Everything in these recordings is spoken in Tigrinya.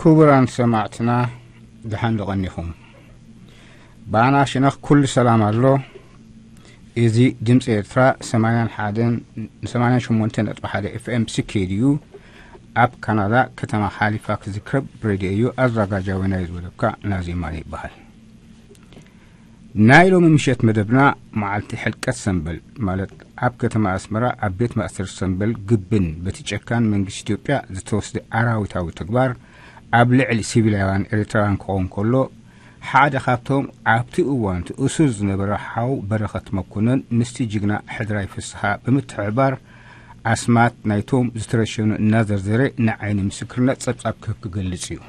ክቡራን ሰማዕትና፣ ደሓን ዶ ቀኒኹም? ብኣና ሽነኽ ኩሉ ሰላም ኣሎ። እዚ ድምፂ ኤርትራ ሰማንያን ሓደን ሰማንያን ሸሞንተ ነጥቢ ሓደ ኤፍ ኤም ስኬድ እዩ። ኣብ ካናዳ ከተማ ሃሊፋክስ ዝክረብ ሬድዮ እዩ። ኣዘጋጃዊ ናይ ዝወደብካ ናዚ ማነ ይበሃል። ናይ ሎሚ ምሸት መደብና መዓልቲ ሕልቀት ሰምበል፣ ማለት ኣብ ከተማ ኣስመራ ኣብ ቤት ማእሰር ሰምበል ግብን በቲ ጨካን መንግስቲ ኢትዮጵያ ዝተወስደ ኣራዊታዊ ተግባር ኣብ ልዕሊ ሲቪላውያን ኤርትራውያን ክኸውን ከሎ፣ ሓደ ካብቶም ኣብቲ እዋን እቲ እሱር ዝነበረ ሓው በረኸት መኮነን ምስቲ ጅግና ሕድራይ ፍስሓ ብምትሕብባር ኣስማት ናይቶም ዝተረሸኑ እናዘርዘረ ንዓይኒ ምስክርነት ጸብጻብ ክህብ ክገልጽ እዩ።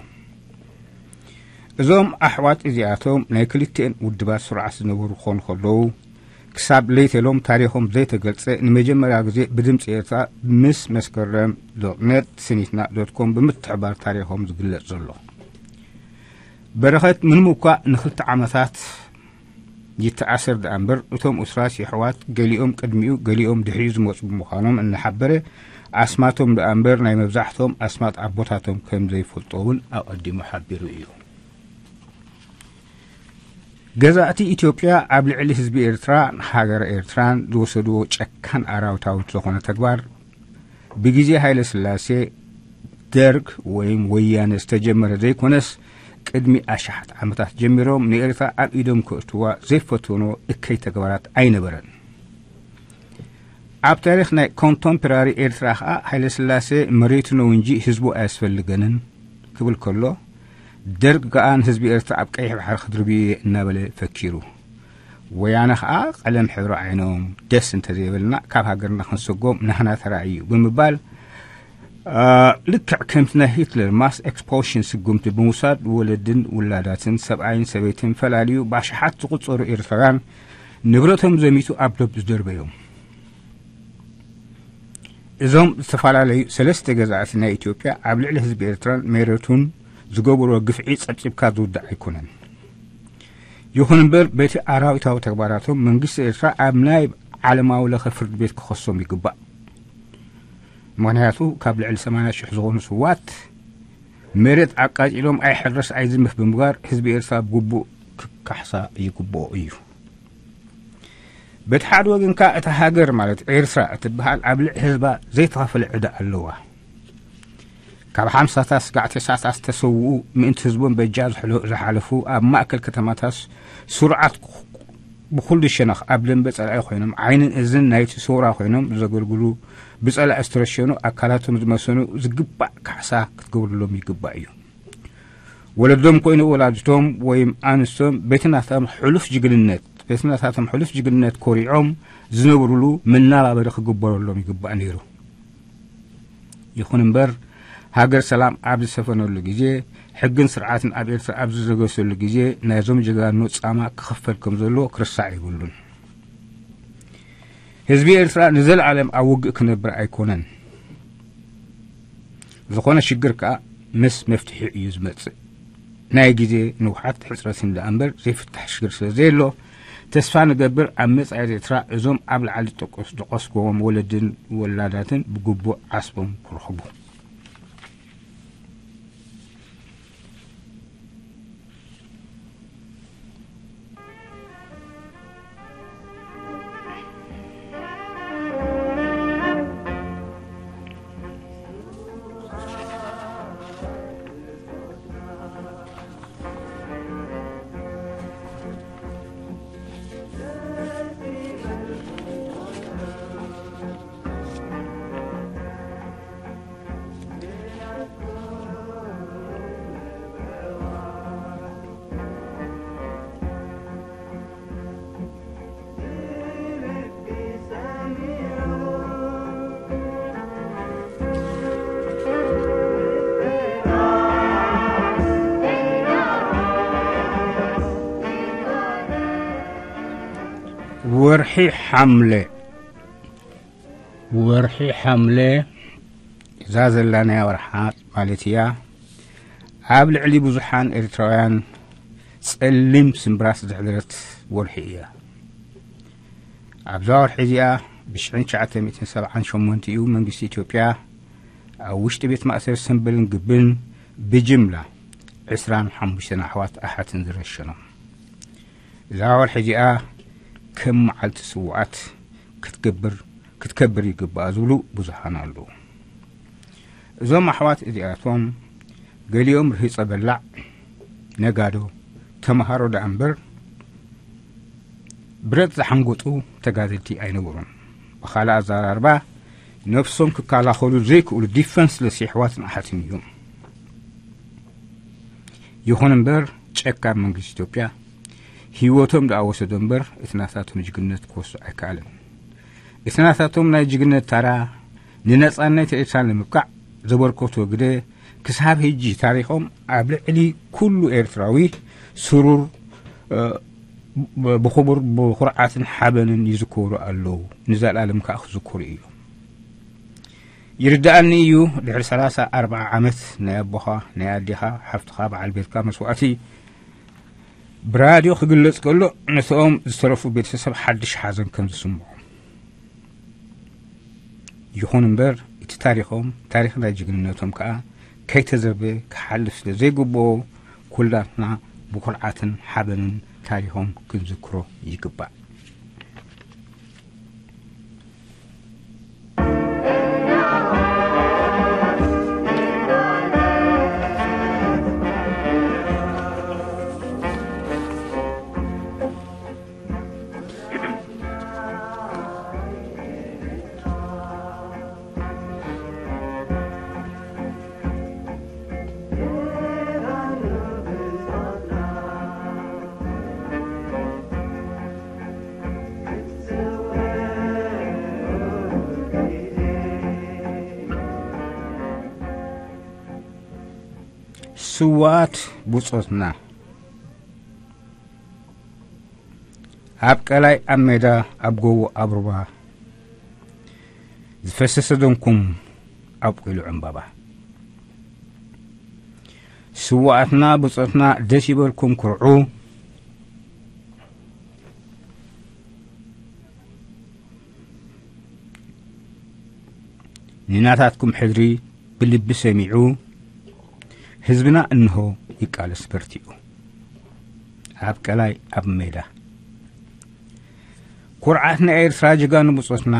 እዞም ኣሕዋት እዚኣቶም ናይ ክልቲኤን ውድባት ስርዓት ዝነበሩ ክኾኑ ከለዉ፣ ክሳብ ለይተሎም ታሪኾም ዘይተገልጸ ንመጀመርያ ግዜ ብድምፂ ኤርትራ ምስ መስከረም ዶት ኔት ስኒትና ዶት ኮም ብምትሕባር ታሪኾም ዝግለጽ ዘሎ። በረኸት ምንም እኳ ንክልተ ዓመታት ይተኣሰር ደኣ እምበር፣ እቶም እሱራት የሕዋት ገሊኦም ቅድሚኡ ገሊኦም ድሕሪኡ ዝመጹ ብምዃኖም እናሓበረ፣ ኣስማቶም ደኣ እምበር ናይ መብዛሕቶም ኣስማት ኣቦታቶም ከም ዘይፈልጦ እውን ኣቐዲሙ ሓቢሩ እዩ። ገዛእቲ ኢትዮጵያ ኣብ ልዕሊ ህዝቢ ኤርትራን ሃገረ ኤርትራን ዝወሰድዎ ጨካን ኣራዊታዊ ዝኾነ ተግባር ብግዜ ሃይለ ስላሴ ደርግ ወይም ወያነ ዝተጀመረ ዘይኮነስ፣ ቅድሚ ኣሽሓት ዓመታት ጀሚሮም ንኤርትራ ኣብ ኢዶም ከእትዋ ዘይፈተኖ እከይ ተግባራት ኣይነበረን። ኣብ ታሪኽ ናይ ኮንተምፖራሪ ኤርትራ ኸኣ ሃይለ ስላሴ መሬቱ ነው እንጂ ህዝቡ ኣየስፈልገንን ክብል ከሎ፣ ደርግ ከኣ ንህዝቢ ኤርትራ ኣብ ቀይሕ ባሕሪ ክድርብዮ እየ እናበለ ፈኪሩ። ወያነ ኸኣ ቀለም ሕብሪ ዓይኖም ደስ እንተዘይበልና ካብ ሃገርና ክንሰጎም ናህና ተራ እዩ ብምባል፣ አ፣ ልክዕ ከምቲ ናይ ሂትለር ማስ ኤክስፖልሽን ስጉምቲ ብምውሳድ ወለድን ውላዳትን ሰብኣይን ሰበይትን ፈላልዩ ብኣሽሓት ዝቑጸሩ ኤርትራውያን ንብረቶም ዘሚቱ ኣብ ዶብ ዝደርበዮም። እዞም ዝተፈላለዩ ሰለስተ ገዛእቲ ናይ ኢትዮጵያ ኣብ ልዕሊ ህዝቢ ኤርትራን መሬቱን ዝገበርዎ ግፍዒ ጸብጺብካ ዝውዳእ ኣይኮነን። ይኹን እምበር በቲ ኣራዊታዊ ተግባራቶም መንግስቲ ኤርትራ ኣብ ናይ ዓለማዊ ለኸ ፍርዲ ቤት ክኸሶም ይግባእ። ምኽንያቱ ካብ ልዕሊ ሰማንያ ሽሕ ዝኾኑ ስዋት መሬት ኣቃጺሎም ኣይሕረስ ኣይዝምፍ ብምግባር ህዝቢ ኤርትራ ብግቡእ ክካሕሳ ይግብኦ እዩ። በቲ ሓደ ወገን ከኣ እታ ሃገር ማለት ኤርትራ እትበሃል ኣብ ልዕሊ ህዝባ ዘይተኸፈለ ዕዳ ኣለዋ። ካብ ሓምሳታት ስጋዕ ተስዓታት ዝተሰውኡ ምእንቲ ህዝቦም በጃ ዝሕለ-፣ ዝሓለፉ ኣብ ማእከል ከተማታት ስሩዓት ብኹሉ ሸነኽ ኣብ ደንበ ጸላኢ ኮይኖም ዓይንን እዝን ናይቲ ሰውራ ኮይኖም ዘገልግሉ ብጸላኢ ዝተረሸኑ ኣካላቶም ዝመሰኑ ዝግባእ ካሕሳ ክትገብርሎም ይግባእ እዩ። ወለዶም ኮይኑ ወላዲቶም ወይም ኣንስቶም በቲ ናታም ሕሉፍ ጅግንነት፣ በቲ ናታቶም ሕሉፍ ጅግንነት ኮሪዖም ዝነብሩሉ መናባበሪ ክግበረሎም ይግባእ ነይሩ። ይኹን እምበር ሃገር ሰላም ኣብ ዝሰፈነሉ ግዜ፣ ሕግን ስርዓትን ኣብ ኤርትራ ኣብ ዝዘገሰሉ ግዜ ናይዞም ጀጋኑ ጻማ ክኽፈል ከም ዘሎ ክርሳዕ የብሉን። ህዝቢ ኤርትራ ንዘለዓለም ኣብ ውግእ ክነብር ኣይኮነን። ዝኾነ ሽግር ከኣ ምስ መፍትሒ እዩ ዝመጽእ። ናይ ግዜ ንውሓት ሕጽረትን ደኣ እምበር ዘይፍታሕ ሽግር ስለ ዘየሎ፣ ተስፋ ንገብር ኣብ መጻኢ ኤርትራ እዞም ኣብ ላዕሊ ጠቀስ-፣ ዝጠቀስኩዎም ወለድን ወላዳትን ብግቡእ ዓስቦም ክረኽቡ። ወርሒ ሓምለ፣ ወርሒ ሓምለ እዛ ዘላናያ ወርሓ ማለት እያ፣ ኣብ ልዕሊ ብዙሓን ኤርትራውያን ጸሊም ስምብራት ዘሕደረት ወርሒ እያ። ኣብዛ ወርሒ እዚኣ ብሽሕን ትሽዓተ ሚእትን ሰብዓን ሸሞንተ እዩ መንግስቲ ኢትዮጵያ ኣብ ውሽጢ ቤት ማእሰር ሰምበልን ግብን ብጅምላ ዕስራን ሓሙሽተን ኣሕዋት ኣሓትን ዝረሸኖም። እዛ ወርሒ እዚኣ ከም መዓልቲ ስውኣት ክትገብር፣ ክትከብር ይግባኣ ዝብሉ ብዙሃን ኣለዉ። እዞም ኣሕዋት እዚኣቶም ገሊኦም ርሂጸ በላዕ፣ ነጋዶ፣ ተመሃሮ ደኣ እምበር ብረት ዝሓንጎጡ ተጋደልቲ ኣይነበሩን። ብኻልእ ኣዘራርባ ነብሶም ክከላኸሉ ዘይክእሉ ዲፈንስለስ የሕዋትን ኣሓትን እዮም። ይኹን እምበር ጨካን መንግስቲ ኢትዮጵያ ህይወቶም ደኣ ወሰዶ እምበር እቲ ናታቶም ጅግነት ክወስዶ ኣይከኣለን። እቲ ናታቶም ናይ ጅግነት ታራ ንነጻነት ኤርትራ ንምብቃዕ ዘበርከቶ ግደ ክሳብ ሕጂ ታሪኾም ኣብ ልዕሊ ኩሉ ኤርትራዊ ስሩር፣ እ፣ ብ-፣ ብኽቡር፣ ብኹርዓትን ሓበንን ይዝከሩ ኣለዉ። ንዘለኣለም ከኣ ክዝከሩ እዮም። ይርድኣኒ እዩ፣ ድሕሪ ሰላሳ ኣርብዓ ዓመት ናይ ኣቦኻ፣ ናይ ኣዴኻ፣ ሓፍትኻ፣ በዓል ቤትካ መስዋእቲ ብራድዮ ክግለጽ ከሎ፣ ነቶም ዝተረፉ ቤተሰብ ሓድሽ ሓዘን ከም ዝስምዖ። ይኹን እምበር፣ እቲ ታሪኾም፣ ታሪኽ ናይ ጅግንነቶም ከኣ ከይተዘርበ ክሓልፍ ስለ ዘይግብኦ፣ ኩላትና ብኹርዓትን ሓበንን ታሪኾም ክንዝክሮ ይግባእ። ስዋት ብጾትና ኣብ ቀላይ፣ ኣብ ሜዳ፣ ኣብ ጎቦ፣ ኣብ ሩባ ዝፈሰሰ ደምኩም ኣብቂሉ ዕምባባ። ስዋኣትና ብጾትና ደስ ይበልኩም ኩርዑ። ንናታትኩም ሕድሪ ብልቢ ሰሚዑ፣ ህዝብና እንሆ ይቃለስ በርቲዑ። ኣብ ቀላይ ኣብ ሜዳ ኩርዓት ናይ ኤርትራ ጀጋኑ ብጾትና፣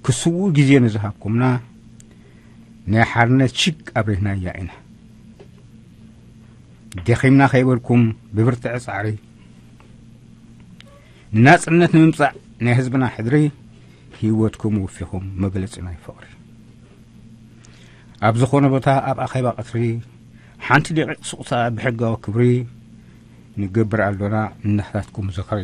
ክስውኡ ግዜ ንዝሃብኩምና ናይ ሓርነት ሽግ ኣብሪህናያ ኢና። ደኺምና ከይበልኩም ብብርትዒ ጻዕሪ ንናጽነት ንምምጻእ ናይ ህዝብና ሕድሪ ህይወትኩም ወፊኹም መግለጺ ናይ ፍቕሪ። ኣብ ዝኾነ ቦታ ኣብ ኣኼባ ቀትሪ ሓንቲ ደቂቕ ሱቕታ ብሕጋዊ ክብሪ ንገብር ኣሎና ንናታትኩም ዝኽሪ።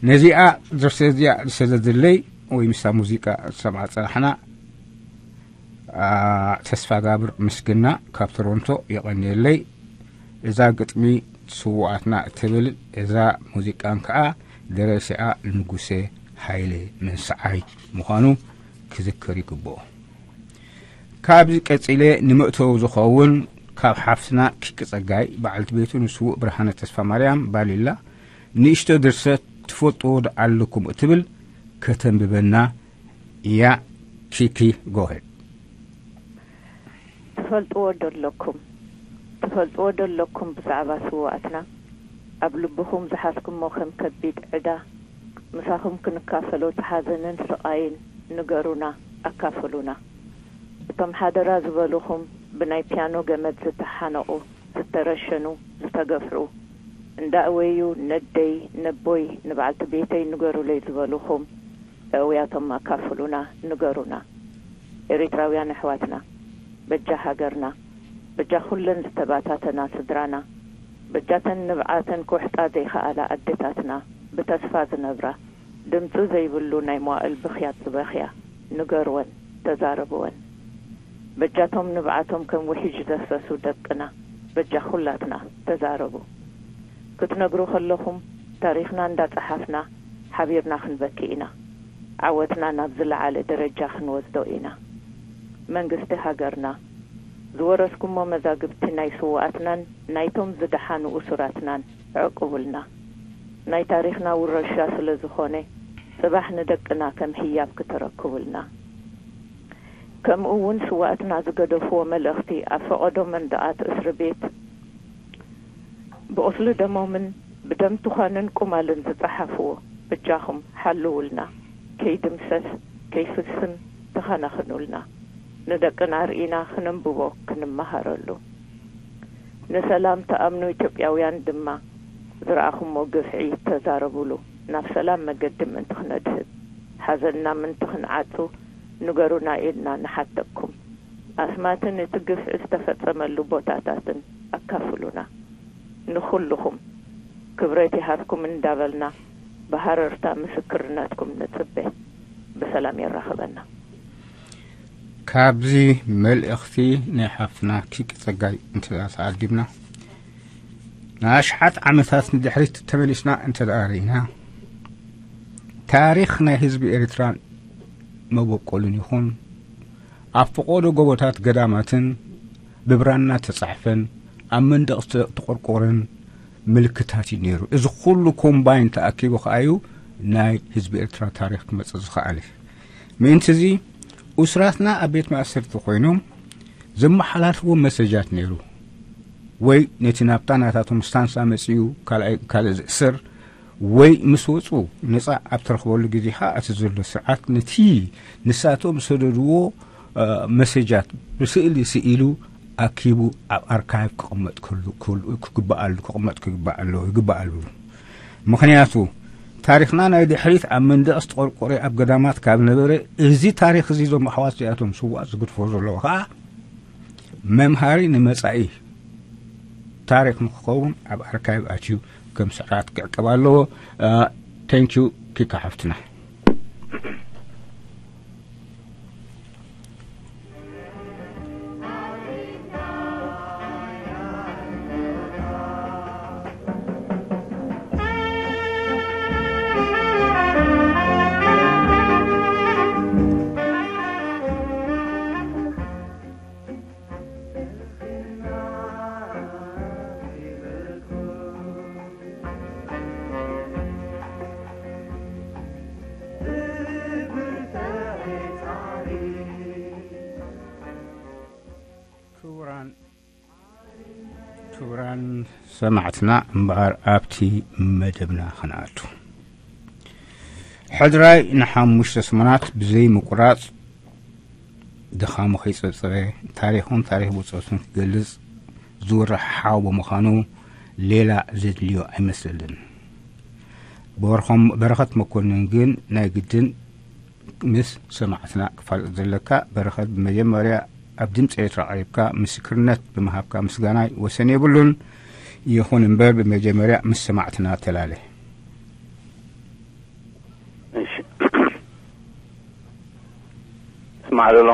ነዚኣ ድርሰት እዚኣ ዝሰደደለይ ወይ ምስታ ሙዚቃ ዝሰምዓ ጸናሕና፣ ኣ፣ ተስፋጋብር ምስግና ካብ ቶሮንቶ የቐንየለይ። እዛ ግጥሚ ስዉኣትና እትብል እዛ ሙዚቃን ከኣ ደረሲኣ ንጉሴ ሃይለ መንስዓይ ምዃኑ ክዝከር ይግብኦ። ካብዚ ቀጺለ ንመእተዊ ዝኸውን ካብ ሓፍትና ኪኪ ጸጋይ በዓልቲ ቤቱ ንስዉእ ብርሃነ ተስፋማርያም ባሊላ ንእሽቶ ድርሰት ትፈልጥዎ ዶ ኣለኩም እትብል ከተንብበና እያ። ኪኪ፣ go ahead። ትፈልጥዎ ዶ ኣለኩም? ትፈልጥዎ ዶ ኣለኩም ብዛዕባ ስዉኣትና? ኣብ ልብኹም ዝሓዝኩሞ ከም ከቢድ ዕዳ ምሳኹም ክንካፈሎ እቲ ሓዘንን ስቓይን ንገሩና፣ ኣካፍሉና። እቶም ሓደራ ዝበሉኹም ብናይ ፒያኖ ገመድ ዝተሓነቑ፣ ዝተረሸኑ፣ ዝተገፍዑ፣ እንዳእወዩ ነደይ፣ ነቦይ፣ ንበዓልቲ ቤተይ ንገሩለይ ዝበሉኹም፣ ኣእውያቶም ኣካፍሉና፣ ንገሩና። ኤሪትራውያን ኣሕዋትና፣ በጃ ሃገርና፣ በጃ ኩለን ዝተባታተና ስድራና፣ በጃተን ንብዓተን ክውሕጣ ዘይኸኣላ ኣደታትና፣ ብተስፋ ዝነብራ፣ ድምጺ ዘይብሉ ናይ መዋእል ብኽያት ዝበኽያ፣ ንገርወን፣ ተዛረብወን። በጃቶም ንብዓቶም ከም ውሒጅ ዘፍሰሱ ደቅና፣ በጃ ኩላትና፣ ተዛረቡ። ክትነግሩ ከለኹም፣ ታሪኽና እንዳጸሓፍና፣ ሓቢርና ክንበኪ ኢና። ዓወትና ናብ ዝለዓለ ደረጃ ክንወስዶ ኢና። መንግስቲ ሃገርና፣ ዝወረስኩሞ መዛግብቲ ናይ ስዉኣትናን ናይቶም ዝደሓኑ እሱራትናን ዕቁቡልና። ናይ ታሪኽና ውረሻ ስለ ዝኾነ፣ ጽባሕ ንደቅና ከም ህያብ ክተረክቡልና። ከምኡ እውን ስዋእትና ዝገደፍዎ መልእኽቲ ኣብ ፈቐዶ መንደቓት እስሪ ቤት ብቑስሊ ደሞምን ብደም ትዃንን ቁማልን ዝጸሓፍዎ፣ በጃኹም ሓልውልና፣ ከይድምሰስ ከይፍስን ተኸናኽኑልና። ንደቅና ርኢና ክነንብቦ ክንመሃረሉ። ንሰላም ትኣምኑ ኢትዮጵያውያን ድማ ዝረኣኹሞ ግፍዒ ተዛረቡሉ። ናብ ሰላም መገዲ ምእንቲ ክነድህብ፣ ሓዘንና ምእንቲ ክንዓጹ ንገሩና ኢልና ንሓተኩም። ኣስማትን እቲ ግፍዒ ዝተፈጸመሉ ቦታታትን ኣካፍሉና። ንኹልኹም ክብረት ይሃብኩም እንዳበልና ብሃረርታ ምስክርነትኩም ንጽበ። ብሰላም የራኽበና። ካብዚ መልእኽቲ ናይ ሓፍትና ኪቂ ጸጋይ እንተ ተዓዲምና፣ ንኣሽሓት ዓመታት ንድሕሪት ተመሊስና እንተ ደኣ ርኢና፣ ታሪኽ ናይ ህዝቢ ኤርትራን መበቆሉን ይኹን፣ ኣብ ፈቖዶ ጎቦታት ገዳማትን ብብራና ተጻሕፈን ኣብ መንደቕ ዝተቖርቆረን ምልክታት እዩ ነይሩ። እዚ ኩሉ ኮምባይን ተኣኪቡ ከኣ እዩ ናይ ህዝቢ ኤርትራ ታሪኽ ክመጽእ ዝኸኣለ። ምእንቲ እዚ፣ ኡስራትና ኣብ ቤት ማእሰርቲ ኮይኖም ዘመሓላልፍዎ መሰጃት ነይሩ። ወይ ነቲ ናብታ ናታቶም ስታንሳ መጺኡ ካልኣይ፣ ካልእ ዝእሰር፣ ወይ ምስ ወጹ ነጻ ኣብ ተረኽበሉ ግዜ ኸኣ እቲ ዘሎ ስርዓት ነቲ ንሳቶም ዝሰደድዎ፣ እ፣ መሰጃት ብስእሊ ስኢሉ ኣኪቡ ኣብ ኣርካይቭ ክቕመጥ ክህሉ-፣ ክህሉ-፣ ክግባእ ኣሉ-፣ ክቕመጥ ክግባእ ኣሎ-፣ ይግባእ ኣሉ። ምኽንያቱ ታሪኽና ናይ ድሕሪት ኣብ መንደቕ ዝተቖርቆረ ኣብ ገዳማት ካብ ነበረ፣ እዚ ታሪኽ እዚ እዞም ኣሕዋት እዚኣቶም ስዋእ ዝግድፎ ዘለዉ ኸኣ መምሃሪ ንመጻኢ ታሪኽ ንክኸውን ኣብ ኣርካይቭ ኣትዩ ከም ስርዓት ክዕቀብ ኣለዎ። ቴንኪዩ ኪካ ሓፍትና። ክቡራን፣ ክቡራን ሰማዕትና፣ እምበኣር ኣብቲ መደብና ክንኣቱ፣ ሕድራይ ንሓሙሽተ ሰሙናት ብዘይ ምቁራጽ ድኻሙ ከይጸብጸበ፣ ታሪኹን ታሪኽ ብጾቱን ክገልጽ ዝወርሕ ሓው ብምዃኑ፣ ሌላ ዘድልዮ ኣይመስለልን። በርኸም-፣ በረኸት መኮንን ግን ናይ ግድን ምስ ሰማዕትና ክፋለጥ ዘለካ። በረኸት፣ ብመጀመርያ ኣብ ድምፂ ኤርትራ ቀሪብካ ምስክርነት ብምሃብካ ምስጋናይ ወሰን የብሉን። ይኹን እምበር፣ ብመጀመርያ ምስ ሰማዕትና ተላለ። እሺ። ስማዕ ዘሎ?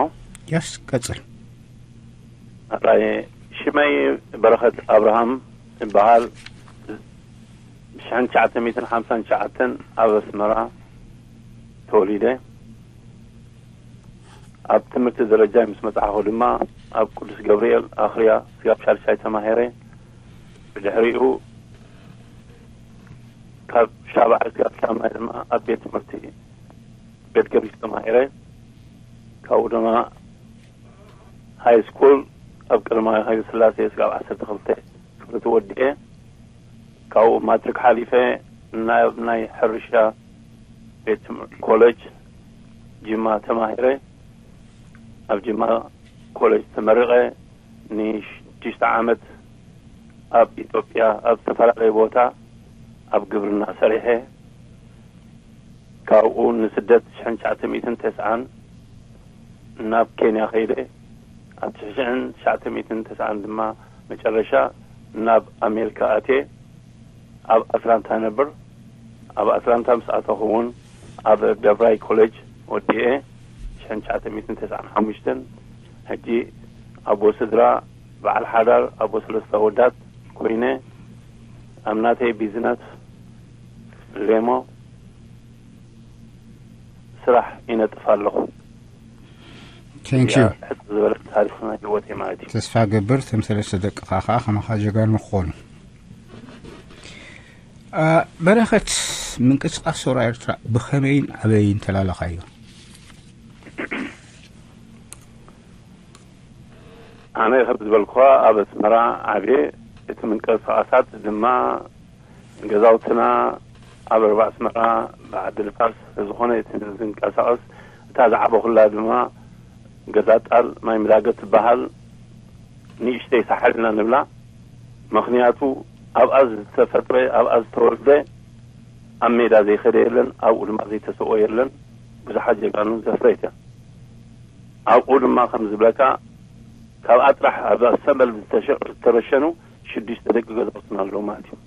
የስ፣ ቀጽል። ኣራየ፣ ሽመይ በረኸት ኣብርሃም ይበሃል። ሽሕን ትሽዓተ ሚእትን ሓምሳን ትሽዓተን ኣብ ኣስመራ ተወሊደ። ኣብ ትምህርቲ ደረጃ ምስ መጻሕኹ ድማ ኣብ ቅዱስ ገብርኤል ኣኽርያ ስጋብ ሻድሻይ ተማሂረ። ብድሕሪኡ ካብ ሻብዓይ ስጋብ ሻምናይ ድማ ኣብ ቤት ትምህርቲ ቤት ገርጊስ ተማሂረ። ካብኡ ድማ ሃይ ስኩል ኣብ ቀዳማዊ ሃይለ ስላሴ ስጋብ ዓሰርተ ክልተ ክፍሊ ተወዲኤ። ካብኡ ማትሪክ ሓሊፈ ናብ ናይ ሕርሻ ቤት ትምህርቲ ኮሌጅ ጅማ ተማሂረ። ኣብ ጅማ ኮሌጅ ተመሪቐ ንሽዱሽተ ዓመት ኣብ ኢትዮጵያ ኣብ ዝተፈላለየ ቦታ ኣብ ግብርና ሰሪሐ። ካብኡ ንስደት ሽሕን ትሽዓተ ሚእትን ተስዓን ናብ ኬንያ ከይደ። ኣብ ሽሕን ትሽዓተ ሚእትን ተስዓን ድማ መጨረሻ ናብ ኣሜሪካ ኣትየ። ኣብ ኣትላንታ ነብር። ኣብ ኣትላንታ ምስ ኣተኹ እውን ኣብ ደብራይ ኮሌጅ ወዲኤ ሽሕን ትሽዓተ ሚእትን ተስዓን ሓሙሽተን። ሕጂ ኣቦ ስድራ፣ በዓል ሓዳር፣ ኣቦ ሰለስተ ኣወዳት ኮይነ ኣብ ናተይ ቢዝነስ ሌሞ ስራሕ ይነጥፍ ኣለኹ። ቴንክ ዩ። ሕጽር ዝበለ ታሪኽ ናይ ህይወተይ ማለት እዩ። ተስፋ ገብር፣ እቶም ሰለስተ ደቅኻ ኸዓ ከማኻ ጀጋኑ ክኾኑ። አ፣ በረኸት፣ ምንቅስቃስ ሰውራ ኤርትራ ብኸመይን ኣበይን ተላለኻዮ? ኣነ ከም ዝበልኩኻ ኣብ ኣስመራ ዓብየ፣ እቲ ምንቅስቃሳት ድማ ገዛውትና ኣብ ኣርባዕ ኣስመራ ብዓዲ ንፋስ ዝኾነ እቲ ዝንቀሳቀስ፣ እታ ዝዓበኹላ ድማ ገዛ ጣል ማይ ምላገ ትበሃል ንእሽተይ ሳሕል ኢና ንብላ። ምኽንያቱ ኣብኣ ዝተፈጥረ፣ ኣብኣ ዝተወልደ፣ ኣብ ሜዳ ዘይኸደ የለን፣ ኣብኡ ድማ ዘይተሰወ የለን። ብዙሓት ጀጋኑ ዘፍረየት እያ። ኣብኡ ድማ ከም ዝብለካ ካብ ኣጥራሕ ኣብ ሰበል ዝተሸ- ዝተረሸኑ ሽዱሽተ ደቂ ገዛውትና ኣለዉ ማለት እዩ።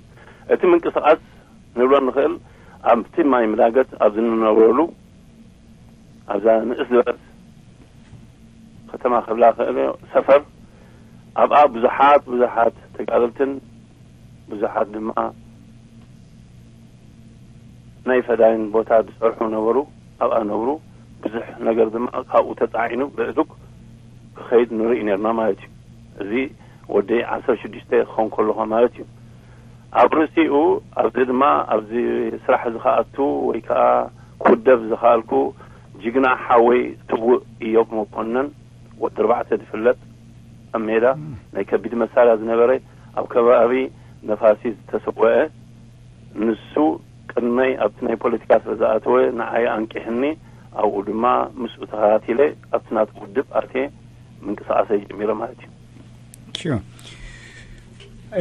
እቲ ምንቅስቃስ ንብሎ ንኽእል ኣብቲ ማይ ምላገት ኣብ ዝንነብረሉ ኣብዛ ንእስ ዝበለት ከተማ ክብላ ክእል እዮ፣ ሰፈር ኣብኣ ብዙሓት ብዙሓት ተጋደልትን ብዙሓት ድማ ናይ ፈዳይን ቦታ ዝሰርሑ ነበሩ። ኣብኣ ነብሩ። ብዙሕ ነገር ድማ ካብኡ ተጻዒኑ ብእዱግ ክኸይድ ንርኢ ነርና ማለት እዩ። እዚ ወዲ ዓሰርተ ሽዱሽተ ክኸውን ከለኹ ማለት እዩ። ኣብ ርእሲኡ ኣብዚ ድማ ኣብዚ ስራሕ ዝኸኣቱ ወይ ከዓ ክውደብ ዝኸኣልኩ ጅግና ሓወይ ስዉእ እዮብ መኮነን ወዲ ኣርባዕተ ዝፍለጥ ኣብ ሜዳ ናይ ከቢድ መሳርያ ዝነበረ ኣብ ከባቢ ነፋሲ ዝተሰወአ ንሱ ቅድመይ ኣብቲ ናይ ፖለቲካ ስለ ዝኣተወ ንዓይ ኣንቂሕኒ ኣብኡ ድማ ምስኡ ተኸታቲለ ኣብቲ ናቱ ውድብ ኣትየ ምንቅስቃሰይ ጀሚረ ማለት እዩ። Sure.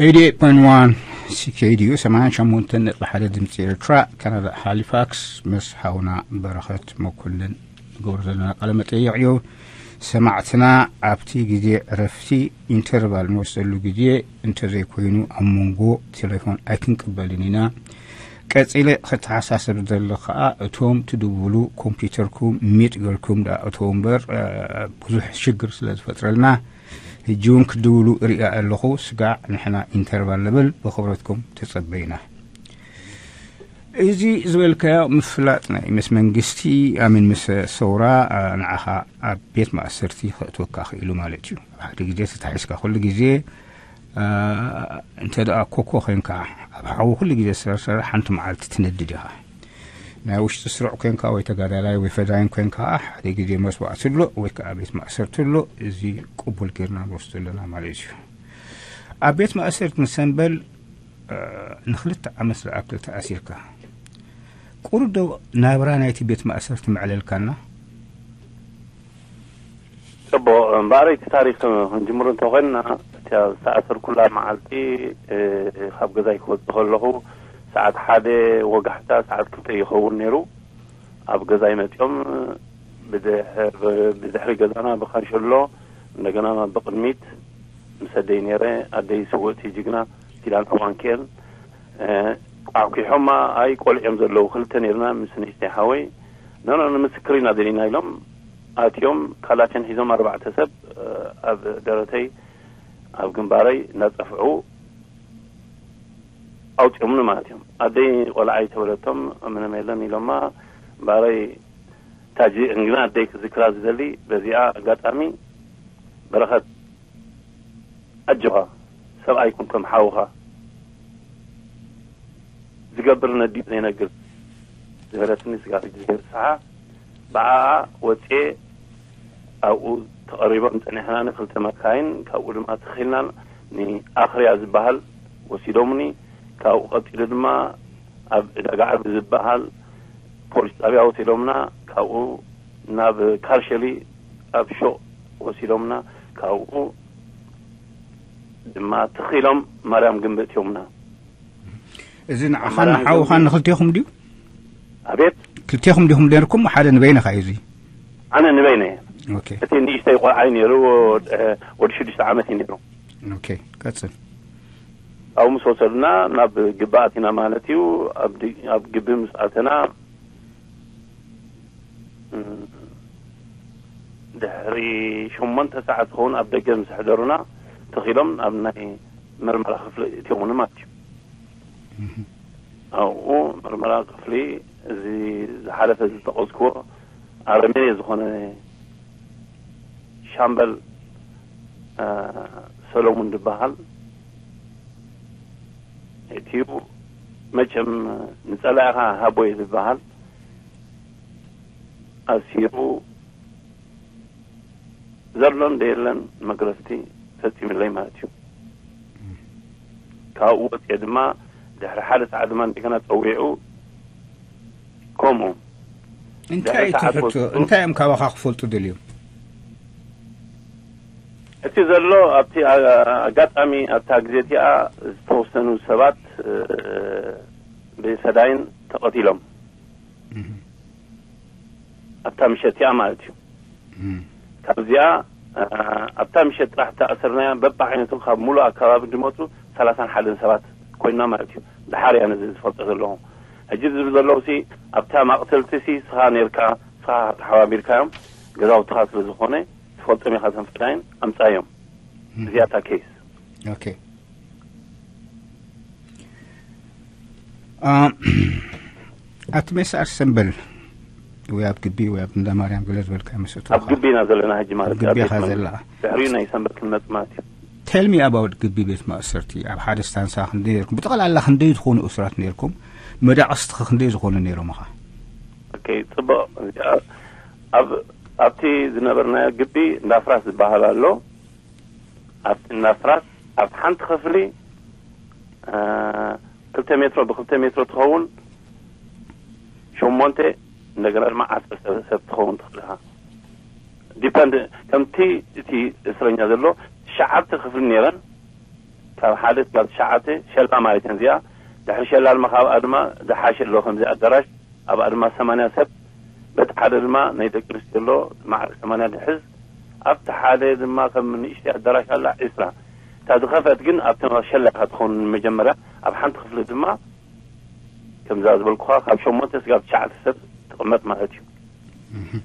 eighty-eight point one C K D U ሰማንያን ሸሞንተ ነጥቢ ሓደ ድምፂ ኤርትራ ካናዳ ሃሊፋክስ ምስ ሓውና በረኸት መኮንን ንገብሮ ዘለና ቃለ መጠየቕ እዩ። ሰማዕትና ኣብቲ ግዜ ዕረፍቲ ኢንተርቫል ንወስደሉ ግዜ እንተዘይኮይኑ ኣብ መንጎ ቴሌፎን ኣይክንቅበልን ኢና። ቀጺለ ከተሓሳስብ ዘሎ ከኣ እቶም ትድውሉ ኮምፒውተርኩም ሚጥ ገልኩም ደኣ እተው እምበር ብዙሕ ሽግር ስለ ዝፈጥረልና ሕጂ እውን ክድውሉ እሪኣ ኣለኹ። ስጋዕ ንሕና ኢንተርቫል ንብል ብኽብረትኩም ተጸበይና። እዚ ዝበልካዮ ምፍላጥ ናይ ምስ መንግስቲ ኣሚን ምስ ሰውራ ንዓኻ ኣብ ቤት ማእሰርቲ ከእትወካ ክኢሉ ማለት እዩ። ሓደ ግዜ ተታሒዝካ ኩሉ ግዜ እንተ ደኣ ኮኮ ኮንካ ኣብ ሓዊ ኩሉ ግዜ ዝሰርሰረ ሓንቲ መዓልቲ ትነድድ ኢኻ። ናይ ውሽጢ ስሩዕ ኮንካ ወይ ተጋዳላይ ወይ ፈዳይን ኮንካ ሓደ ግዜ መስዋእቲ ኣሎ ወይ ከዓ ቤት ማእሰርቲ ኣሎ። እዚ ቅቡል ጌርና ንወስዶ ኣለና ማለት እዩ። ኣብ ቤት ማእሰርቲ ንሰንበል ንክልተ ዓመት ዝኣክል ተኣሲርካ ቁሩብ ዶ ናብራ ናይቲ ቤት ማእሰርቲ መዕለልካና? ጽቡቕ እምበኣር እቲ ታሪኽ ክንጅምሮ እንተኾይንና እቲያ ዝተኣሰርኩላ መዓልቲ ካብ ገዛይ ክወጽእ ከለኹ ሰዓት ሓደ ወጋሕታ ሰዓት ክልተ ይኸውን ነይሩ። ኣብ ገዛይ መጺኦም ብድሕሪ ገዛና ብካንሸሎ እንደገና ብቕድሚት ምስ ኣደይ ነይረ። ኣደይ ስውእቲ ጅግና ኪዳን ዕዋንክኤል ቋዕኲሖማ ኣይ ቆልዕዮም ዘለዉ ክልተ ነይርና ምስ ንእሽተይ ሓወይ ኖኖ ንምስክር ኢና ደሊና ኢሎም ኣትዮም ካላሽን ሒዞም ኣርባዕተ ሰብ ኣብ ደረተይ ኣብ ግንባረይ እናጸፍዑ ኣውፅኦምኒ ማለት እዮም። ኣደይ ቆልዓይ ተበለቶም ምንም የለን ኢሎማ ባረይ ታጂ እንግና ኣደይ ክዝክራ ዝደሊ በዚኣ ኣጋጣሚ በረኸት ኣጆኻ ሰብኣይ ኩን ከም ሓውኻ ዝገብር ነዲኡ ዘይነግር ዝበለትኒ ስጋብ ሕጂ ዘይርስሓ ብዓኣ ወፅኤ ኣብኡ ተቐሪቦም ፀኒሕና ንክልተ መካይን ካብኡ ድማ ተኺልና ንኣኽርያ ዝበሃል ወሲዶምኒ። ካብኡ ቀፂሉ ድማ ኣብ ዕዳጋ ዓርቢ ዝበሃል ፖሊስ ጣብያ ወሲዶምና። ካብኡ ናብ ካርሸሊ ኣብ ሾቕ ወሲዶምና። ካብኡ ድማ ተኺሎም ማርያም ግንቢ እትዮምና። እዚ ንዓኻን ንሓውኻን ንክልቴኹም ድዩ? ኣቤት ክልቴኹም ዲኹም ነርኩም ሓደ ንበይንኻ እዩ እዚ? ኣነ ንበይነ እየ። ኦኬ እቲ ንእሽተይ ቆልዓይ ነይሩ ወዲ ሽዱሽተ ዓመት እዩ ነይሩ። ኦኬ ቀጽል። ኣብኡ ምስ ወሰዱና ናብ ግቢ ኣቲና ማለት እዩ። ኣብ ድ- ኣብ ግቢ ምስ ኣተና እም፣ ድሕሪ ሸሞንተ ሰዓት ዝኸውን ኣብ ደገ ምስ ኣሕደሩና ተኺሎም ኣብ ናይ መርመራ ክፍሊ እትዮምኒ ማለት እዩ። ኣብኡ መርመራ ክፍሊ እዚ ዝሓለፈ ዝጠቐስክዎ ኣረሜኔ ዝኾነ ሻምበል ሰሎሙን ዝበሃል እትዩ መቸም ንፀላኢኻ ሃቦ እዩ ዝበሃል ኣሲሩ ዘሎ እንደ የለን መግረፍቲ ፈጺምለይ ማለት እዩ። ካብኡ ወፂአ ድማ ድሕሪ ሓደ ሰዓት ድማ እንደገና ፀዊዑ። ከምኡ እንታይ እዩ ድሕሪ ሰዓት ትፈልጡ? ወፂኡ እንታይ እዮም ካባኻ ክፈልጡ ደልዮም? እቲ ዘሎ ኣብቲ ኣጋጣሚ ኣብታ ግዜ እቲኣ ዝተወሰኑ ሰባት ብፈዳይን ተቐቲሎም ኣብታ ምሸት እቲኣ ማለት እዩ። ካብዚኣ ኣብታ ምሸት ጥራሕ ተኣሰርናያ በብዓይነቱ ካብ ሙሉእ ኣካባቢ ዝመፁ ሰላሳን ሓደን ሰባት ኮይና ማለት እዩ። ድሓር እያ ነዚ ዝፈልጦ ዘለኹ። ሕጂ ዝብል ዘለኹ ሲ ኣብታ ማቕተልቲ ሲ ስኻ ነርካ፣ ስኻ ተሓባቢርካዮም፣ ገዛውትኻ ስለ ዝኾነ ትፈልጦም ኢኻ። ተንፈዳይን ኣምፃዮም። እዚኣታ ኬስ ኦኬ። ኣብቲ ሜሳር ሰንበል ወይ ኣብ ግቢ ወይ ኣብ እንዳ ማርያም ገለ ዝበልካ መስእቱ ኣብ ግቢ ኢና ዘለና ሕጂ ማለት ኣብ ግቢ ኢኻ ዘላ። ድሕሪኡ ናይ ሰንበት ክንመፅ ማለት እዩ። Tell me about ግቢ ቤት ማእሰርቲ። ኣብ ሓደ ስታንሳ ክንደይ ነርኩም? ብጠቕላላ ክንደይ ዝኾኑ እሱራት ነርኩም? መዳቕስቲ ኸ ክንደይ ዝኾኑ ነይሮም? ኢኻ ኦኬ፣ ፅቡቅ። ኣብ ኣብቲ ዝነበርናዮ ግቢ እንዳፍራስ ዝበሃል ኣሎ። ኣብቲ እንዳፍራስ ኣብ ሓንቲ ክፍሊ ክልተ ሜትሮ ብክልተ ሜትሮ ትኸውን፣ ሸሞንተ እንደገና ድማ ዓሰርተ ሰብ ትኸውን ትኽእል ኢኻ። ዲፐንድ ከምቲ እቲ እስረኛ ዘሎ። ትሽዓተ ክፍሊ ነይረን፣ ካብ ሓደ ክሳብ ትሽዓተ ሸላ ማለት እየን እዚኣ። ድሕሪ ሸላ ድማ ካብኣ ድማ ዝሓሸ ኣሎ ከምዚ ኣዳራሽ ኣብኣ ድማ ሰማንያ ሰብ፣ በቲ ሓደ ድማ ናይ ደቂ ኣንስትዮ ኣሎ ማዕረ ሰማንያ ድሕዝ። ኣብቲ ሓደ ድማ ከም ንእሽተይ ኣዳራሽ ኣላ ዒስራ። እታ ዝኸፍአት ግን ኣብቲ ሸላ ኢኻ ትኸውን መጀመርያ። ኣብ ሓንቲ ክፍሊ ድማ ከምዛ ዝበልኩኻ ካብ ሸሞንተ ስጋብ ትሽዓተ ሰብ ትቕመጥ ማለት እዩ።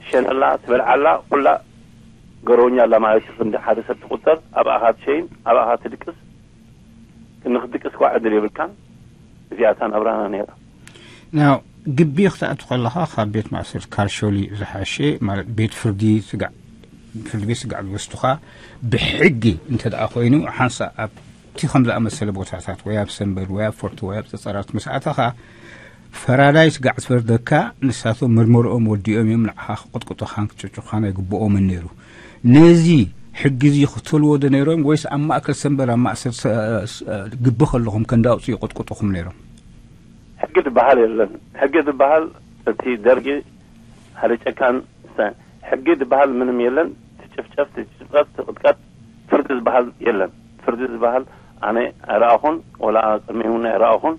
ሸነላ ትበልዓላ ኩላ ገረውኛ ኣላ ማለት እዩ። ክንዲ ሓደ ሰብ ትቁጠር። ኣብኣኻ ትሸይን ኣብኣኻ ትድቅስ። ንክትድቅስ እኳ ዕድል የብልካን። እዚኣታ ናብራና ነይራ። ናው ግቢ ክትኣቱ ከለኻ ካብ ቤት ማእሰርቲ ካርሾሊ ዝሓሸ ማለት ቤት ፍርዲ ስጋዕ ፍርዲ ቤት ስጋዕ ዝወስዱኻ ብሕጊ እንተ ደኣ ኮይኑ ሓንሳ ኣብቲ ከም ዝኣመሰለ ቦታታት ወይ ኣብ ሰንበል ወይ ኣብ ፎርቶ ወይ ኣብ ጸጸራት ምስ ኣተኻ ፈራዳይ ስጋዕ ዝፈርደካ ንሳቶም መርመርኦም ወዲኦም እዮም ንዓኻ ክቕጥቅጡኻን ክጭጭኻን ኣይግብኦምን ነይሩ። ነዚ ሕጊ እዚ ክተልዎ ዶ ነይሮም ወይስ ኣብ ማእከል ሰንበል ኣብ ማእሰር ግቢ ከለኹም ከንዳውፅኡ ይቕጥቅጡኹም ነይሮም? ሕጊ ዝበሃል የለን። ሕጊ ዝበሃል እቲ ደርጊ ሓደ ጨካን ስታይ። ሕጊ ዝበሃል ምንም የለን። ትጭፍጨፍ፣ ትጭፍጨፍ፣ ትቕጥቀጥ፣ ፍርዲ ዝበሃል የለን። ፍርዲ ዝበሃል ኣነ ኣይረኣኹን፣ ወላ ቅድሚ እውን ኣይረኣኹን።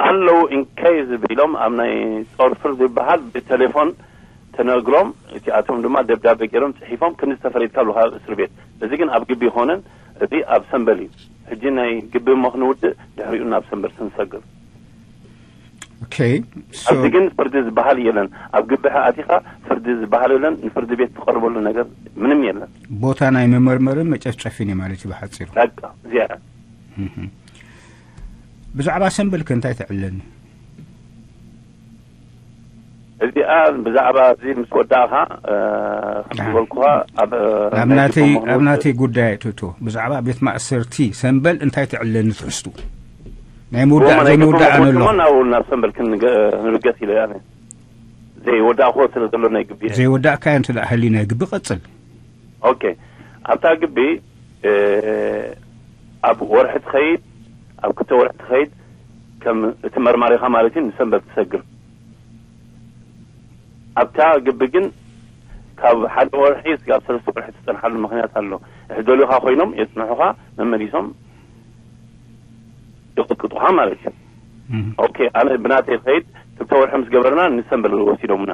ኣለዉ ኢንኬዝ ቢሎም ኣብ ናይ ጾር ፍርዲ ዝበሃል ብቴሌፎን ተነግሮም፣ እቲኣቶም ድማ ደብዳቤ ገይሮም ጽሒፎም ክንዲ ዝተፈረድካ ብለኻ ኣብ እስር ቤት። እዚ ግን ኣብ ግቢ ይኾነን፣ እዚ ኣብ ሰንበል እዩ። ሕጂ ናይ ግቢ እሞ ክንውድእ ድሕሪኡ ናብ ሰንበል ክንሰግር። ኦኬ። ኣብዚ ግን ፍርዲ ዝበሃል የለን። ኣብ ግቢ ኣቲኻ ፍርዲ ዝበሃል የለን። ንፍርዲ ቤት ትቐርበሉ ነገር ምንም የለን። ቦታ ናይ መመርመርን መጨፍጨፍን እዩ ማለት እዩ ብሓፂሩ። በቃ እዚኣ። ብዛዕባ ሰንበል ከ እንታይ ትዕለኒ? እዚኣ ብዛዕባ እዚ ምስ ወዳእኻ፣ እ፣ ከም ዝበልኩኻ ኣብ፣ እ፣ ኣብ ናይ ናተይ ግቢ ምኽንያት ኣብ ናተይ ጉዳይ ትእቶ ብዛዕባ ቤት ማእሰርቲ ሰንበል እንታይ ትዕለኒ ትሕዝቱ ናይ ምውዳእ እሞ ናይ ግቢ ዘይምውዳእ ኣነ ምኽንያት ኣለኹ። እሞ ናብኡ ናብ ሰንበል ክንገ-፣ ክንብገስ ኢለ እያ። ዘይወዳእኹዎ ስለ ዘሎ ናይ ግቢ እየ። ዘይወዳእካዮ እንተ ደኣ ህሊ ናይ ግቢ ቀጽል። ኦኬ፣ ኣብታ ግቢ፣ እ፣ ኣብ ወርሒ ትኸይድ፣ ኣብ ክልተ ወርሒ ትኸይድ፣ ከም እቲ መርማሪኻ ማለት እዩ፣ ንሰንበት ትሰግር። ኣብታ ግቢ ግን ካብ ሓደ ወርሒ እስካብ ሰለስተ ወርሒ ትጸንሓሉ ምኽንያት ኣሎ። ዝደልዩኻ ኮይኖም የጽንሑኻ፣ መመሊሶም ይቕጥቅጡኻ ማለት እዩ። ኦኬ፣ ኣነ ብናተይ ኸይድ ክልተ ወርሒ ምስ ገበርና ንሰንበል ወሲዶምና።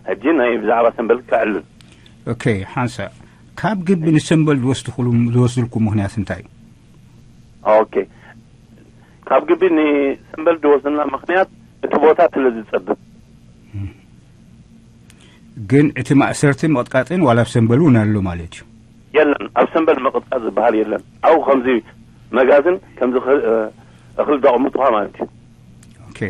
ሕጂ ናይ ብዛዕባ ሰንበል ከዕልል። ኦኬ፣ ሓንሳ ካብ ግቢ ንሰንበል ዝወስድኩሉ ዝወስድልኩም ምኽንያት እንታይ? ኦኬ፣ ካብ ግቢ ንሰንበል ዝወስድና ምኽንያት እቲ ቦታ ስለ ዝጸብብ። ግን እቲ ማእሰርቲ መቕጥቃጥን ዋላ ኣብ ሰንበል እውን ኣሎ ማለት እዩ። የለን፣ ኣብ ሰንበል ምቕጥቃጥ ዝበሃል የለን። ኣብኡ ከምዚ መጋዝን ከምዚ ክ-፣ እ፣ እኽሊ ዘቐምጡኻ ማለት እዩ። ኦኬ።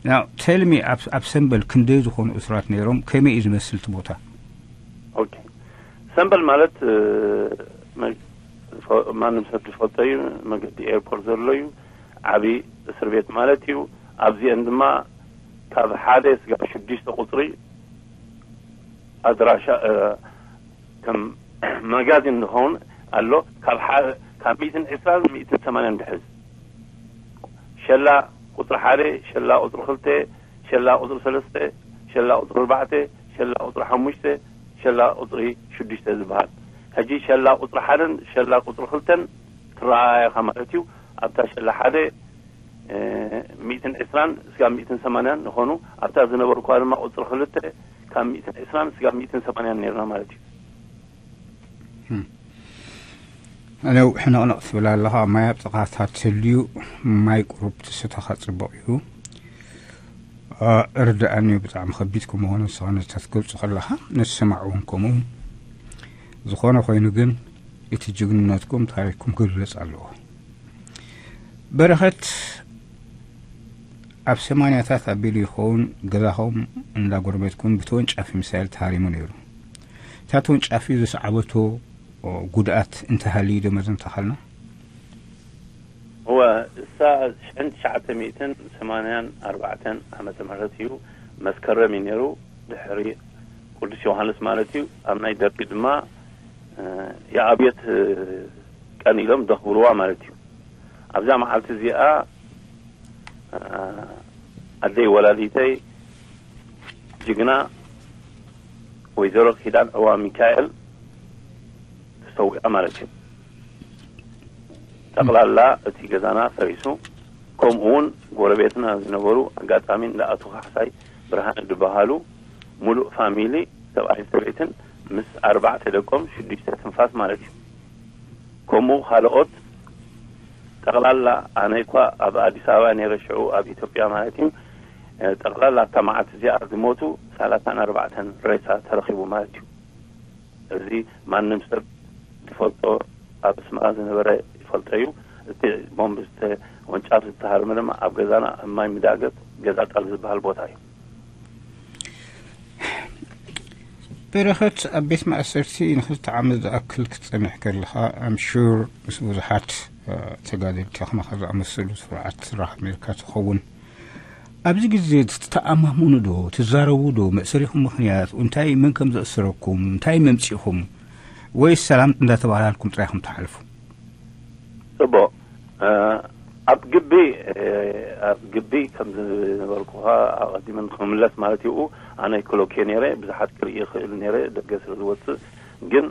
ናው ቴል ሚ ኣብ ኣብ ሰንበል ክንደይ ዝኾኑ እሱራት ነይሮም? ከመይ እዩ ዝመስል እቲ ቦታ? ኦኬ፣ ሰንበል ማለት፣ እ፣ መ-፣ ፈ-፣ ማንም ሰብ ዝፈልጦ እዩ። መገዲ ኤርፖርት ዘሎ እዩ። ዓቢ እስር ቤት ማለት እዩ። ኣብዚአን ድማ ካብ ሓደ ስጋብ ሽዱሽተ ቁጽሪ ኣድራሻ፣ እ፣ ከም መጋዚን ዝኸውን ኣሎ። ካብ ሓደ ካብ ሚእትን ዕስራን ሚእትን ሰማንያን ድሕዝ ሸላ ቁፅሪ ሓደ፣ ሸላ ቁፅሪ ክልተ፣ ሸላ ቁፅሪ ሰለስተ፣ ሸላ ቁፅሪ ኣርባዕተ፣ ሸላ ቁፅሪ ሓሙሽተ፣ ሸላ ቁፅሪ ሽዱሽተ ዝበሃል። ሕጂ ሸላ ቁፅሪ ሓደን ሸላ ቁፅሪ ክልተን ትረኣያ ኢኻ ማለት እዩ። ኣብታ ሸላ ሓደ ሚእትን ዕስራን ስጋብ ሚእትን ሰማንያን ንኾኑ ኣብታ ዝነበርኩዋ ድማ ቁፅሪ ክልተ ካብ ሚእትን ዕስራን ስጋብ ሚእትን ሰማንያን ነርና ማለት እዩ። ኣነው ሕንቕንቕ ትብል ኣለኻ። ማይ ኣብ ጥቓኻ ተልዩ ማይ ቁሩብ ትሰተኻ ጽቡቕ እዩ። ርድኣኒ እዩ። ብጣዕሚ ከቢድ ከም ዝኾነ ዝኾነ ተትገልጹ ከለኻ ንሰማዕ እውን ከምኡ። ዝኾነ ኮይኑ ግን እቲ ጅግንነትኩም ታሪክኩም ክግለጽ ኣለዎ። በረኸት ኣብ ሰማንያታት ኣቢሉ ይኸውን ገዛኹም እንዳ ጎረቤትኩም ብተወንጫፊ ሚሳይል ተሃሪሙ ነይሩ። እታ ተወንጫፊ ዘስዓበቶ ጉድኣት እንተሃልዩ ዶ መዘንተኻልና? እወ፣ እሳ ሽሕን ትሽዓተ ሚእትን ሰማንያን ኣርባዕተን ዓመተ ምህረት እዩ፣ መስከረም እዩ ነይሩ። ድሕሪ ቅዱስ ዮሃንስ ማለት እዩ። ኣብ ናይ ደርጊ ድማ የኣብየት ቀን ኢሎም ደኽብርዋ ማለት እዩ። ኣብዛ መዓልቲ እዚኣ ኣደይ ወላዲተይ ጅግና ወይዘሮ ኪዳን ዕዋ ሚካኤል ተሰዊኣ ማለት እዩ። ጠቕላላ እቲ ገዛና ፈሪሱ። ከምኡ እውን ጎረቤትና ዝነበሩ ኣጋጣሚ እንዳ ኣቶ ካሕሳይ ብርሃነ ዝበሃሉ ሙሉእ ፋሚሊ ሰብኣይን ሰበይትን ምስ ኣርባዕተ ደቆም ሽዱሽተ ትንፋስ ማለት እዩ። ከምኡ ካልኦት ጠቕላላ ኣነ እኳ ኣብ ኣዲስ ኣበባ ነይረ ሽዑ ኣብ ኢትዮጵያ ማለት እዩ። ጠቕላላ ኣብታ መዓልቲ እዚኣ ዝሞቱ ሰላሳን ኣርባዕተን ሬሳ ተረኺቡ ማለት እዩ። እዚ ማንም ሰብ ዝፈልጦ ኣብ ኣስመራ ዝነበረ ይፈልጦ እዩ። እቲ ቦምብ ዝተወንጫፍ ዝተሃርመ ድማ ኣብ ገዛና ኣብ ማይ ምዳገት ገዛ ጣል ዝበሃል ቦታ እዩ። በረኸት ኣብ ቤት ማእሰርቲ ንክልተ ዓመት ዝኣክል ክትጸንሕ ከለኻ ኣምሹር ምስ ብዙሓት ተጋደልቲ ከማኻ ዝኣመሰሉ ስርዓት ትራኽ ኣሜሪካ ትኸውን። ኣብዚ ግዜ ትተኣማምኑ ዶ ትዛረቡ ዶ መእሰሪኹም ምኽንያት እንታይ መን ከም ዘእሰረኩም እንታይ መምፂኹም ወይስ ሰላም እንዳተባሃላልኩም ጥራይ ኢኹም ትሓልፉ? ጽቡቕ። ኣብ ግቢ ኣብ ግቢ ከም ዝነበርኩኻ ኣቐዲመ ክምለስ ማለት እዩ። ኣነ ክሎኬ ነይረ፣ ብዙሓት ክርኢ ይኽእል ነይረ ደገ ስለ ዝወፅእ። ግን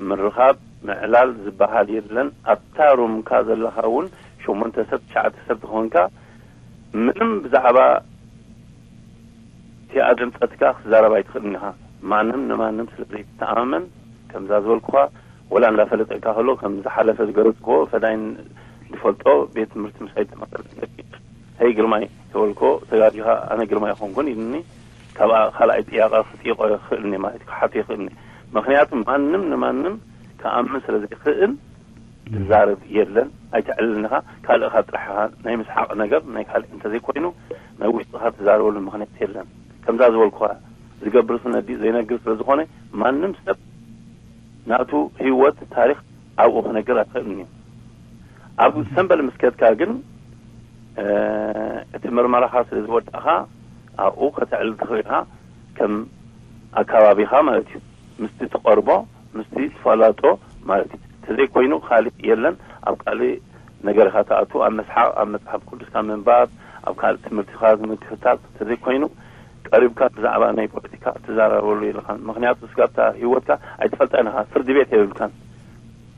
ምርኻብ ምዕላል ዝበሃል የለን። ኣብታ ሩምካ ዘለኻ እውን ሸሞንተ ሰብ ትሽዓተ ሰብ ትኾንካ ምንም ብዛዕባ እቲኣ ድምፀትካ ክዛረብ ኣይትኽእልን ኢኻ። ማንም ንማንም ስለ ዘይትተኣማመን ከምዛ ዝበልኩኻ ወላ እንዳፈለጠካ ከሎ ከም ዝሓለፈ ዝገለፅክዎ ፈዳይን ዝፈልጦ ቤት ትምህርቲ ምሳይ ተመረቀ። ሄይ ግርማይ ተበልኮ ተጋጊኻ ኣነ ግርማይ ኣይኮንኩን ኢልኒ። ካብኣ ካልኣይ ጥያቐ ክጥይቆ ይኽእልኒ ማለት ክሓቶ ይኽእልኒ። ምክንያቱ ማንም ንማንም ክኣምን ስለ ዘይኽእል ዝዛረብ የለን። ኣይተዕልልንኻ ካልእኻ ጥራሕ ኢኻ ናይ ምስሓቕ ነገር ናይ ካልእ እንተዘይኮይኑ ናይ ውሽጥኻ ትዛረበሉ ምክንያት የለን። ከምዛ ዝበልኩኻ ዝገብር ስነዲ ዘይነግር ስለ ዝኾነ ማንም ሰብ ናቱ ህይወት ታሪክ ኣብኡ ክነግር ኣይኽእልን እዩ። ኣብ ሰንበል ምስ ከድካ ግን እቲ ምርመራኻ ስለ ዝወዳእኻ ኣብኡ ከተዕልል ትኽእል ኢኻ። ከም ኣካባቢኻ ማለት እዩ ምስቲ ትቐርቦ ምስቲ ትፈላጦ ማለት እዩ። ተዘይኮይኑ ካልእ የለን። ኣብ ካልእ ነገር ኢኻ ትኣቱ ኣብ መስሓቕ ኣብ መፅሓፍ ቅዱስካ ምንባብ ኣብ ካልእ ትምህርትኻ ምክትታል ተዘይኮይኑ ቀሪብካ ብዛዕባ ናይ ፖለቲካ ትዛረበሉ የለኻን። ምክንያቱ ስጋብታ ህይወትካ ኣይትፈልጣን ኢኻ። ፍርዲ ቤት የብልካን።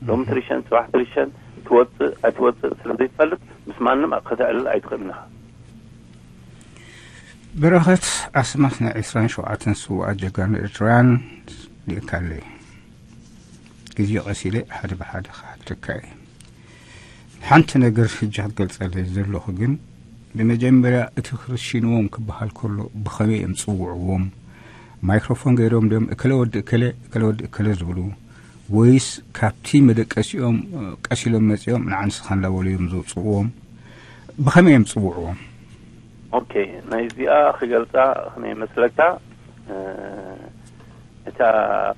ሎም ትሪሸን ጽባሕ ትሪሸን ትወጽእ ኣይትወጽእ ስለ ዘይትፈልጥ ምስ ማንም ከተዕልል ኣይትኽእልን ኢኻ። በረኸት ኣስማት ናይ ዕስራን ሸውዓተን ስውኣት ጀጋኑ ኤርትራውያን ልእካለይ። ግዜ ቀሲለ ሓደ ብሓደ ክሓተካ እየ። ሓንቲ ነገር ሕጂ ክትገልጸለይ ዘለኹ ግን ብመጀመርያ እቲ ክርሽንዎም ክበሃል ከሎ ብኸመይ እዮም ዝጽውዕዎም? ማይክሮፎን ገይሮም ድዮም እከለ ወዲ እከለ እከለ ወዲ እከለ ዝብሉ ወይስ ካብቲ መደቀሲኦም ቀሲሎም መጺኦም ንዓንስኻ እንዳበሉ እዮም ዝጽውዕዎም? ብኸመይ እዮም ዝጽውዕዎም? ኦኬ፣ ናይዚኣ ክገልጻ ከመይ መስለካ እታ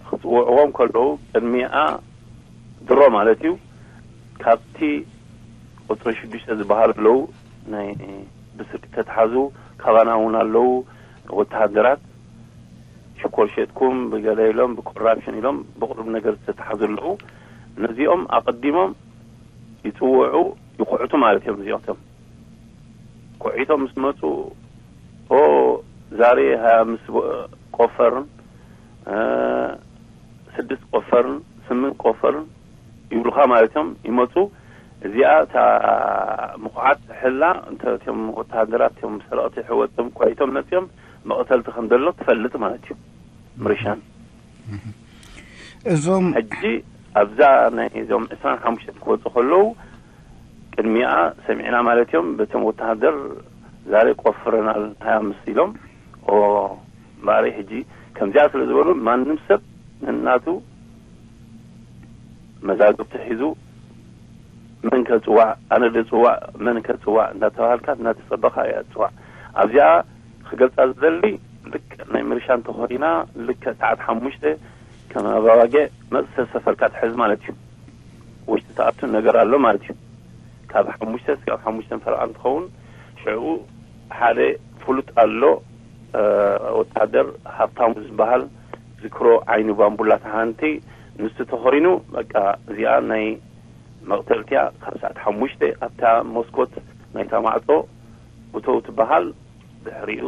ክጽውዕዎም ከለዉ ቅድሚኣ ድሮ ማለት እዩ ካብቲ ቁፅሪ ሽዱሽተ ዝበሃሉ ኣለዉ ናይ ብስርቂ ተተሓዙ ካባና እውን ኣለዉ ወተሃደራት ሽኮር ሸጥኩም ብገለ ኢሎም ብኮራፕሽን ኢሎም ብቁሩብ ነገር ዝተተሓዙ ኣለዉ። ነዚኦም ኣቐዲሞም ይጽውዑ፣ ይኹዕቱ ማለት እዮም። እዚኦም ኩዒቶም ምስ መጹ፣ ኦ፣ ዛሬ ሃያ ምስ ቆፈርን፣ እ፣ ስድስት ቆፈርን ስምንት ቆፈርን ይብሉኻ ማለት እዮም። ይመጹ። እዚኣ እታ ምኹዓት ሕላ፣ እንተ እቶም ወተሃደራት፣ እቶም ሰረቕቲ ሕወቶም ኳይቶም መጺኦም፣ መቕተልቲ ከም ዘሎ ትፈልጥ ማለት እዩ። ምርሻን። እዞም ሕጂ ኣብዛ ናይ እዞም ዕስራን ሓሙሽተን ክወፁ ከለዉ፣ ቅድሚኣ ሰሚዕና ማለት እዮም። በቶም ወተሃደር ዛሬ ቆፍረናል ሃያ ምስ ኢሎም። ኦ፣ እምበኣር ሕጂ ከምዚኣ ስለ ዝበሉ፣ ማንም ሰብ ነናቱ መዛግብቲ ሒዙ፣ መን ከጽዋዕ፣ ኣነ ዶ ጽዋዕ፣ መን ከጽዋዕ እንዳተባሃልካ እናተጸበኻ እያ ትጽዋዕ። ኣብዚኣ ክገልጻ ዝደሊ፣ ልክዕ ናይ ምርሻ እንተኾይና፣ ልክዕ ሰዓት ሓሙሽተ ከም ኣባባጌ መጽ ሰፈርካ ትሕዝ ማለት እዩ። ውሽጢ ትኣቱ ነገር ኣሎ ማለት እዩ። ካብ ሓሙሽተ እስካብ ሓሙሽተን ፈረቓ እንትኸውን፣ ሽዑ ሓደ ፍሉጥ ኣሎ፣ እ፣ ወታደር ሃብታሙ ዝበሃል፣ ዝክሮ ዓይኑ ባምቡላ ተሃንቲ፣ ንሱ ተኾይኑ፣ በቃ፣ እዚኣ ናይ መቕተልቲያ ካብ ሰዓት ሓሙሽተ ኣብታ መስኮት ናይታ ማዕጾ እተው ትበሃል። ድሕሪኡ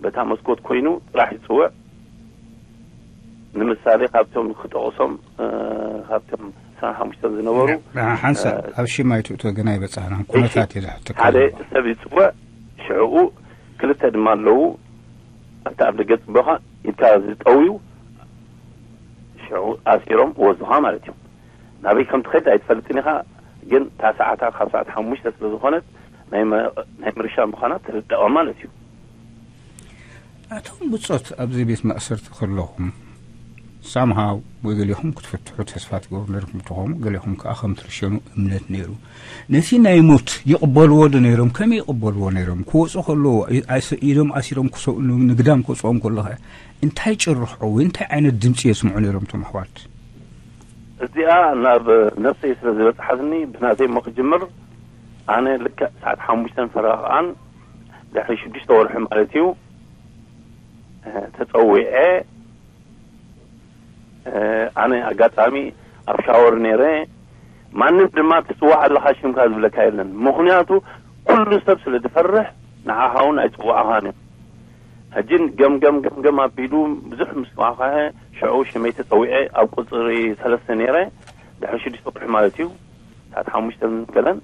በታ መስኮት ኮይኑ ጥራሕ ይጽውዕ። ንምሳሌ፣ ካብቶም ክጠቕሶም፣ እ፣ ካብቶም ዕስራን ሓሙሽተን ዝነበሩ፣ ሓንሳብ እ፣ ኣብ ሽም ኣይትእቶ፣ ግን ኣይበጻሕናን። እሺ፣ ኩነታት እዩ ዝሕትካ ሓደ ዘሎ። ሰብ ይጽውዕ፣ ሽዕኡ ክልተ ድማ ኣለዉ። ኣብቲ ኣብ ደገ ጽበኻ ኢድካ ዝጠውዩ፣ ሽዑ ኣሲሮም ወዙኻ ማለት እዩ። ናበይ ከም ትኸድ ኣይትፈልጥን ኢኻ፣ ግን እታ ሰዓታ ካብ ሰዓት ሓሙሽተ ስለ ዝኾነት፣ ናይ መ-፣ ናይ ምርሻ ምዃና ትርዳኦ ማለት እዩ። ኣቶም ብጾት ኣብዚ ቤት ማእሰርቲ ከለኹም፣ ሳምሃው ወይ ገሊኹም ክትፍትሑ ተስፋ ትገብሩ ነርኩም ትኾኑ፣ ገሊኹም ከኣ ከም ትርሸኑ እምነት ነይሩ። ነቲ ናይ ሞት ይቕበልዎ ዶ ነይሮም? ከመይ ይቕበልዎ ነይሮም? ክወጹ ከለዉ፣ ኣይ-፣ ኣይስ-፣ ኢዶም ኣሲሮም ክሰ-፣ ን-፣ ንግዳም ክወጽኦም ከሎ ኸ እንታይ ጭርሖ ወይ እንታይ ዓይነት ድምጺ የስምዑ ነይሮም እቶም ኣሕዋት? እዚኣ ናብ ነፍሰይ ስለ ዝበጽሓትኒ፣ ብናተይ እሞ ክጅምር፣ ኣነ ልክዕ ሰዓት ሓሙሽተን ፈረቓን ድሕሪ ሽዱሽተ ወርሒ ማለት እዩ፣ እ፣ ተጸዊዐ። እ፣ ኣነ ኣጋጣሚ ኣብ ሻወር ነይረ። ማንም ድማ ትጽዋዕ ኣለኻ ሽምካ ዝብለካ የለን። ምኽንያቱ ኩሉ ሰብ ስለ ዝፈርሕ ንዓኻ እውን ኣይጽዋዕኻን እዮም። ሕጂ ገምገም ገምገም ኣቢሉ ብዙሕ ምስ ዋዕኻኸ ሽዑ ሽመይ ተጸዊዐ ኣብ ቁጽሪ ሰለስተ ነይረ። ድሕሪ ሽዱሽተ ወርሒ ማለት እዩ። ሰዓት ሓሙሽተ ገለን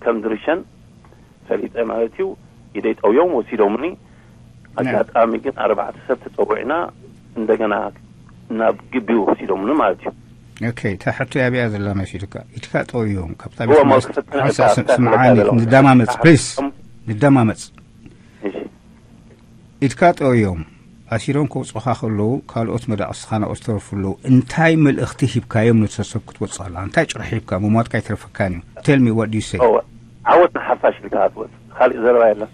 ከም ዝርሸን ፈሊጠ ማለት እዩ። ኢደይ ጠውዮም ወሲዶምኒ። ኣጋጣሚ ግን ኣርባዕተ ሰብ ተጸዊዕና እንደገና ናብ ግቢ ወሲዶምኒ ማለት እዩ። ኦኬ፣ እታ ሕቶ ያብያ ዘላ መሲልካ። ኢድካ ጠውዮም፣ ካብታ እዎ፣ ቤት ማእስ-፣ መክፈትና ሓንሳ እታ ስም-፣ እታ ስምዓኒ፣ ዘለዋ። ንዳማመጽ፣ ፕሊስ። እም። ንዳማመጽ። እሺ። ኢድካ ጠውዮም፣ ኣሲሮም ከውጽኻ ከለዉ፣ ካልኦት መዳቕስትኻ ናብኡ ዝተረፉ ኣለዉ። እንታይ መልእኽቲ ሂብካዮም ነቲ ሰብ ክትወጽእ ከለኻ? እንታይ ጭርሒ ሂብካ? ምሟትካ ኣይተርፈካን እዩ። Tell me what do you say? እዎ፣ ዓወት ንሓፋሽ ኢልካ ክትወጽእ። ካሊእ ዘረባ የለን።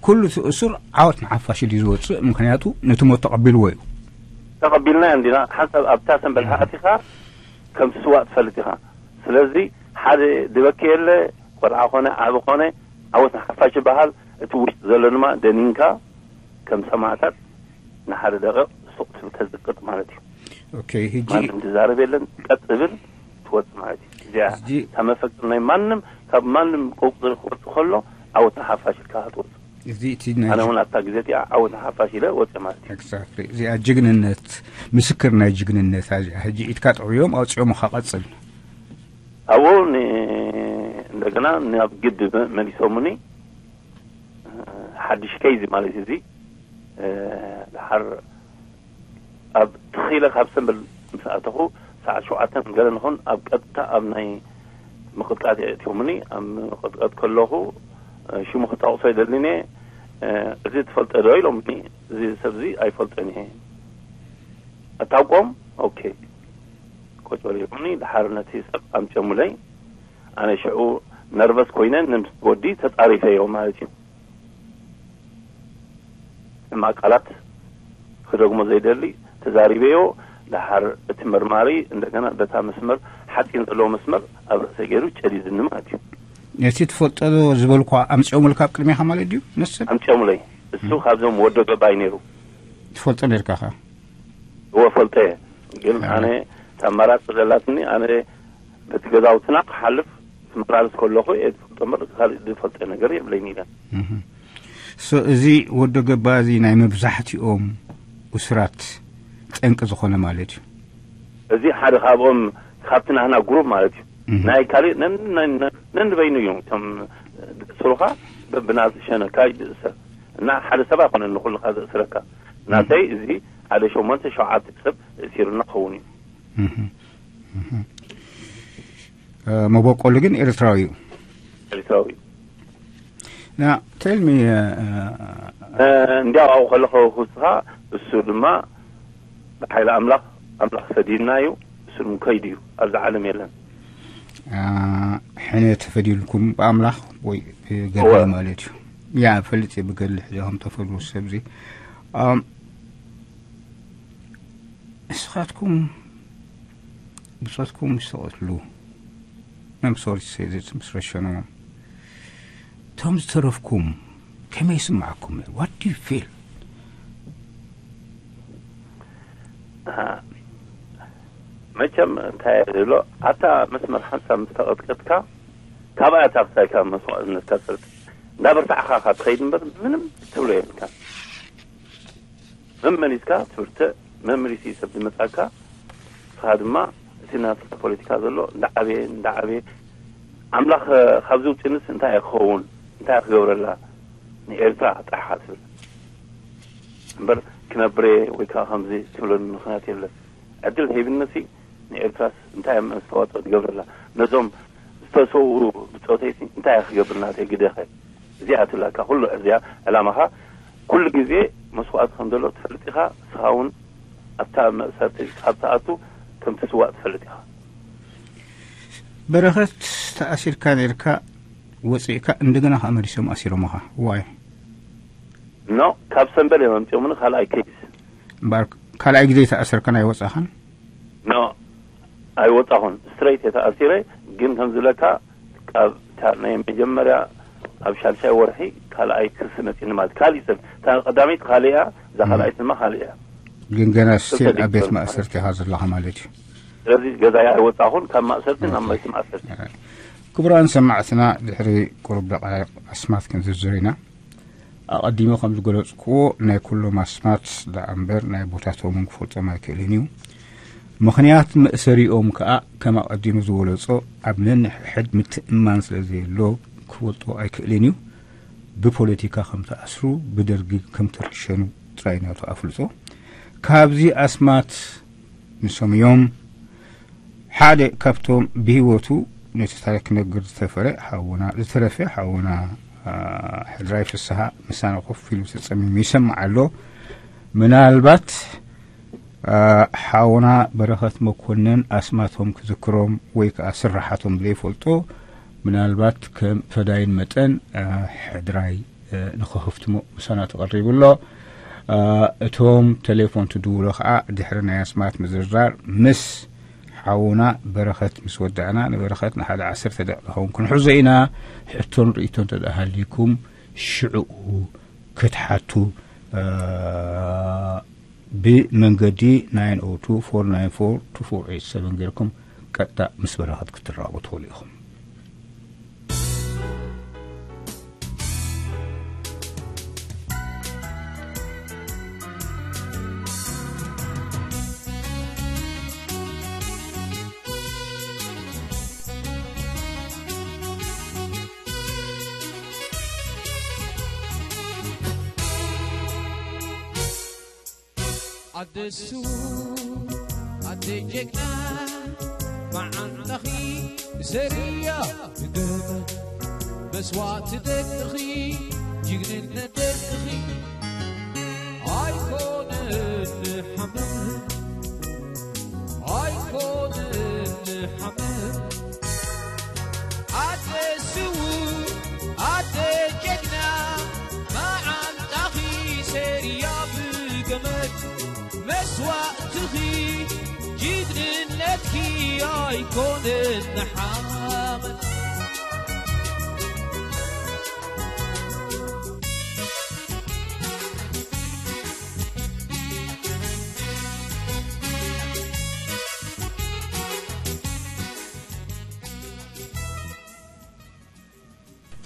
ኩሉ እቲ እሱር ዓወት ንሓፋሽ ኢሉ እዩ ዝወጽእ፣ ምኽንያቱ ነቲ ሞት ተቐቢልዎ እዩ። ተቐቢልና እንዲና፣ ሓንሳብ ኣብታ ሰንበል እም። ኣቲኻ ከም ትስዋእ ትፈልጥ ኢኻ። ስለዚ ሓደ ድበኪ የለ፣ ቆልዓ ኾነ ዓቢ ኾነ፣ ዓወት ንሓፋሽ ይበሃል። እቲ ውሽጢ ዘሎ ድማ ደኒንካ ከም ሰማእታት ንሓደ ደቂቕ ሱቕ ትብል ተዝቅጥ ማለት እዩ። ኦኬ፣ ሕጂ ማንም ዝዛረብ የለን፣ ቀጥ ዝብል ትወጽእ ማለት እዩ። እዚኣ ሕጂ እታ መፈክር ናይ ማንም፣ ካብ ማንም ቁጽሪ ክወጽእ ከሎ ዓወት ንሓፋሽ ኢልካ ክትወጽእ። እዚ እቲ ናይ ኣነ እውን ኣብታ ግዜ እቲኣ ዓወት ንሓፋሽ ኢለ ወጽእ ማለት እዩ። ኤግዛክትሊ። እዚኣ ጅግንነት፣ ምስክር ናይ ጅግንነት እያ እዚኣ። ሕጂ ኢድካ ጠውዮም ኣውጺኦምኻ ቀጽል። ኣብኡ ን-፣ እንደገና ናብ ግቢ መ-፣ መሊሶምኒ። ሓድሽ ኬዝ ማለት እዩ እዚ። እ፣ ድሓር ኣብ ትኺለ ካብ ሰንበል ምስ ኣተኹ ሰዓት ሸውዓተ ገለ ንኹን ኣብ ቀጥታ ኣብ ናይ ምቕጥቃጥ የእትዮምኒ። ኣብ ምቕጥቃጥ ከለኹ፣ እ፣ ሽሙ ክጠቕሶ ኣይደልን እየ። እ፣ "እዚ ትፈልጦ ዶ?" ኢሎምኒ። "እዚ ሰብ እዚ ኣይፈልጦን እየ። ኣታውቆም?" "ኦኬ፣ ቆጭ በል" ኢሎምኒ። ድሓር ነቲ ሰብ ኣምጨሙለይ። ኣነ ሽዑ ነርቨስ ኮይነ ምስ ወዲ ተጻሪፈዮ ማለት እዩ። ሕማቕ ቃላት ክደግሞ ዘይደሊ ተዛሪበዮ። ደሓር እቲ መርማሪ እንደገና በታ መስመር ሓፂን ዘለዎ መስመር ኣብ ርእሰይ ገይሩ ጨዲድኒ ማለት እዩ። ነቲ ትፈልጦ ዶ ዝበልኳ ኣምፅኦምልካ ኣብ ቅድሜኻ ማለት ድዩ? ነሰብ ኣምፅኦምለይ። እሱ ም። ካብዞም ወዶ ገባይ ነይሩ። ትፈልጦ ነርካ ኸ? እወ ፈልጠ። ግን ኣነ። ኣነ ኣማራፂ ዘላትኒ ኣነ በቲ ገዛውትና ክሓልፍ ክመላለስ ከለኹ እየ ዝፈልጦ እምበር ካልእ ዝፈልጦ ነገር የብለይን ኢለን። እህ። ሶ፣ እዚ ወዶ ገባ እዚ ናይ መብዛሕትኦም እሱራት ጠንቂ ዝኾነ ማለት እዩ። እዚ ሓደ ካብኦም ካብቲ ናህና ግሩፕ ማለት እዩ። እህ። ናይ ካልእ ነን- ነን- ነን- ነንበይኑ እዮም እቶም ዝእስሩኻ። በብና ዝሸነካ እዩ ዝእሰር እና ሓደ ሰብ ኣይኮነን ንኩልኻ ዘእስረካ። ናተይ እዚ ሓደ ሸሞንተ ሸውዓተ ሰብ እሲሩና ክኸውን እዩ። እህ። እህ። እ፣ መበቆሉ ግን ኤርትራዊ እዩ። ኤርትራዊ እዩ። ና፣ ቴል ሚ፣ እ፣ እ፣ እንዲያው ኣብኡ ከለኹ ክስኻ እሱ ድማ ብሓይሊ ኣምላኽ ኣምላኽ ሰዲድና እዩ። እሱ ድማ ከይዱ እዩ። ኣብዚ ዓለም የለን። እ፣ ሕነ ተፈዲልኩም ብኣምላኽ ወይ ብገድሊ እወ። ማለት እዩ። ያ፣ ፈልጥ እየ ብገድሊ ሕዚ ከም ተፈድዎ ሰብ እዚ። ኣም፣ ንስኻትኩም ብጾትኩም ምስ ተቐትሉ፣ I'm sorry to say this፣ ምስ ረሸኑ፣ እቶም ዝተረፍኩም ከመይ ይስምዓኩም ነይሩ? What do you feel? ኣሃ። መቸም እንታይ እየ ዝብሎ፣ ኣታ መስመር ሓንሳብ ምስ ተቐጥቀጥካ፣ ካብኣ እታ ክሳይካ መስዋእትነትካ ትፈልጥ። እንዳበርታዕኻ ኢኻ ትኸይድ እምበር ምንም ትብሎ የብልካን። መመሊስካ ትብርትዕ፣ መመሊሱ እዩ ሰብ ዝመጻካ። ንስኻ ድማ እቲ ናትካ ፖለቲካ ዘሎ እንዳዓበየ፣ እንዳዓበየ፣ ኣምላኽ ካብዚ ውፅንስ እንታይ እዩ ክኸውን? እንታይ እዩ ክገብረላ ንኤርትራ ጥራሕ ትብል እምበር ክነብሬ ወይ ከዓ ከምዚ ትብለሉ ምኽንያት የለን። ዕድል ሂብነሲ ንኤርትራስ እንታይ እየ መስተዋፅኦ ዝገብረላ? ነዞም ዝተሰውኡ ብፆተይሲ እንታይ እየ ክገብር ናተይ ግደኸ? እዚኣ ትላካ ኩሉ እዚኣ ዕላማኻ ኩሉ ግዜ መስዋእቲ ከም ዘሎ ትፈልጥ ኢኻ። ንስኻ እውን ኣብታ መእሰርቲ ካብ ትኣቱ ከም ትስዋእ ትፈልጥ ኢኻ። በረኸት ተኣሲርካ ነርካ ወፂእካ እንደገና ከዓ መሊሶም ኣሲሮምኻ። ዋይ? ኖ፣ ካብ ሰንበል እዮም ኣምፂኦምኒ ካልኣይ ኬስ። እምበኣር ካልኣይ ግዜ ተኣሰርካን ኣይወፃኻን? ኖ፣ ኣይወፃኹን። ስትሬት እየ ተኣሲረ። ግን ከም ዝብለካ ካብ እታ ናይ መጀመርያ ኣብ ሻድሻይ ወርሒ ካልኣይ ክሲ መፂኒ ማለት ካሊእ ሰብ እታ ቀዳመይቲ ካልእ እያ፣ እዛ ካልኣይቲ ድማ ካልእ እያ። ግን ገና ስቲል ኣብ ቤት ማእሰርቲ ኢኻ ዘለኻ ማለት እዩ። ስለዚ ገዛይ ኣይወፃኹን፣ ካብ ማእሰርቲ ናብ ቤት ማእሰርቲ። ክቡራን ሰማዕትና ድሕሪ ቁሩብ ደቃይቕ ኣስማት ክንዝርዝር ኢና። ኣቐዲመ ከም ዝገለጽክዎ ናይ ኩሎም ኣስማት ደኣ እምበር ናይ ቦታቶምን ክፈልጦም ኣይክእልን እዩ። ምኽንያት መእሰሪኦም ከኣ ከም ኣቐዲሙ ዝወለጾ ኣብ ነንሕድሕድ ምትእምማን ስለ ዘየሎ ክፈልጦ ኣይክእልን እዩ። ብፖለቲካ ከም ተኣስሩ ብደርጊ ከም ተረሸኑ ጥራይ ናቱ ኣፍልጦ። ካብዚ ኣስማት ንሶም እዮም። ሓደ ካብቶም ብህይወቱ ነቲ ታሪክ ክነግር ዝተፈረ ሓውና ዝተረፈ ሓውና ሕድራይ ፍስሃ ምሳና ኮፍ ኢሉ ተጸሚሙ ይሰምዕ ኣሎ። ምናልባት ሓውና በረኸት መኮነን ኣስማቶም ክዝክሮም ወይ ከዓ ስራሓቶም ዘይፈልጦ ምናልባት ከም ፈዳይን መጠን ሕድራይ ንክኸፍትሞ ምሳና ተቐሪቡ ኣሎ። እቶም ቴሌፎን ትድውሎ ከዓ ድሕሪ ናይ ኣስማት ምዝርዛር ምስ ሓውና በረኸት ምስ ወዳእና ንበረኸት ንሓደ ዓሰርተ ደቂቕ ዝኸውን ክንሕዞ ኢና። ሕቶን ርእይቶን ተደሃሊኩም ሽዕኡ ክትሓቱ ብመንገዲ ናይን ኦ ቱ ፎር ናይን ፎር ቱ ፎር ኤይት ሰቨን ጌርኩም ቀጥታ ምስ በረኸት ክትራኸቡ ትኽእሉ ኢኹም። ኣደሱ ኣደ ጀግና መዓንጣኺ ዘርያ ብገመድ መስዋእቲ ደቅኺ ጅግንነት ደቅኺ ኣይኮነን ሓመድ ኣይኮነን ሓመድ ኣደ ስውእ ኣደ ጀግና መዓንጣኺ ሰሪያ ብገመድ መስዋእትኺ ጅግንነትኪ ኣይኮነን ንሓመድ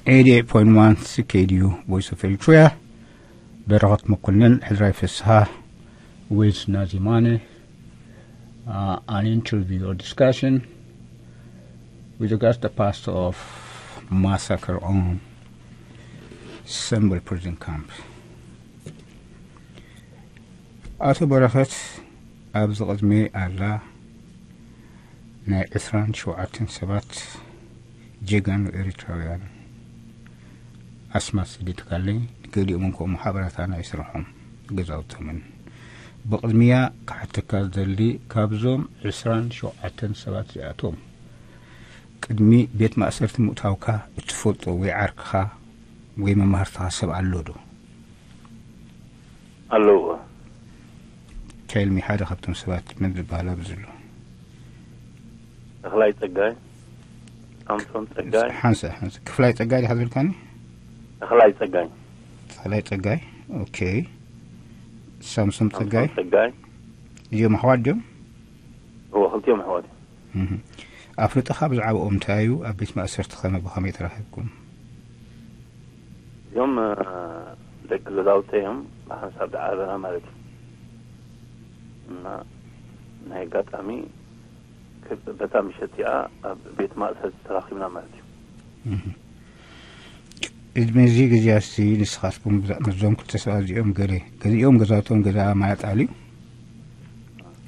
eighty-eight point one C K D U Voice of Eritrea. በረኸት መኮንን፣ ሕድራይ ፍስሃ with Nazimane, uh, an interview or discussion with regards to the past of massacre on Sembwe prison camp. ኣቶ በረኸት፣ ኣብዚ ቅድሚ ኣላ ናይ ዕስራን ሸውዓተን ሰባት ጀጋኑ ኤርትራውያን ኣስማት ሰዲድካለይ። ገሊኦም እንኮ ሓበራታ ናይ ስርሖም፣ ገዛውቶምን። ብቕድሚያ ክሓተካ ዝደሊ፣ ካብዞም ዕስራን ሸውዓተን ሰባት እዚኣቶም ቅድሚ ቤት ማእሰርቲ ምእታውካ እትፈልጦ ወይ ዓርክኻ ወይ መማህርትኻ ሰብ ኣሎ ዶ? ኣለዎ። Tell me ሓደ ካብቶም ሰባት መን ዝበሃል ኣብዚ ዘሎ? ተኽላይ ጸጋይ፣ ሳምሶን ጸጋይ። ሓንሳ፣ ሓንሳ። ክፍላይ ጸጋይ ዲኻ ዝብልካኒ? ተኽላይ ጸጋይ። ተኽላይ ጸጋይ። ኦኬ። ሳምሶን ሳምሶን ጸጋይ። ጸጋይ። እዚኦም ኣሕዋት ድዮም? እዎ፣ ክልቲኦም ኣሕዋት እዮም። እህ። ኣፍልጦኻ ብዛዕባኦም እንታይ እዩ? ኣብ ቤት ማእሰርቲ ኸመ ብኸመይ ተራኺብኩም? እዚኦም፣ እ፣ ደቂ ገዛውተይ እዮም፣ ብሓንሳብ ደዓ ኣለና ማለት እዩ። እና ናይ ኣጋጣሚ ክ-፣ በታ ምሸት እቲኣ ኣብ ቤት ማእሰርቲ ተራኺብና ማለት እዩ። እህ። ቅድሚ እዚ ግዜ ኣስቲ ንስኻትኩም ብዛ-፣ ምስዞም ክልተ ሰባት እዚኦም ገለ ገዚኦም ገዛውቶም ገዛ ማይ ኣጣል እዩ?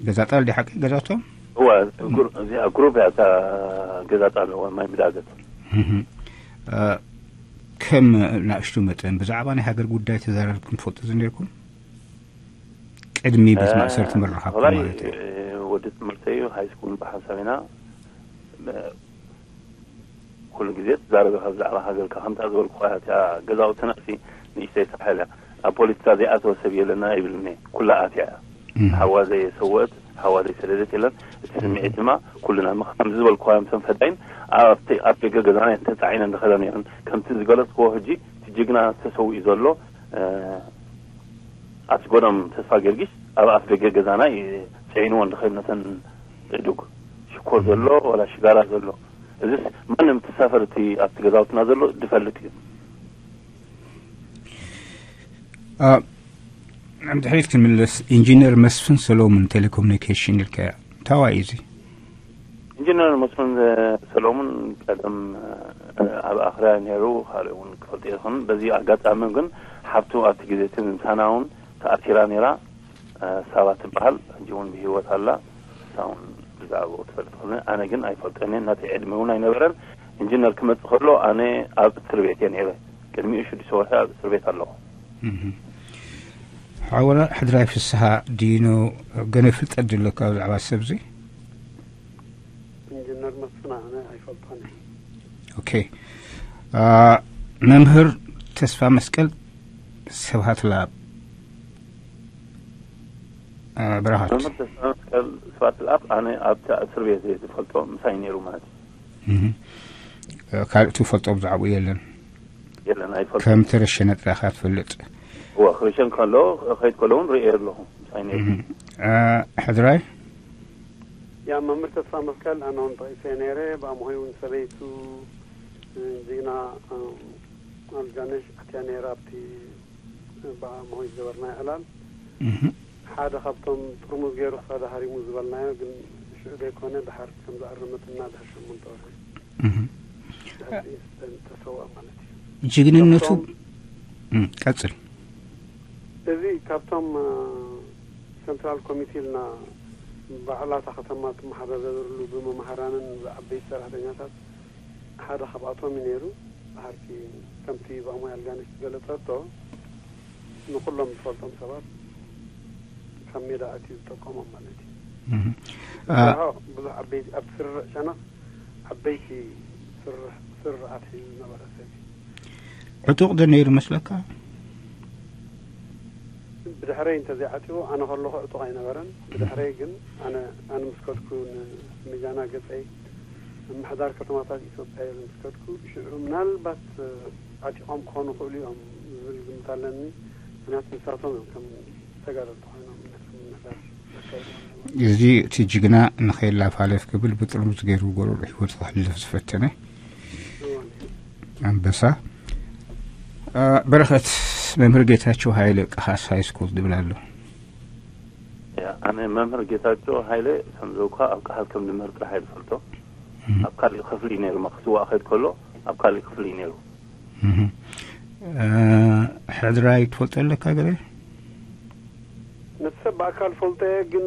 ገዛ ጣል ዲ ሓቂ ገዛውቶም? እወ፣ ግሩ-፣ እዚኣ ግሩፕ እያ እታ ገዛ ጣል፣ እወ፣ ማይ ምዳገት። እህ። እ፣ ከም ንእሽቱ መጠን ብዛዕባ ናይ ሃገር ጉዳይ ተዛረብኩም ትፈልጡ ዝ ነርኩም? ቅድሚ ቤት ማእሰርቲ ምርኻብኩም ብፍላይ፣ ማለት እዩ። እ፣ ወዲ ትምህርተይ እዩ፣ ሃይ ስኩል ብሓንሳብ ኢና። እ፣ ኩሉ ግዜ ትዛረብ ኢኻ ብዛዕባ ሃገርካ። ከምታ ዝበልኩኻ እያ፣ እቲኣ ገዛውትና ሲ ንእሽተይ ሳሕል እያ። ኣብ ፖለቲካ ዘይኣተወ ሰብ የለና ይብልኒ። ኩላ ኣትያ እያ። እም። ሓዋ ዘየሰወት፣ ሓዋ ዘይሰደደት የለን። እቲ ስምዒት ድማ ኩልና፣ ምኽ-፣ ከምዚ ዝበልኩኻ እዮም፣ እቶም ፈዳይን ኣብቲ፣ ኣብ ደገ ገዛና ተጻዒነን ዝኸዳ ነይረን። ከምቲ ዝገለጽክዎ ሕጂ፣ እቲ ጅግና ተሰዊኡ ዘሎ፣ እ፣ ኣስጎዶም ተስፋ ጊዮርጊስ ኣብ ኣፍ ደገ ገዛና እዩ ጽዒንዎ እንድኸይድ ነተን እዱግ ሽኮር ዘሎ ዋላ ሽጋራ ዘሎ። እዚስ ማንም ተሳፈርቲ ኣብቲ ገዛውትና ዘሎ ድፈልጥ እዩ። አ፣ ንድሕሪት ክንምለስ፣ ኢንጂነር መስፍን ሰሎሙን ቴሌኮሙኒኬሽን ኢልካዮ። እንታይ እዩ እዚ? ኢንጂነር መስፍን፣ እ፣ ሰሎሙን ቀደም፣ እ፣ ኣብ ኣኽርያ ነይሩ፣ ካልእ እውን ክፈልጦ ይኽእል። በዚ ኣጋጣሚ ግን ሓፍቱ ኣብቲ ግዜ እቲ ምሳና እውን ተኣሲራ ነይራ፣ እ፣ ሳባ ትበሃል። ሕጂ እውን ብህይወት ኣላ። እሳ እውን ብዛዕባኡ ትፈልጥ ትኾነ። ኣነ ግን ኣይፈልጦን እየ። ናተይ ዕድመ እውን ኣይነበረን። ኢንጂነር ክመጽእ ከሎ ኣነ ኣብ እስር ቤት እየ ነይረ። ቅድሚኡ ሽዱሽተ ወርሒ ኣብ እስር ቤት ኣለኹ። እህ። ሓወና ሕድራይ ፍስሃ ዲኖ፣ ገለ ፍልጠት ድለካ ብዛዕባ ሰብዚ? ኢንጂነር መስፍን ኣነ ኣይፈልጦን እየ። ኦኬ። አ፣ መምህር ተስፋ መስቀል ስብሃት ለኣብ፣ አ፣ ብርሃት። መምህር ተስፋ መስቀል ስብሃት ለኣብ ኣነ ኣብቲ እስር ቤት እየ ዝፈልጦ፣ ምሳይ ነይሩ ማለት እዩ። እህ። አ፣ ካልእ ትፈልጦ ብዛዕባኡ የለን? የለን፣ ኣይፈልጦን። ከም ተረሸነ ጥራይ ኢኻ ትፈልጥ? እወ፣ ክርሸን ከሎ፣ ከይድ ከሎ እውን ርእየ ኣለኹ፣ ምሳይ ነይሩ። እህ። አ፣ ሕድራይ? ያ መምህር ተስፋ መስቀል ኣነ እውን ጠቒሰ ነይረ። ብኣምሆይ እውን ሰበይቱ፣ እ፣ ጅግና፣ እ፣ ኣልጋነሽ ኣትያ ነይራ ኣብቲ ብኣምሆይ ዝገበርናዮ ዕላል። እህ። ሓደ ካብቶም ጥርሙዝ ገይሩ ክሳዳ ሃሪሙ ዝበልናዮ ግን ሽዑ ዘይኮነ፣ ድሓር ከም ዝኣረመትና ድሕሪ ሸሞንተ ወርሒ እህ። ድሕሪ ተሰውኣ ማለት እዩ። ጅግንነቱ ካብቶም እም፣ ቀጽል። እዚ ካብቶም፣ እ፣ ሰንትራል ኮሚቴ ኢልና ባዕላ እታ ከተማ ትመሓዳደረሉ ብመምሃራንን ብዓበይቲ ሰራሕተኛታት ሓደ ካብኣቶም እዩ ነይሩ። ብሓቂ ከምቲ ብኣሞይ ኣልጋነሽ ዝገለጸቶ ንኩሎም ዝፈልጦም ሰባት ካብ ሜዳ ኣትዩ ዝጠቀሞም ማለት እዩ። እህ። አ- ብዙሕ፣ ብዙሕ ዓበይቲ ኣብቲ ስርርዕ ሸነኽ ዓበይቲ ስርርዕ፣ ስርርዓት ሒዙ ዝነበረ ሰብ እዩ። ዕጡቕ ዶ ነይሩ መስለካ? ብድሕረይ እንተዘይዓጢቑ ኣነ ከለኹ ዕጡቕ ኣይነበረን። ብድሕረይ ግን ኣነ፣ ኣነ ምስ ከድኩ ንመጃና ገጸይ ምምሕዳር ከተማታት ኢትዮጵያ ኢለ ምስ ከድኩ፣ ሽዑ ምናልባት ዓጢቖም ክኾኑ ይኽእሉ እዮም ዝብል ግምት ኣለኒ። ምኽንያቱ ንሳቶም እዮም ከም ተጋደልቲ ኮይኖም ነቲ ምምሕዳር ዘካይድዎ ዝነበሩ። እዚ እቲ ጅግና ንኸይላፋለፍ ክብል ብጥርሙዝ ገይሩ ጎረሮ ህይወቱ ከሕልፍ ዝፈተነ። እዋን እዩ። ኣንበሳ። አ፣ በረኸት፣ መምህር ጌታቸው ኃይለ ቀሃስ ሃይ ስኩል ድብል ኣሎ። ያ፣ ኣነ መምህር ጌታቸው ኃይለ ከም ዘውካ ኣብ ቀሃል ከም ንምህር ጥራሕ እየ ዝፈልጦ። ኣብ ካሊእ ክፍሊ እዩ ነይሩ፣ መክስዋ ከይድ ከሎ ኣብ ካሊእ ክፍሊ እዩ ነይሩ። እህ። አ፣ ሕድራይ ትፈልጦ ኣለካ ገለ? ነቲ ሰብ ብኣካል ፈልጦ እየ፣ ግን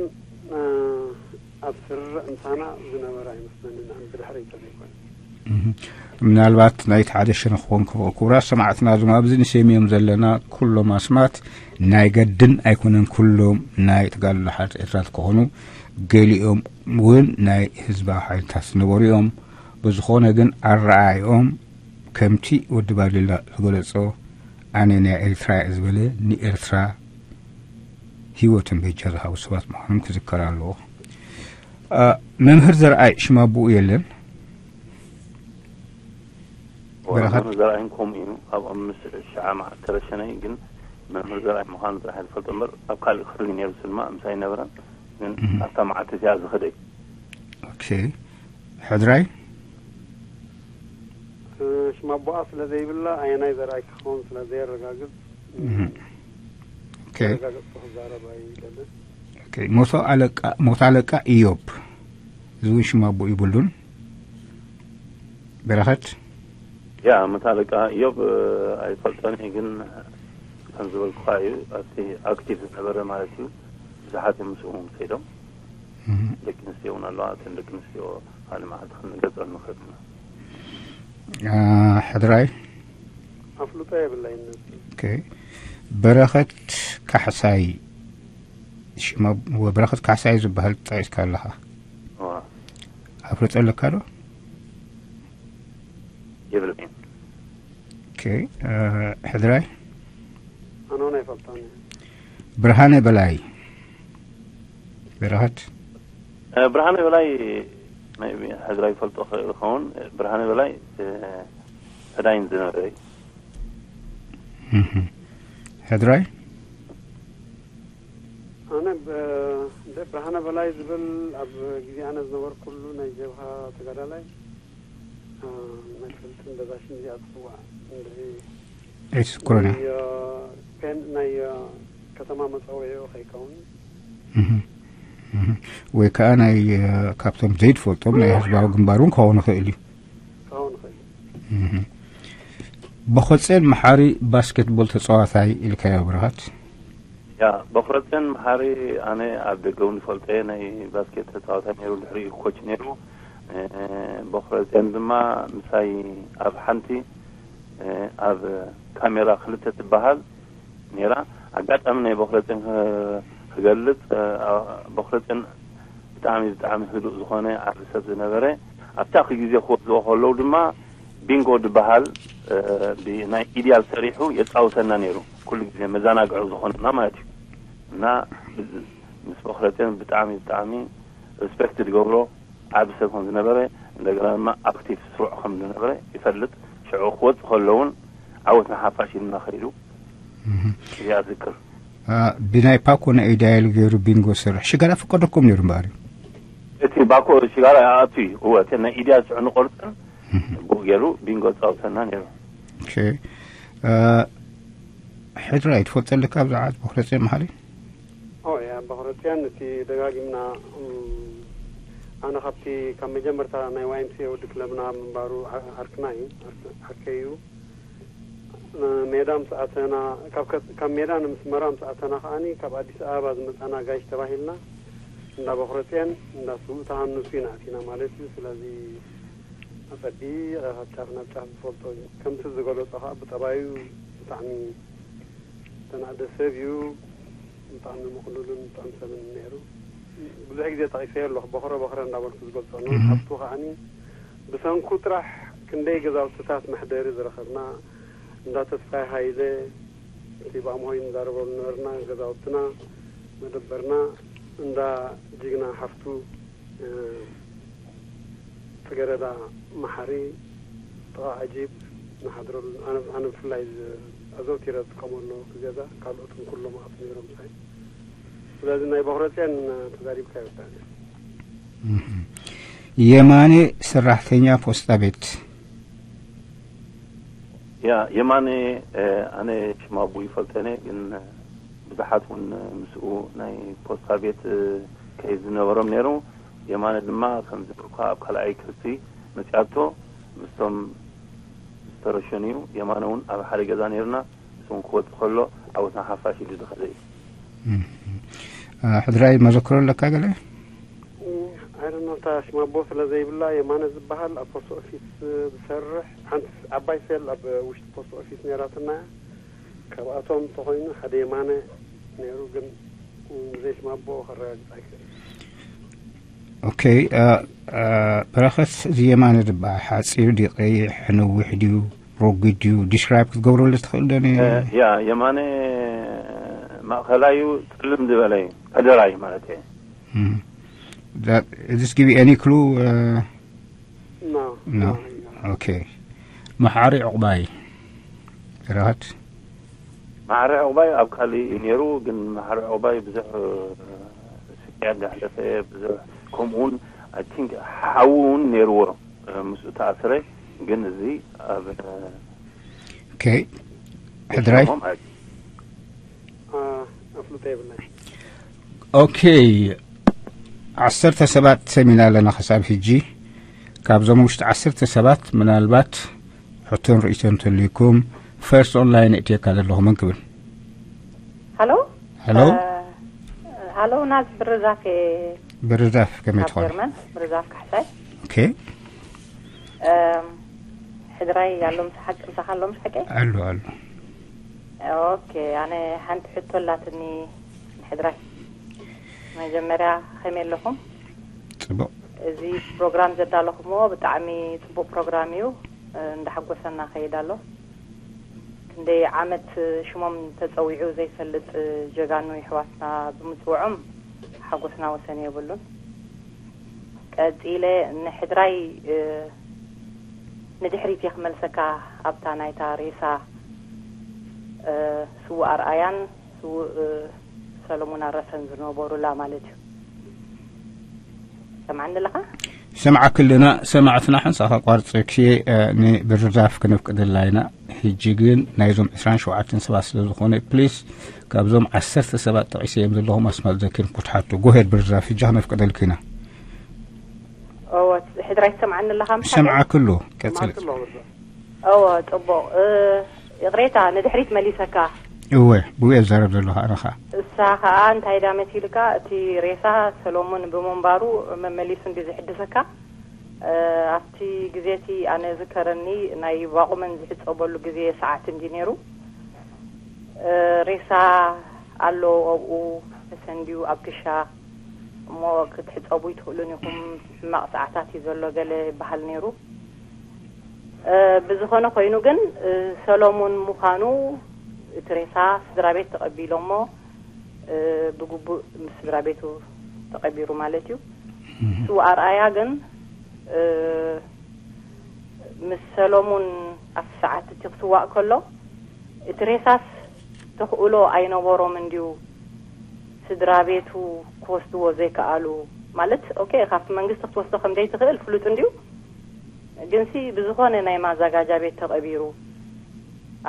እ፣ ኣብ ስርርዕ ምሳና ዝነበረ ኣይመስለንን፣ ኣብ ብድሕሪት ተዘይኮነ። እህ። ምናልባት ናይቲ ሓደ ሸነኽ ክኾን ክኽእል። ክቡራት ሰማዕትና፣ እዞም ኣብዚ ንሰምዮም ዘለና ኩሎም ኣስማት ናይ ገድን ኣይኮነን፣ ኩሎም ናይ ተጋድሎ ሓርነት ኤርትራ ክኾኑ፣ ገሊኦም እውን ናይ ህዝባዊ ሓይልታት ዝነበሩ እዮም። ብዝኾነ ግን ኣረኣእዮም ከምቲ ወዲ ባርሌላ ዝገለጾ፣ ኣነ ናይ ኤርትራ እየ ዝበለ፣ ንኤርትራ ህይወትን በጃ ዝሃቡ ሰባት ምዃኖም ክዝከር ኣለዎ። አ፣ መምህር ዘርኣይ ሽም ኣቦኡ የለን። በረኸት? መምህር ዘርኣይን ከምኡ እዩ። ኣብኦም ምስ ሽዓ መዓልቲ ተረሸነ፣ ግን መምህር ዘርኣይ ምዃኑ ጥራሕ ዝፈልጦ እምበር ኣብ ካሊእ ክፍሊ ነይሩ ስልማ ምሳይ ነበረን። ግን ኣብታ መዓልቲ እዚኣ ዝኸደ እዩ። ኦኬ። ሕድራይ? እ፣ ሽም ኣቦኣ ስለ ዘይብላ ኣየናይ ዘርኣይ ክኸውን ስለ ዘየረጋግጽ፣ እህ። ኦኬ። ዘረጋግጽ ክዛረብ ኣይደልን። ኦኬ። ሞቶ ኣለቃ፣ ሞቶ ኣለቃ ኢዮብ። እዚ እውን ሽም ኣቦ ይብሉን። በረኸት? ያ፣ መቶ ኣለቃ ኢዮብ፣ እ፣ ኣይፈልጦን እየ፣ ግን ከም ዝበልኩኻ እዩ። ኣብቲ ኣክቲቭ ዝነበረ ማለት እዩ። ብዙሓት እዮም ምስኡ ከይዶም። እህ። ደቂ ኣንስትዮ እውን ኣለዋ። እተን ደቂ ኣንስትዮ ካልእ መዓልቲ ክንገልጸን ንኽእል ኢና። አ፣ ሕድራይ? ኣፍልጦ የብለይን። ኦኬ። በረኸት ካሕሳይ፣ ሽም ኣቦ በረኸት ካሕሳይ ዝበሃል ጠቒስካ ኣለኻ። እዋ፣ ኣፍልጦ ኣለካ ዶ? የብለይን። ኦኬ። አ፣ ሕድራይ? ኣነ እውን ኣይፈልጦን እየ። ብርሃነ በላይ። በረኸት? እ፣ ብርሃነ በላይ ናይ ሕድራይ ፈልጦ ክእል ይኸውን። ብርሃነ በላይ፣ እ፣ ዕዳይን ዝነበረ እዩ። እህ። ሕድራይ? ኣነ ብ-፣ እንደ ብርሃነ በላይ ዝብል ኣብ ግዜ ኣነ ዝነበርኩሉ ናይ ጀብሃ ተጋዳላይ፣ እ፣ ናይ ፍልጥን በዛ ሽም እዚኣ ትጽዋዕ እንድዒ ኣይትዝክሮን እያ። ናይ፣ እ፣ ፔን ናይ፣ እ፣ ከተማ መጸውዒኡ ከይከውን። እህ። እህ። ወይ ከዓ ናይ፣ እ፣ ካብቶም ዘይትፈልጦም ናይ ህዝባዊ ግንባር እውን ክኸውን ይኽእል እዩ። ክኸውን ይኽእል። እህ። በኾጼን መሓሪ ባስኬትቦል ተጻዋታይ ኢልካዮ ብርሃት? ያ፣ በኹረጼን መሓሪ ኣነ ኣብ ደገ እውን ዝፈልጦ እየ። ናይ ባስኬት ተጻዋታይ ነይሩ፣ ድሕሪኡ ኮች ነይሩ። እ፣ በኹረጼን ድማ ምሳይ ኣብ ሓንቲ፣ እ፣ ኣብ ካሜራ ክልተ ትበሃል ነይራ። ኣጋጣሚ ናይ በኹረጼን ክ-፣ ክገልጽ፣ እ፣ በኹረጼን ብጣዕሚ፣ ብጣዕሚ ህዱእ ዝኾነ ዓቢ ሰብ ዝነበረ፣ ኣብታ ግዜ ክወስድዎ ከለዉ ድማ ቢንጎ ዝበሃል፣ እ፣ ብ-፣ ናይ ኢድያል ሰሪሑ የጻውተና ነይሩ። ኩሉ ግዜ መዘናግዒ ዝኾነና ማለት እዩ። እና ምስ በኹረጼን ብጣዕሚ፣ ብጣዕሚ ሪስፔክት ዝገብሮ ዓቢ ሰብ ከም ዝነበረ፣ እንደገና ድማ ኣክቲቭ ስሩዕ ከም ዝነበረ ይፈልጥ። ሽዑ ክወጽእ ከሎ እውን ዓወት ንሓፋሽ ኢልና ከይዱ። እህ። እዚኣ ዝክር። አ፣ ብናይ ፓኮ ናይ ኢድያል ገይሩ ቢንጎ ዝሰርሕ ሽጋራ ፍቀደኩም ነይሩ እምበኣር እዩ። እቲ ባኮ ሽጋራ ኣቱ እዩ። እወ፣ እቲ ናይ ኢድያል ሽዑ ንቆርጽን ብኡ ገይሩ ቢንጎ ጻውተና ነይሩ። ኦኬ። አ፣ ሕድራይ ትፈልጦ ኣለካ ብዛዕባ በኹረጼን መሓሪ? ኦ፣ ያ፣ በኹረጼን እቲ ደጋጊምና፣ እም፣ ኣነ ካብቲ ካብ መጀመርታ ናይ ዋይ ኤም ሲ ኤ ወዲ ክለብና ምንባሩ ዓ-፣ ዓርክና እዩ፣ ዓርክ-፣ ዓርከይ እዩ። ሜዳ ምስ ኣተና፣ ካብ ከ-፣ ካብ ሜዳ ንምስመራ ምስ ኣተና ከኣኒ ካብ ኣዲስ ኣበባ ዝመጻና ጋይሽ ተባሂልና እንዳ በኹረጼን እንዳ ስዉእ ተሃንሱ ኢና ኣቲና ማለት እዩ። ስለዚ ኣጸቢቐ ካብ ጫፍ ናብ ጫፍ ዝፈልጦ እዩ። ከምቲ ዝገለጾ ከኣ ብጠባዩ ብጣዕሚ ዝተናእደ ሰብ እዩ። ብጣዕሚ ምቕሉልን ጥዑም ሰብን ነይሩ። ብዙሕ ግዜ ጠቒሰዮ ኣለኹ፣ በኽረ በኽረ እንዳበልኩ ዝገልጾ ነው። እህ። ሓፍቱ ከኣኒ ብሰንኩ ጥራሕ ክንደይ ገዛውትታት መሕደሪ ዝረኸብና፣ እንዳ ተስፋይ ሃይለ፣ እቲ ብኣምሆይ ንዛረበሉ ነበርና፣ ገዛውትና፣ መደበርና፣ እንዳ ጅግና ሓፍቱ፣ እ፣ ጽገረዳ መሓሪ፣ ጥቓ ኣጂብ ንሓድረሉ። ኣነ፣ ኣነ ብፍላይ ዝ-፣ ኣዘውቲረ ዝጥቀመሉ ገዛ፣ ካልኦትን ኩሎም ኣቱ ነይሮም ምሳይ። ስለዚ ናይ በኹረጽዮን ተዛሪብካ ይወዳእን እየ። እህ። የማነ ሰራሕተኛ ፖስታ ቤት። ያ የማነ፣ ኣነ ሽማቡ ይፈልጠነ፣ ግን ብዙሓት እውን ምስኡ ናይ ፖስታ ቤት ከይድ ዝነበሮም ነይሩ። የማነ ድማ ከም ዝበልኩ ኣብ ካልኣይ ክፍሊ መፅያቶ ምስቶም ዝተረሸኑ እዩ። የማነ እውን ኣብ ሓደ ገዛ ነይርና፣ እሱን ክወፅእ ከሎ ዓወትና ሓፋሽ ኢሉ ዝኸደ እዩ። ሕድራይ መዘክሮ ኣለካ ገለ? ኣይደኖታ ሽማቦ ስለ ዘይብላ፣ የማነ ዝበሃል ኣብ ፖስት ኦፊስ ዝሰርሕ ሓንቲ ዓባይ ሴል ኣብ ውሽጢ ፖስት ኦፊስ ነይራትና። ካብኣቶም ተኾይኑ ሓደ የማነ ነይሩ፣ ግን ብዘይ ሽማቦ ከረጋግፅ ኣይክእል። ኦኬ። በረኸት፣ እዚ የማነ ዝበሃል ሓፂር ድዩ ቀይሕ ነዊሕ ድዩ ረጒድ ድዩ? ዲስክራይብ ክትገብረሉ ትኽእል ዶ? ያ የማነ ማእኸላዩ፣ ፅልም ዝበለ እዩ፣ ከደራዩ ማለት እዩ። Does this give you any clue? No. No. Okay. መሓሪ ዕቑባይ ራሃት መሓሪ ዕቑባይ ኣብ ካልእ እዩ ነይሩ፣ ግን መሓሪ ዕቑባይ ብዙሕ ስቃይ እንዳሕለፈ፣ ብዙሕ ከምኡ እውን፣ I think፣ ሓዉ እውን ነይርዎ ምስኡ ተኣስረ። ግን እዚ ኣብ ኦኬ። ሕድራይ ኣፍልጦ የብለይ። ኦኬ። ዓሰርተ ሰባት ሰሚና ኣለና ክሳብ ሕጂ። ካብዞም ውሽጢ ዓሰርተ ሰባት ምናልባት ሕቶን ርእይቶን እንተልይኩም፣ ፈርስት ኦንላይን እእትየካ ዘለኹ መን ክብል? ሃሎ ሃሎ ሃሎ፣ ናዝ ብርዛፍ እየ። ብርዛፍ ከመይ ካብ ትኾን? ጀርመን ብርዛፍ ካሕሳይ። ኦኬ። እም፣ ሕድራይ ኣሎ ምስ ሓቂ፣ ምሳኻ ኣሎ ምስ ሓቂ? ኣሎ ኣሎ። ኦኬ፣ ኣነ ሓንቲ ሕቶ ኣላትኒ ንሕድራይ። መጀመርያ ከመይ ኣለኹም? ጽቡቕ። እዚ ፕሮግራም ዘዳለኹምዎ ብጣዕሚ ጽቡቕ ፕሮግራም እዩ። እንዳሓጎሰና ከይድ ኣሎ። ክንደይ ዓመት ሽሞም ተጸዊዑ ዘይፈልጥ ጀጋኑ የሕዋትና ብምጽውዖም ሓጎስና ወሰን የብሉን። ቀጺለ ንሕድራይ ንድሕሪት እየ ክመልሰካ፣ ኣብታ ናይታ ሬሳ ስዉእ ኣርኣያን ስዉእ ሰሎሙን ኣረፈን ዝነበሩላ ማለት እዩ። ሰምዓኒ ኣለኻ? ሰምዓክ ኣለና። ሰማዕትና ሓንሳእ ከቋርጸኪ፣ ንብርዛፍ ክነፍቅደላ ኢና። ሕጂ ግን ናይዞም ዕስራን ሸውዓተን ሰባት ስለ ዝኾነ፣ ፕሊስ፣ ካብዞም ዓሰርተ ሰባት ጠቒሰ እዮም ዘለኹም ኣስማት ዘኪርኩም ክትሓቱ። ጎሄድ ብርዛፍ፣ ሕጂ ክነፍቅደልኪ ኢና። እወ፣ ሕድራይ ትሰምዓኒ ኣለኻ? ምሳሌ ሰምዓክ ኣሎ። ቀጽል። ማትሎ ብርዛፍ እወ፣ ጽቡቕ። ይቕሬታ፣ ንድሕሪት መሊሰካ። እወ፣ ብኡ እየ ዝዛረብ ዘለኹ ኣነኻ። እሳ ኸኣ እንታይ ዳ መሲልካ፣ እቲ ሬሳ ሰሎሙን ብምንባሩ መመሊሱ እንዲ ዝሕድሰካ። ኣብቲ ግዜ እቲ ኣነ ዝከረኒ ናይ ባቑመን ዝሕጸበሉ ግዜ ሰዓት እንዲ ነይሩ። ሬሳ ኣሎ ኣብኡ ተሰንድዩ ኣብ ክሻ፣ እሞ ክትሕጸቡ ይትኽእሉን ኢኹም፣ ሕማቕ ሰዓታት እዩ ዘሎ ገለ ይበሃል ነይሩ። ብዝኾነ ኮይኑ ግን ሰሎሙን ምዃኑ እቲ ሬሳ ስድራ ቤት ተቐቢሎሞ ብግቡእ ምስ ስድራ ቤቱ ተቐቢሩ ማለት እዩ። ስውእ ኣርኣያ ግን ምስ ሰሎሙን ኣብቲ ሰዓት እቲ ክስዋእ ከሎ እቲ ሬሳስ ተኽእሎ ኣይነበሮም እንድዩ ስድራ ቤቱ ክወስድዎ ዘይከኣሉ? ማለት ኦኬ፣ ካብቲ መንግስቲ ክትወስዶ ከም ዘይትኽእል ፍሉጥ እንድዩ። ግንሲ ብዝኾነ ናይ ማዛጋጃ ቤት ተቐቢሩ።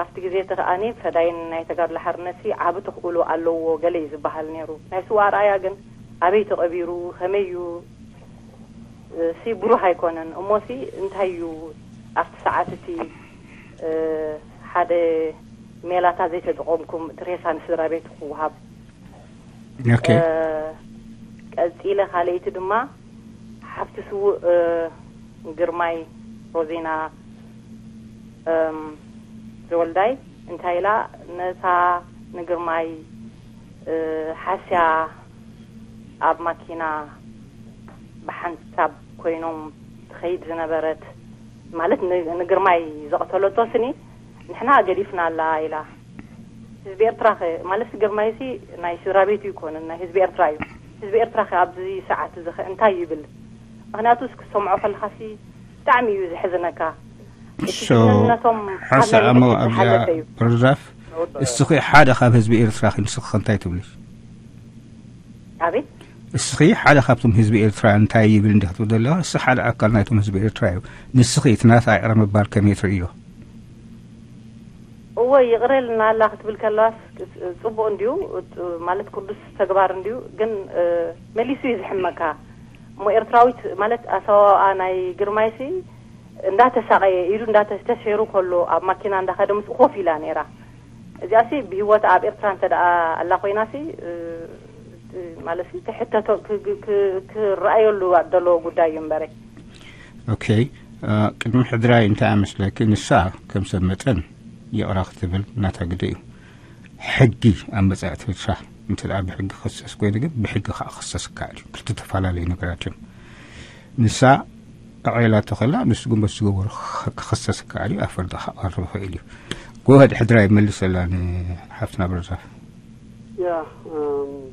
ኣብቲ ግዜ እቲ ከኣኒ ፈዳይን ናይ ተጋድሎ ሓርነትሲ ዓቢ ተኽእሎ ኣለዎ ገለ እዩ ዝበሃል ነይሩ። ናይ ስውእ ኣርኣያ ግን ኣበይ ተቐቢሩ፣ ከመይ እዩ ሲ ብሩህ ኣይኮነን። እሞሲ እንታይ እዩ ኣብቲ ሰዓት እቲ ሓደ ሜላታት ዘይተጠቐምኩም እቲ ሬሳ ንስድራ ቤቱ ክወሃብ? ኦኬ። ቀጺለ ካልኣይቲ ድማ ሓፍቲ ስዉእ ግርማይ ሮዚና ዘወልዳይ እንታይ ኢላ ነታ ንግርማይ ሓስያ ኣብ ማኪና ብሓንሳብ ኮይኖም ትኸይድ ዝነበረት፣ ማለት ን-፣ ንግርማይ ዘቕተለቶ ስኒ ንሕና ገዲፍና ኣላ ኢላ። ህዝቢ ኤርትራ ኸ፣ ማለት ግርማይሲ ናይ ስድራ ቤቱ ይኮንን፣ ናይ ህዝቢ ኤርትራ እዩ። ህዝቢ ኤርትራ ኸ ኣብዚ ሰዓት እዚ ኸ እንታይ ይብል? ምኽንያቱ እስኪ ትሰምዖ ከለኻሲ ብጣዕሚ እዩ ዘሕዝነካ። እቲ ሶ፣ ጅግንነቶም ሓንሳእ ካብ ናይ ኣሞ ምልክት ኣብዚኣ ዝሓለፈ እዩ። ብርዛፍ፣ እስኺ ሓደ ካብ ህዝቢ ኤርትራ ኺ ንስኺ ኸ እንታይ ትብሊ? ኣቤት? እስኺ ሓደ ካብቶም ህዝቢ ኤርትራ እንታይ ይብል እንዲኺ ትብል ዘለኺ? እስኺ ሓደ ኣካል ናይቶም ህዝቢ ኤርትራ እዩ። ንስኺ እቲ ናታ ይቕረ ምባል ከመይ ትርእዮ? ወይ ይቕረልና ኣላ ክትብል ከላስ ጽቡቕ እንድዩ፣ ማለት ቅዱስ ተግባር እንድዩ። ግን መሊሱ እዩ ዝሕመካ። እሞ ኤርትራዊት ማለት ኣሰዋውኣ ናይ ግርማይሲ እንዳተሳቐየ ኢዱ እንዳተሸሩ ከሎ ኣብ ማኪና እንዳኸደ ምስኡ ኮፍ ኢላ ነይራ። እዚኣሲ ብህይወት ኣብ ኤርትራ እንተ ደኣ ኣላ ኮይናሲ ማለት ትሕተቶ ክረኣየሉ ዘለዎ ጉዳይ እዩ እምበረ። ኦኬ። ቅድሚ ሕድራይ እንታይ ኣመስለኪ? ንሳ ከም ሰብ መጠን ይቕራ ክትብል ናታ ግደ እዩ። ሕጊ ኣብ መጻእትሻ እንተ ደኣ ብሕጊ ክሰስ ኮይኑ ግን ብሕጊ ከዓ ክሰስ ይከኣል እዩ። ክልተ ተፈላለዩ ነገራት እዮም። ንሳ ኣዕላቶ ከላ ንሱ ግን በቲ ዝገበሮ ክኸሰስ ይከኣል እዩ። ኣብ ፈርዲ ከቐርብ ይኽእል እዩ። ጎህድ ሕድራ ይመልሰላ ንሓፍትና ብረዛፍ። ያ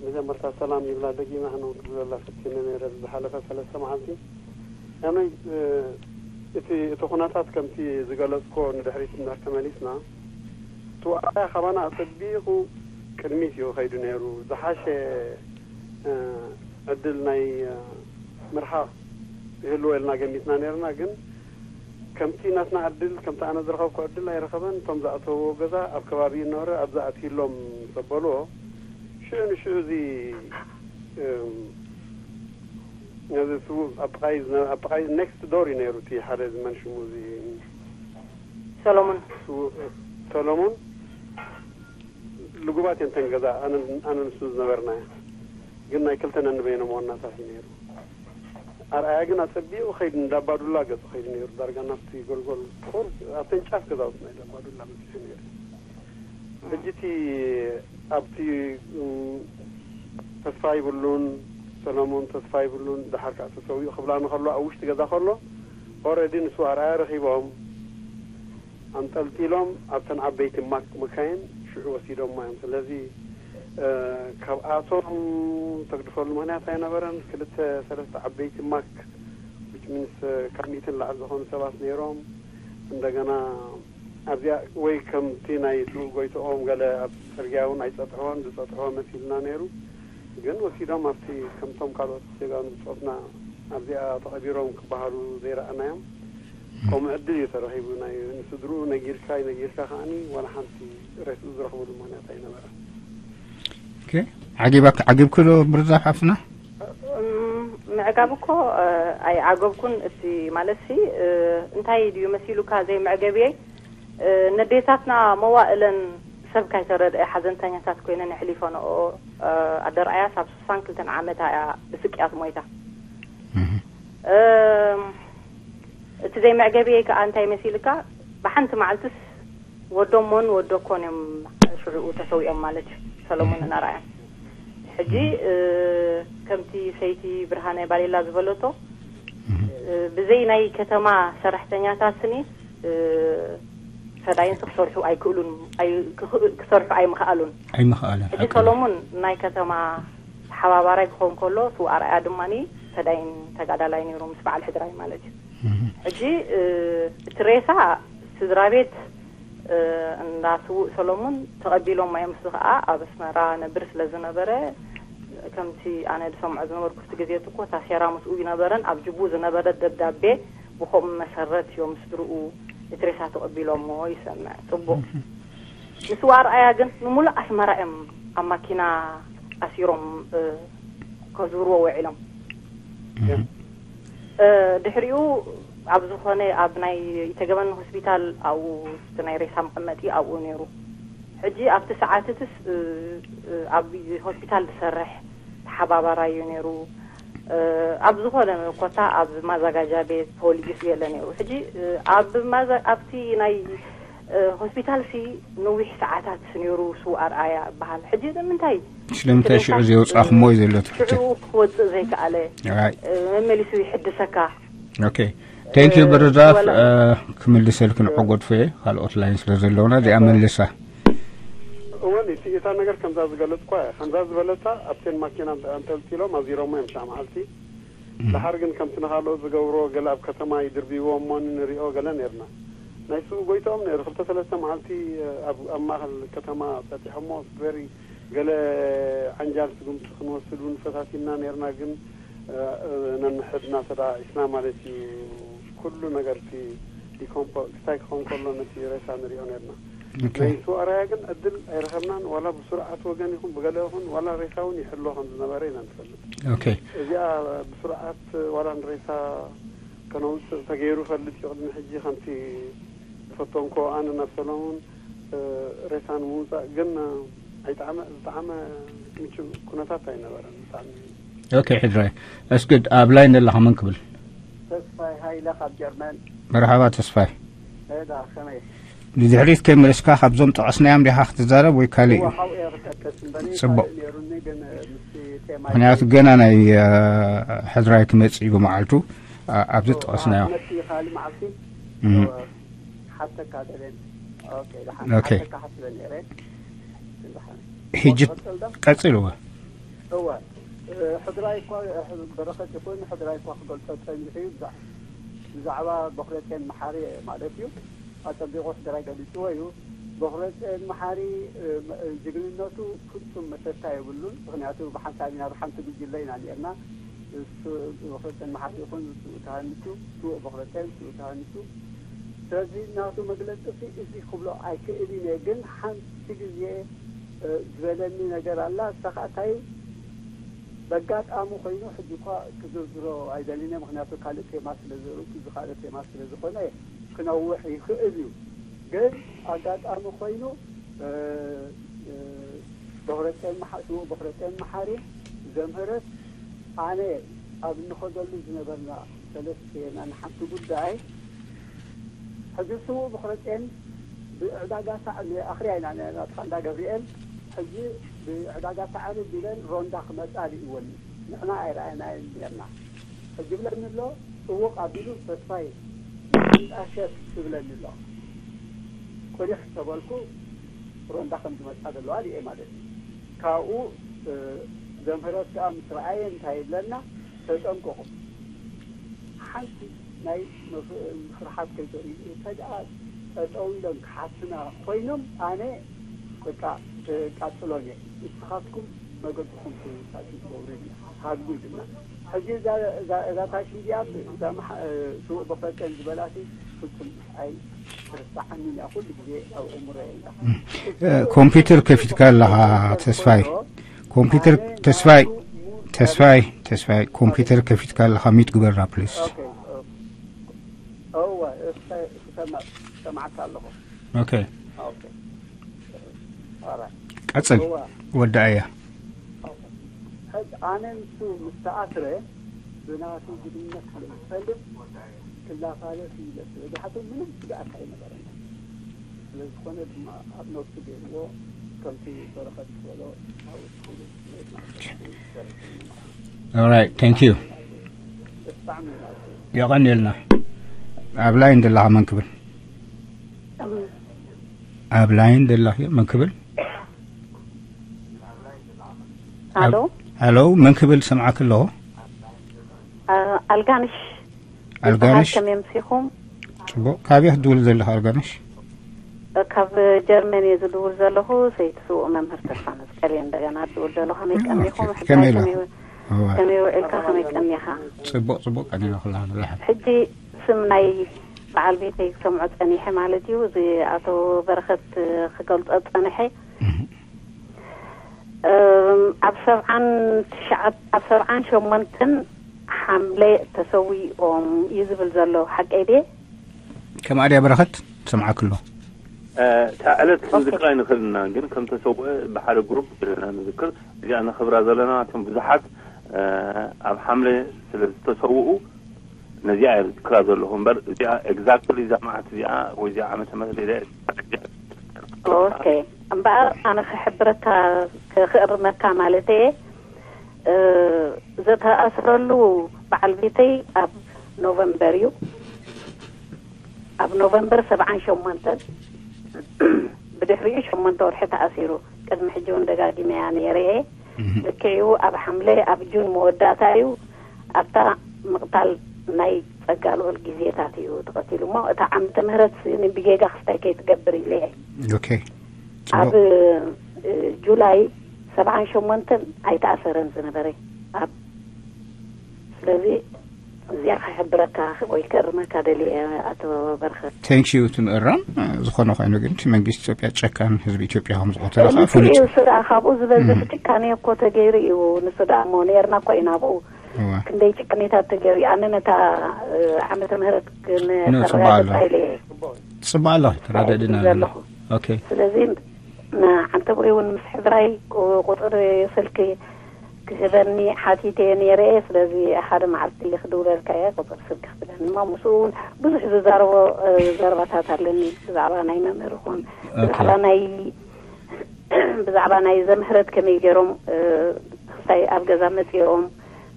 መጀመርታ ሰላም ይብላ። ደጊመ ኣነ እውን ክብለላ ፈቲነ ነይረ ዝሓለፈ ሰለስተ መዓልቲ ከመይ እቲ እቲ ኩነታት ከምቲ ዝገለጽኮ ንድሕሪት እንዳተመሊስና እቲ ዋዕላ ካባና ኣጸቢቑ ቅድሚት እዩ ከይዱ ነይሩ። ዝሓሸ ዕድል ናይ ምርሓቕ ይህልዎ ኢልና ገሚትና ነይርና። ግን ከምቲ ናትና ዕድል ከምቲ ኣነ ዝረኸብኩ ዕድል ኣይረኸበን። እቶም ዝኣተውዎ ገዛ ኣብ ከባቢ ነበረ ኣብዛ ኣትይሎም ዘበልዎ ሽዑ ንሽዑ እዚ ነዚ ስዉእ ኣብ ጥቓይ ኣብ ጥቓይ ኔክስት ዶር እዩ ነይሩ እቲ ሓደ እዚ መን ሽሙ እዚ ሰሎሞን ሰሎሞን ልጉባት እየን ተን ገዛ ኣነ ንሱ ዝነበርና እያ። ግን ናይ ክልተ ነንበይኖም ዋናታት እዩ ነይሩ። ኣርኣያ ግን ኣጸቢቑ ኸይዱ እንዳባዱላ ገጹ ኸይዱ ነይሩ። ዳርጋ ናብቲ ጎልጎል ቁር ኣብተን ጫፍ ገዛውቲ ናይ እንዳባዱላ መጺሑ ነይሩ። ሕጂ እቲ ኣብቲ ተስፋ ይብሉን ሰሎሞን ተስፋ ይብሉን ደሓር ከዓ ተሰዊኡ ክብላ ንኸሎ ኣብ ውሽጢ ገዛ ከሎ ኦረዲ ንሱ ኣርኣያ ረኺቦም ኣንጠልጢሎም ኣብተን ዓበይቲ ማክ መካይን ሽዑ ወሲዶማ እዮም። ስለዚ ካብኣቶም ተግድፈሉ ምክንያት ኣይነበረን። ክልተ ሰለስተ ዓበይቲ ማክ which means ካብ ሚእትን ላዕሊ ዝኾኑ ሰባት ነይሮም። እንደገና ኣብዚኣ ወይ ከምቲ ናይ ስዉእ ጎይትኦም ገለ ኣብ ጽርግያ እውን ኣይጸጥሕዎን፣ ዝጸጥሕዎ መሲልና ነይሩ። ግን ወሲዶም ኣብቲ ከምቶም ካልኦት ጀጋኑ ብጾትና ኣብዚኣ ተቐቢሮም ክበሃሉ ዘይረኣናዮም ከምኡ ዕድል እዩ ተረኺቡ። ናይ ንስድርኡ ነጊርካ ይነጊርካ ከዓኒ ዋላ ሓንቲ ሬስኡ ዝረኽብሉ ምክንያት ኣይነበረን። ዓጊባክ ዓጊብክ ዶ ብርዛፍ ሓፍትና? ምዕጋብ እኮ ኣይዓገብኩን። እቲ ማለት ሲ እንታይ ድዩ መሲሉካ ዘይመዕገብየይ? ነዴታትና መዋእለን ሰብ ካይተረድአ ሓዘንተኛታት ኮይነን የሕሊፈንኦ። ኣደርኣያ ሳብ ስሳን ክልተን ዓመታ እያ ብስቅያት ሞይታ። እቲ ዘይመዕገብየይ ከዓ እንታይ መሲልካ? ብሓንቲ መዓልትስ ወዶሞን ወደኮን እዮም ሽዑኡ ተሰዊኦም ማለት እዩ። ሰሎሞንን ኣርኣያን ሕጂ ከምቲ ሰይቲ ብርሃነ ባሌላ ዝበለቶ ብዘይ ናይ ከተማ ሰራሕተኛታት ስኒ ፈዳይንስ ክሰርሑ ኣይክእሉን፣ ክሰርሑ ኣይምኽኣሉን። ኣይምኽኣሉን። ሕጂ ሰሎሞን ናይ ከተማ ተሓባባራይ ክኸውን ከሎ፣ ስው ኣርኣያ ድማ ፈዳይን ተጋዳላይ ነይሩ ምስ በዓል ሕድራይ ማለት እዩ። ሕጂ እቲ ሬሳ ስድራ ቤት እንዳ ስውእ ሰሎሙን ተቐቢሎም እዮም። እሱ ኸኣ ኣብ ኣስመራ ነብር ስለ ዝነበረ፣ ከምቲ ኣነ ዝሰምዖ ዝነበርኩ፣ እቲ ግዜ እኮ እታ ሴራ ምስኡ ይነበረን ኣብ ጅቡ ዝነበረ ደብዳቤ ብኸምኡ መሰረት እዮም ስድርኡ እቲ ሬሳ ተቐቢሎሞ ይሰምዕ። ጽቡቕ። ንስዋ ኣርኣያ ግን ንሙሉእ ኣስመራ እዮም ኣብ ማኪና ኣሲሮም ከዝውርዎ ውዒሎም። ድሕሪኡ ኣብ ዝኾነ ኣብ ናይ ኢተገበኒ ሆስፒታል ኣብኡ እቲ ናይ ሬሳ መቐመጢ ኣብኡ ነይሩ። ሕጂ ኣብቲ ሰዓትትስ ኣብ ሆስፒታል ዝሰርሕ ተሓባባራይ እዩ ነይሩ። ኣብ ዝኾነ ኮታ ኣብ ማዛጋጃ ቤት ፖሊስ ገለ ነይሩ። ሕጂ ኣብ ኣብቲ ናይ ሆስፒታል ሲ ነዊሕ ሰዓታት ነይሩ ስው ኣርኣያ ይበሃል። ሕጂ ንምንታይ ስለምንታይ ሽዑ ዘይወፅኣኹሞ እዩ ዘሎ ትሕቲ? ሽዑ ክወፅእ ዘይከኣለ? መመሊሱ ይሕድሰካ። ኦኬ፣ ቴንክ ዩ ብርዛፍ። ክምልሰልክን ዕጎድፎ እየ፣ ካልኦት ላይን ስለ ዘለውና እዚኣ መልሳ። እወን እቲ እታ ነገር ከምዛ ዝገለጽኳ እያ። ከምዛ ዝበለታ ኣብተን ማኪና ኣንጠልጢሎም ኣዚሮሞ እዮም ሻዕ መዓልቲ። ድሓር ግን ከምቲ ንኻልኦት ዝገብሮ ገለ ኣብ ከተማ ይድርብይዎ እሞ ንሪኦ ገለ ነርና። ናይ ስኡ ጎይትኦም ነይሩ። ክልተ ሰለስተ መዓልቲ ኣብ ኣብ ማእኸል ከተማ ጸጢሖሞ፣ ቨሪ ገለ ዓንጃል ስጉምቲ ክንወስድ እውን ፈታቲና ነርና። ግን ነንሕድና ተደኣኢስና ማለት እዩ። ኩሉ ነገር እቲ ዲኮምፖ ክስታይ ክኸውን ከሎ ነቲ ሬሳ ንሪኦ ነርና። ኦኬ። ናይ ስውኣራያ ግን ዕድል ኣይረኸብናን። ዋላ ብስርዓት ወገን ይኹን ብገለ ይኹን ዋላ ሬሳ እውን ይሕሎ ከም ዝነበረ ኢና ንፈልጥ። ኦኬ። እዚኣ ብስርዓት ዋላ ንሬሳ ከነውፅእ ተገይሩ ፈልጥ እዩ። ቅድሚ ሕጂ ከምቲ ዝፈተንኮ ኣነ ናብ ሰለሙን እ፣ ሬሳ ንምውፃእ ግን ኣይጣዕመ ዝጣዕመ ምቹእ ኩነታት ኣይነበረን። ብጣዕሚ ኦኬ። ሕድራይ እስግድ ኣብ ላይን ዘለኻ መን ክብል? ተስፋይ ሃይለ ካብ ጀርመን። መርሓባ ተስፋይ። ሄዳ ከመይ? ንድሕሪት ከይመለስካ ካብዞም ጠቐስናዮም ዲኻ ክትዛረብ ወይ ካልእ እዩ? እዋ፣ ካብኡ እየ ክጠቅስ እምበሪ ጽቡቕ። ካልእ ነይሩኒ፣ ግን ምስቲ ቴማ ምክንያቱ ገና ናይ አ፣ ሕድራይ ክመጽእ እዩ ብመዓልቱ። አ፣ ኣብዚ ጠቐስናዮ። መጽእ ካልእ መዓልቲ እም። ሓተካ ደለን። ኦኬ፣ ደሓን ኦኬ። ሓተካ ሓስበ ነይረ። ደሓን። ሕጂ ቀጽል ዶ? ቀጽልዎ። እወ፣ እ፣ ሕድራይ እኳ፣ እ፣ በረኸት ይኹን ሕድራይ እኳ ክገልጾ ጸኒሑ እዩ። ብዛ-፣ ብዛዕባ በኹለቴን መሓሪ ማለት እዩ። ኣጸቢቑ ሕድራይ ገሊጽዎ እዩ። በኹለቴን መሓሪ፣ እ፣ መ-፣ እ፣ ጅግንነቱ ፍጹም መሰታ የብሉን። ምኽንያቱ ብሓንሳብ ኢና፣ ብሓንቲ ጉጅለ ኢና ነርና። እሱ በኹለቴን መሓሪ ይኹን እሱ ተሃንሱ፣ ስዉእ በኹለቴን ስዉእ ተሃንሱ። ስለዚ ናቱ መግለጺ እዚ ክብሎ ኣይክእል እየ፣ ግን ሓንቲ ግዜ እ፣ ዝበለኒ ነገር ኣላ። እሳ ኸዓ እንታይ በጋጣሚ ኮይኑ ሕጂ እኳ ክዝርዝሮ ኣይደልን እየ፣ ምኽንያቱ ካልእ ቴማ ስለ ዝርእኩ፣ እዚ ካልእ ቴማ ስለ ዝኾነ ክነውሕ ይኽእል እዩ። ግን ኣጋጣሚ ኮይኑ፣ እ፣ እ፣ በኽረጤን መሓ-፣ ስዉእ በኽረጤን መሓሪ ዘምህረት ኣነ ኣብ እንኸደሉ ዝነበርና ሰለስተ ንሓንቲ ጉዳይ ሕጂ ስዉእ ብኽረጤን ብዕዳጋ ሳዕሪ ኣኽርያ ኢና ነርና፣ ጥቓ እንዳ ገብርኤል። ሕጂ ብዕዳጋ ሳዕሪ ቢለን ሮንዳ ክመጻ ርእይወኒ። ንሕና ኣይረኣየናየን ነርና። ሕጂ ብለኒ ኣሎ፣ ጽውቕ ኣቢሉ ተስፋይ፣ ሮንዳ ሸት ትብለኒ ኣሎ። ቁሊሕ ተበልኩ፣ ሮንዳ ከም ዝመጻ ዘለዋ ርእየ ማለት እዩ። ካብኡ፣ እ፣ ዘምህረት ከኣ ምስ ረኣየ እንታይ ይብለና፣ ተጠንቀቑ። ሓንቲ ናይ መፍ-፣ ፍርሓት ከይተርእዩ። እንተ ደኣ ጠጠው ኢሎም ክሓቱና ኮይኖም፣ ኣነ በቃ፣ እ፣ ቀጽሎም እየ። ንስኻትኩም መገድኹም ትሳቱ ትገብሩ ኢልና። ሃግቡ ኢልና። ሕጂ እዛ፣ እዛ፣ እዛ ታሽ እዚኣ፣ እዛ መሓ-፣ እ፣ ስዉእ በፈቀን ዝበላሲ ፍጹም ኣይትርሳዓንን እያ። ኩሉ ግዜ ኣብ እምሮየ እያ። እ፣ ኮምፒውተር ከፊትካ ኣለኻ ተስፋይ። ኮምፒውተር ተስፋይ፣ ተስፋይ፣ ተስፋይ፣ ኮምፒውተር ከፊትካ ኣለኻ ሚት ግበራ ፕሊስ። ኦኬ፣ ኦኬ። እወ፣ እሰ-፣ እሰማ-፣ እሰማዕካ ኣለኹ። ኦኬ። ኦኬ። ኦራይት። ቀጽል። እወ። ወዳእያ። ሕጂ ኣነ ንሱ ምስ ተኣስረ ብናቱ ግድነት ስለ ዝፈልጥ ክላፋለፍ ኢለ ስለ ዝሓስብ ምንም ስግኣት ኣይነበረና። ስለ ዝኾነ ድማ ኣብ ነብሱ ገይርዎ ከምቲ በረኸት ዝበሎ ኣብ ውሽጡ All right, thank you። ብጣዕሚ ማለት እዩ። የቐንየልና። ኣብ ላይን ዘለኻ መን ክብል? ኣብ ላይን ዘለኺ መን ክብል? ኣሎ። ሄሎ፣ መን ክብል ሰምዓክ ኣለኹ? አ፣ ኣልጋንሽ ኣልጋንሽ? ይበሃል። ከመይ ኣምሲኹም? ጽቡቕ። ካበይ ክትድውል ዘለኻ ኣልጋንሽ? ካብ ጀርመን እየ ዝድውል ዘለኹ። ሰይቲ ስዉእ መምህር ተስፋ መስቀል እየ እንደገና ዝድውል ዘለኹ። ከመይ ቀኒኹም? ኦኬ፣ ከመይ ሕድራይ ኢኻ? ከመይ እወ። ከመይ ውዒልካ? ከመይ ቀኒኻ? ጽቡቕ፣ ጽቡቕ ቀኒና ኩላህና ደሓን። ሕጂ ስም ናይ በዓል ቤተይ ክሰምዖ ጸኒሐ ማለት እዩ። እዚ ኣቶ በረኸት ክገልጾ ጸንሐ። እም፣ ኣብ ሰብዓን ትሽዓት፣ ኣብ ሰብዓን ሸሞንተን ሓምለ ተሰዊኦም እዩ ዝብል ዘሎ፣ ሓቀይ ድየ? ከማኣ ድያ በረኸት? ሰምዓክ ኣሎ። እታ ዕለት ክንዝክር ኣይንኽእልና፣ ግን ከም ተሰውአ ብሓደ ግሩፕ ዘለና ንዝክር። እዚኣ ነኽብራ ዘለና እቶም ብዙሓት፣ እ፣ ኣብ ሓምለ ስለ ዝተሰውኡ ነዚኣ እየ ዝዝክራ ዘለኹ። እምበር እዚኣ ኤግዛክትሊ እዛ መዓት እዚኣ ወይ እዚኣ ዓመተ ምህረት ኢለ ኦኬ። እምበኣር ኣነ ክሕብረካ፣ ክእርመካ ማለት እየ። እ፣ ዝተኣስረሉ በዓል ቤተይ ኣብ ኖቨምበር እዩ። ኣብ ኖቨምበር ሰብዓን ሸሞንተን ብድሕሪኡ ሸሞንተ ወርሒ ተኣሲሩ። ቅድሚ ሕጂ እውን ደጋጊመያ ነይረ እየ። ልክዕኡ ኣብ ሓምለ ኣብ ጁን መወዳእታ እዩ ኣብታ ምቕታል ናይ ጸጋ ልዑል ግዜታት እዩ ተቐቲሉ። እሞ እታ ዓመተ ምህረት ንብጌጋ ክስታይ ከይትገብር ኢለ እየ። ኦኬ። ኣብ ጽቡቕ። እ፣ ጁላይ ሰብዓን ሸሞንተን ኣይተኣሰረን ዝነበረ ኣብ ስለዚ እዚኣ ክሕብረካ ወይ ክእርመካ ደልየ፣ ኣቶ በረኸት። Thank you። እቲ ምእራም ዝኾነ ኮይኑ ግን እቲ መንግስቲ ኢትዮጵያ ጨካን ህዝቢ ኢትዮጵያ ከም ዝኾነ ተለኻ ፍሉጥ እዩ። ስራ ካብኡ ዝበዝሕ ጭካኔ እኮ ተገይሩ እዩ። ንሱ ደኣ እሞ ነርና እኮ ኢና ኣብኡ። ክንደይ ጭካኔታት ተገይሩ እዩ። ኣነ ነታ ዓመተ ምህረት ግን ጽባሎ ጽባሎ ተራደድና ዘለኹ። ስለዚ ንዓንተ ብኡ እውን ምስ ሕድራይ ቁፅሪ ስልኪ ክህበኒ ሓቲተ ነይረ እየ። ስለዚ ሓደ መዓልቲ ክድውለልካ እየ፣ ቁፅሪ ስልኪ ክብለኒ እሞ ምስኡ እውን ብዙሕ ዝዛረቦ ዘረባታት ኣለኒ፣ ብዛዕባ ናይ መምህር ይኹን ብዛዕባ ናይ ብዛዕባ ናይ ዘምህረት ከመይ ገይሮም ክሳይ ኣብ ገዛ መፅኦም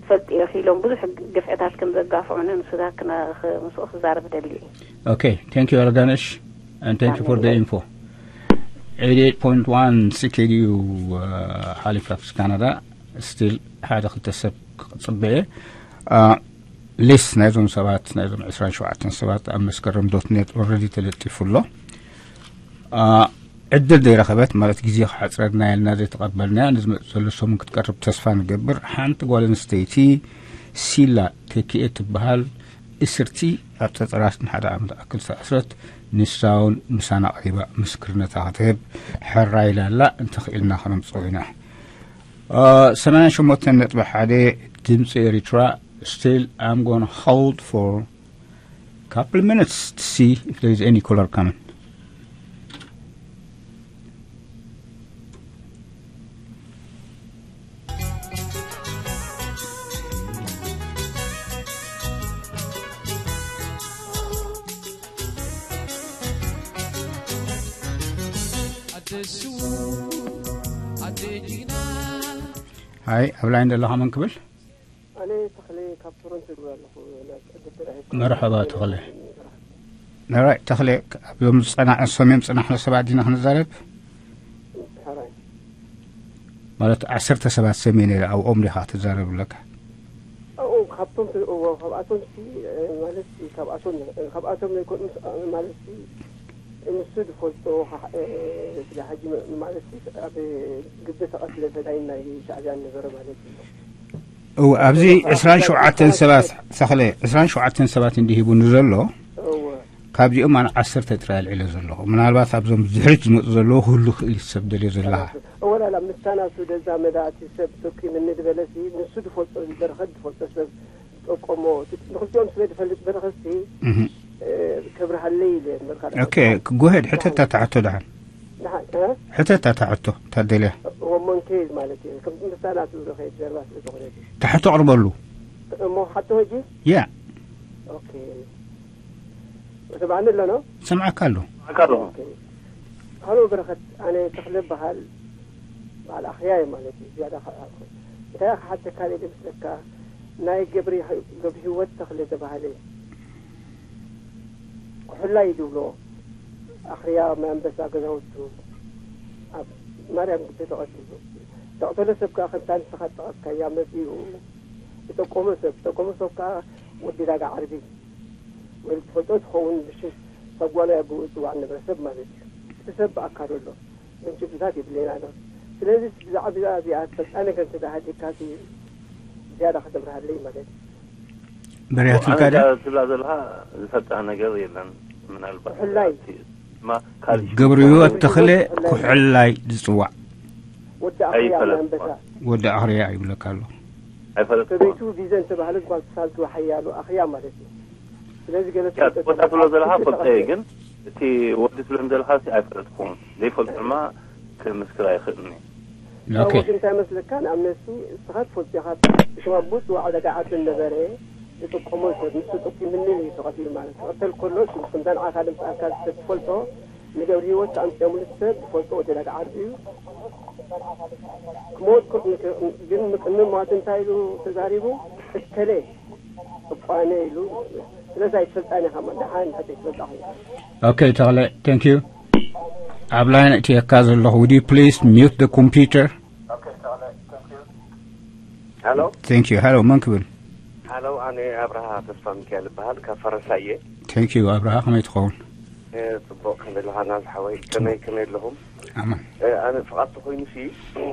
ፈልጥዮ ኢሎም ብዙሕ ግፍዕታት ከም ዘጋፍዑኒ ንሱታት ምስኡ ክዛረብ ደሊ እየ። Okay, thank you Ardanesh, and thank you for the info. Eighty-eight point one C K D U, Halifax, Canada. Still ሓደ ክልተ ሰብ ክጽበየ። ሊስት ናይዞም ሰባት፣ ናይዞም ዕስራን ሸውዓተን ሰባት ኣብ መስከረም ዶት ኔት ኦልሬዲ ተለጢፉ ኣሎ። ዕድል ዘይረኸበት ማለት ግዜ ክሓፅረና ኢልና ዘይተቐበልናያ፣ ንዝመፅእ ዘሎ ሰሙን ክትቀርብ ተስፋ ንገብር። ሓንቲ ጓል ኣንስተይቲ ሲላ ተኪኤ ትበሃል፣ እስርቲ ኣብ ፀፀራት ንሓደ ዓመት ኣክል ዝተኣስረት፣ ንሳ እውን ምሳና ቀሪባ ምስክርነታ ክትህብ ሕራይ ኢላ ኣላ። እንተኽኢልና ከነምፅኦ ኢና። ሰማንያ ሸሞንተ ነጥቢ ሓደ ድምፂ ኤሪትራ። Still, I'm gonna hold for couple minutes to see if there is any caller coming. ሃይ፣ ኣብ ላይን ዘለኻ መን ክብል? ኣነ ተኽለ ካብ ቶሮንቶ ይደውል ኣለኹ። መርሐባ ተኽለ። ራይ ተኽለ፣ ኣብዞም ዝጸናዕ ሰሜን ጽናሕና ሰባት ዲና ክንዛረብ? ማለት ዓሰርተ ሰባት ሰሜን ኢለ ኣብኦም ዲኻ ትዛረብ ኣለካ? ኣብኡ ካብቶም ተ- እዎ፣ ካብኣቶም ሲ ማለት ሲ- ካብኣቶም ካብኣቶም ዘይኮኑ ምስ- ማለት ሲ- ንሱ ዝፈልጦ ካ- እ- ስለ ሓጂ መ- ማለት ሲ- ኣብ ግቢ ተቐትለ ፈዳይን ናይ ሻዕብያን ነበረ ማለት እዩ። እው፣ ኣብዚ ዕስራን ሸውዓተን ሰባት ተኽለ፣ ዕስራን ሸውዓተን ሰባት እንዲሂቡ ንዘሎ እወ። ካብዚኦም ኣነ ዓሰርተ ጥራይ ኣልዒለ ዘለኹ። ምናልባት ኣብዞም ዝሕሪት ዝመፁ ዘለዉ ክህሉ ክእል ሰብ ደልዮ ዘለኻ። እወላላ ምስታ ናቱ ደዛ መዳእቲ ሰብ ጠቂምኒ ዝበለሲ ንሱ ዝፈልጦ በረኸት ዝፈልጦ ሰብ ዝጠቀሞ ንክልቲኦም ስለ ዝፈልጥ በረኸትሲ እህ። እ፣ ከብርሃለይ ኢለ እምበር ካልእ ኦኬ፣ ጎሄድ ሕተታ ተሓቶ ደሓን። ደሓን፣ እ? ሕተታ ተሓቶ ታደልያ። ወሞንቴ ማለት እዩ። ከም ምስታ ናቱ ዝኸይድ ዘረባ ስለ ዝኾነ እዩ። ተሓቶ ኣቕርበሉ። እሞ ሓቶ ሕጂ? ያ። ኦኬ። ሰማዕኒ ኣሎ ነው? ሰምዓካ ኣሎ። ኣካሎ ኦኬ። ሃሎ በረኸት፣ ኣነ ተኽለ በሃል በዓል ኣኽያ እየ ማለት እዩ። ዝያዳ ከ-፣ እንታይ ክሓተካ ደሊ ምስለካ፣ ናይ ገብሪ፣ ገብሪ ህይወት ተኽለ ተባህለ ኩሕላይ ዝብሎ ኣኽርያ ማይ ኣንበሳ ገዛውቱ ኣብ ማርያም ግቢ ተቐቲሉ። ተቐተሎ ሰብ ከኣ ከምታ ንስኻ ዝጠቐስካያ መጺኡ ዝጠቆሞ ሰብ፣ ዝጠቆሞ ሰብ ከኣ ወዲ ዳጋ ዓርቢ ወይ ትፈልጦ ትኸውን ብሽም ሳጓናይ ኣቦኡ ዝጽዋዕ ዝነበረ ሰብ ማለት እዩ። እቲ ሰብ ብኣካል ኣሎ። ምንጭብታት የድልየና ኣሎ። ስለዚ ብዛዕባ እዚኣ ዝፈልጣ ነገር እንተ ደኣ ሃልዩካ፣ እቲ ዝያዳ ከተብርሃለይ ማለት እዩ። በሪሃትልካ ኣነ ድያ? እዛ ትብላ ዘለኻ ዝፈልጣ ነገር የለን። ምናልባት ኩሕላይ። እቲ ማ ካልእ ሽም ገብረ ህይወት ተኽለ ኩሕላይ ዝጽዋዕ። ወዲ ኣኽርያ ኣይፈለጥኩ። ኣንበሳ። ወዲ ኣኽርያ ይብለካ ኣሎ። ኣይፈለጥኩ። ሰበይቱ ቢዘን ተባህለት ጓል ተሳልቱ ሓያሉ ኣኽርያ ማለት እዩ። ስለዚ ገለ ያ፣ ትፈልጦ ቦታ ዘለኻ ትብሎ ዘለኻ ትፈልጦ ፈልጠ እየ፣ ተቐበል። ግን እቲ ወዲ ትብሎም ዘለኻ ሲ ኣይፈለጥኩን። ዘይፈልጦ ድማ ክምስክር ኣይኽእልን እየ። ኦኬ። ወዲ እንታይ መስለካ? ንኣብነት ሲ እስኻ ትፈልጦ ኢኻ። ሽም ኣቦ ጽዋዕ ደጋ ዓዲ ነበረ። ዝጥቀሞ ሰብ ምስ ተጠቂምኒ እዩ ተቐቲሉ ማለት እዩ። ክቕተል ከሎ ሽም ከምዛ ንዓኻ ድምፂ ኣካል ሰብ ትፈልጦ ንገብረ ህይወት ኣምፂኦምሉ ሰብ ዝፈልጦ ወዲ ደጋ ዓዲ እዩ። ክሞት ክር-፣ ግን ምቅኒ ሟት እንታይ ኢሉ ተዛሪቡ? እከለ እቋነ ኢሉ። ስለዚ ኣይትፈልጣን ኢኻ፣ ደሓን ሕጂ ትፈልጣ ኾይኑ። ኦኬ፣ ተኽለ፣ thank you። ኣብ ላይን እትየካ ዘለኹ፣ would you please mute the computer? ሃሎ። Thank you። ሃሎ፣ መን ክብል? ሃሎ፣ ኣነ ኣብርሃ ተስፋ ሚካኤል እበሃል፣ ካብ ፈረንሳይ እየ። Thank you ኣብርሃ፣ ከመይ ትኸውን? እ፣ ጽቡቕ፣ ከመይ ኣለኻ ናዝ ሓወይ? ከመይ፣ ከመይ ኣለኹም? ኣማን። እ፣ ኣነ ፍቓድ ተኾይኑ ሲ፣ እ፣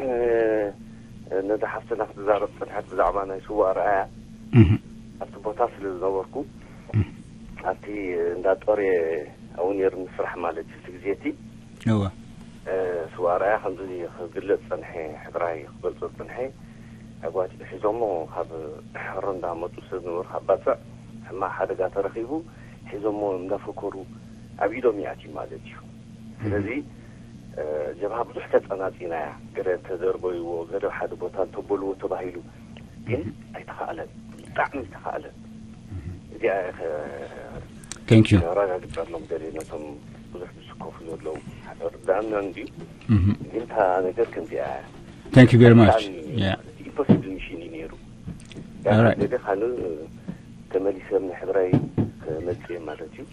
ነዛ ሓፍትና ክትዛረብ ጸንሐት ብዛዕባ ናይ ስዋእ ረኣያ። እህ። ኣብቲ ቦታ ስለ ዝነበርኩ ኣብቲ እንዳ ጦር ኣብኡ ነይሩ ምስራሕ ማለት እዩ። እቲ ግዜ እቲ እወ ስዋራያ ከምዚ ክግለጽ ጸንሐ፣ ሕድራይ ክገልጾ ጸንሐ። ኣጓቲኡ ሒዞሞ ካብ ሕሮ እንዳመጡ ስለ ዝነበሩ ካብ ባጽዕ ሕማቕ ሓደጋ ተረኺቡ ሒዞሞ እንዳፈከሩ ኣብ ኢዶም ይኣትዩ ማለት እዩ። ስለዚ ጀብሃ ብዙሕ ተጸናጺናያ፣ ገለ ተደርበይዎ፣ ገለ ሓደ ቦታ እንተበልዎ ተባሂሉ ግን ኣይተኻእለን፣ ብጣዕሚ ኣይተኻእለን። እዚኣ Thank you። ከረጋግጸሎም ደልየ ነቶም ብዙሕ ዝስከፉ ዘለዉ። ኣይተረድኣናን ድዩ? ግን እታ ነገር ከምዚኣ እያ። Thank you very much. Yeah. ኢምፖሲብል ሚሽን እዩ ነይሩ። All right. ገደ ካልእ ተመሊሰ ንሕድራይ ክመጽእ እየ ማለት እዩ።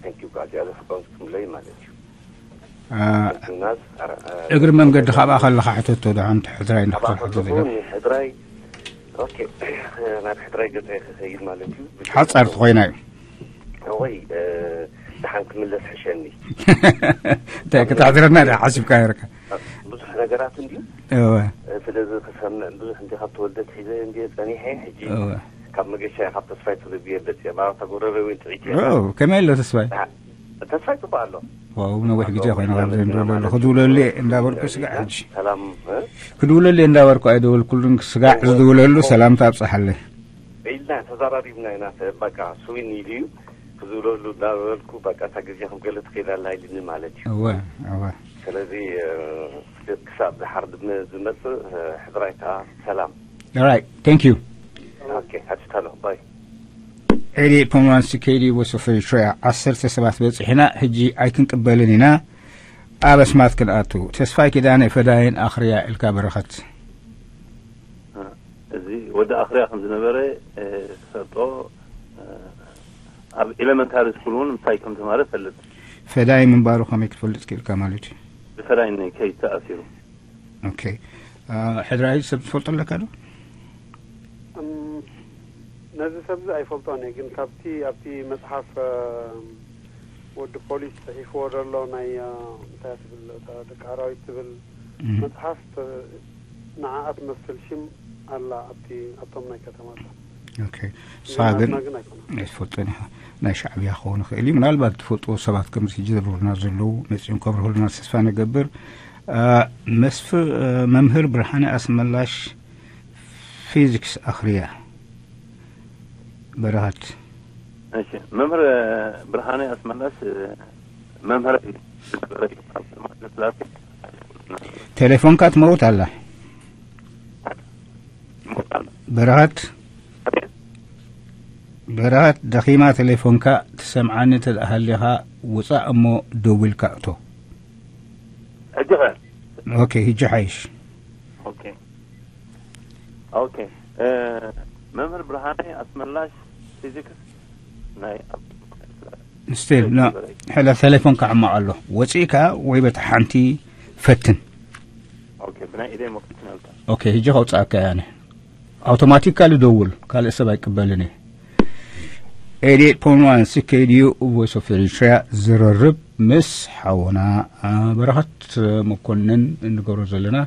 Thank you። ጓዕዚ ኣለ ፍቃውንት ትምለይ ማለት እዩ። Uh, ናዝ እግሪ መንገዲ ካብኣ ከለኻ ሕተቶ ደሓን ሕድራይ እንዳክተል ሕቶ ኣባኸለኹ ዜጋ ንሕድራይ ኦኬ ናብ ሕድራይ ገጸ ክኸይድ ማለት እዩ። ሓጻር ተኾይና እዩ ወይ ደሓን ክምለስ ሕሸኒ። እንታይ ክተሕድረና ዳ ሓሲብካ ነርካ ብዙሕ ነገራት እንድዩ እወ ስለዚ ክሰምዕ ብዙሕ እንዲ ካብ ተወልደ ትሒዘ እንዲ ጸኒሐ ሕጂ እወ ካብ መገሻ ካብ ተስፋይ ተለብየ በጽየ ባባታ ጎረረ ወይ ጥዒት እየ ኦ፣ ከመይ ኣሎ ተስፋይ ተስፋይ ጽቡቅ ኣሎ ዋው ነዊሕ ግዜ ኮይነ ካብ ዘንድወለሉ ክድውለሉ እየ እንዳበልኩ ስጋዕ ሕጂ ሰላም እ? ክድውለሉ እየ እንዳበልኩ ኣይደወልኩሉን ስጋዕ ዝድውለሉ ሰላምታ ኣብፅሓለይ ኢልና ተዛራሪብና ኢና በቃ ስዊን ኢሉ እዩ ክዝብለሉ እንዳበልኩ በቃ እታ ግዜ ከም ገለ ትኸይድ ኣላ ኢልኒ ማለት እዩ እወ እወ ስለዚ እ፣ ክሳብ ዝሓር ዝመፅእ እ፣ ሕድራይ ከዓ ሰላም right thank you ኦኬ ሓትታለሁ ባይ ኤዲ ፖምዋንስ ኬዲ ወሶፈሪትሪያ ዓሰርተ ሰባት በፂሕና ሕጂ ኣይክንቅበልን ኢና ኣብ ኣስማት ክንኣቱ ተስፋይ ኪዳነ ፈዳይን ኣኽርያ ኢልካ በረኸት እዚ ወዲ ኣኽርያ ከም ዝነበረ ትፈልጦ ኣብ ኤሌመንታሪ ስኩል እውን ምሳይ ከም ተማረ ፈልጥ ፈዳይ ምንባሩ ከመይ ክትፈልጥ ክኢልካ ማለት እዩ ብፈላይ ከይድ ተኣሲሩ ኦኬ ሕድራይ ሰብ ትፈልጦ ኣለካ ዶ ነዚ ሰብዚ ኣይፈልጦን እየ ግን ካብቲ ኣብቲ መፅሓፍ ወዲ ፖሊስ ፅሒፍዎ ዘሎ ናይ እንታይ ትብል ደቂ ኣራዊት ትብል መፅሓፍ ንዓኣ ትመስል ሽም ኣላ ኣብቲ ኣብቶም ናይ ከተማታት ኦኬ ንስኻ ግን ኣይትፈልጦን ኢኻ ናይ ሻዕብያ ክኸውን ይኽእል እዩ ምናልባት ትፈልጥዎ ሰባት ከምዚ ሕጂ ዘብርሁልና ዘለዉ መፅኦም ከብርሁልና ተስፋ ንገብር መስፍ መምህር ብርሃነ ኣስመላሽ ፊዚክስ ኣኽርያ በረኸት እሺ መምህር ብርሃነ ኣስመላሽ መምህር ቴሌፎንካ ትመውት ኣላ በረኸት በረኸት ደኺማ ቴሌፎንካ ትሰምዓኒ ተደኣ ሃሊኻ ውፃእ እሞ ደዊልካ እቶ ሕጂ ኸ ኦኬ ህጂ ሓይሽ ኦኬ ኦኬ መምህር ብርሃነ ኣስመላሽ ፊዚክስ ናይ ስቲል ኖ ሕለ ቴሌፎን ክዕማቕ ኣሎ ወፂእካ ወይ በታ ሓንቲ ፈትን ኦኬ ብናይ ኢደይ መክፈት ነልካ ኦኬ ህጂ ከውፅኣካ ያነ ኣውቶማቲካሊ ደውል ካልእ ሰብ ኣይቅበልን እዩ ኤዲት ፖን ዋን ሲኬድዩ ቮይስ ኦፍ ኤሪትሪያ ዝርርብ ምስ ሓውና በረኸት መኮንን እንገብሮ ዘለና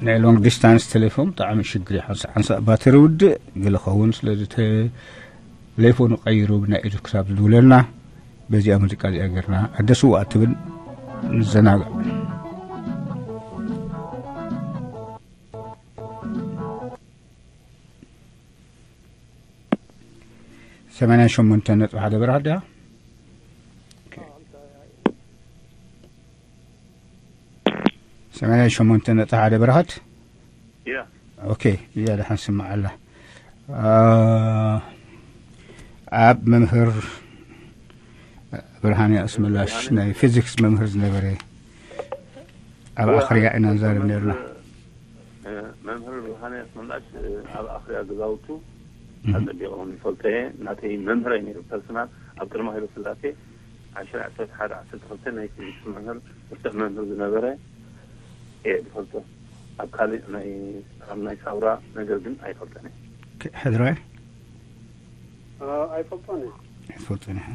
ናይ ሎንግ ዲስታንስ ቴሌፎን ብጣዕሚ ሽግር እዩ ሓንሳእ ሓንሳእ ባትሪ ውድእ ገለ ኸውን ስለዚ ቴሌፎኑ ቀይሩ ብናይ ኢዱ ክሳብ ዝድውለልና በዚኣ ሙዚቃ እዚኣ ገርና ኣደስዋ ትብል ንዘናግዕ ሰማንያ ሸሞንተ ነጥቢ ሓደ በረኻ ድያ ሰማንያ ሸሞንተ ነጥቢ ሓደ በረኸት ያ ኦኬ እያ ደሓን ስማዕ ኣላ ኣብ መምህር ብርሃን ኣስመላሽ ናይ ፊዚክስ መምህር ዝነበረ ኣብ ኣኽርያ ኢና ንዛረብ ነርና መምህር ብርሃን ኣስመላሽ ኣብ ኣኽርያ ገዛውቱ ኣፀቢቐ እውን ይፈልጦ እየ ናተይ መምህረይ ነይሩ ፐርሰናል ኣብ ቅድሚ ሃይለ ስላሴ ዓሽራ ዕስራ ሓደ ዓሰርተ ክልተ ናይ ፊዚክስ መምህር ብርቱዕ መምህር ዝነበረ እየ ዝፈልጦ ኣብ ካልእ ናይ ኣብ ናይ ሳውራ ነገር ግን ኣይፈልጠን እየ ሕድራይ ኣይፈልጦን እየ ኣይትፈልጥን ኢኻ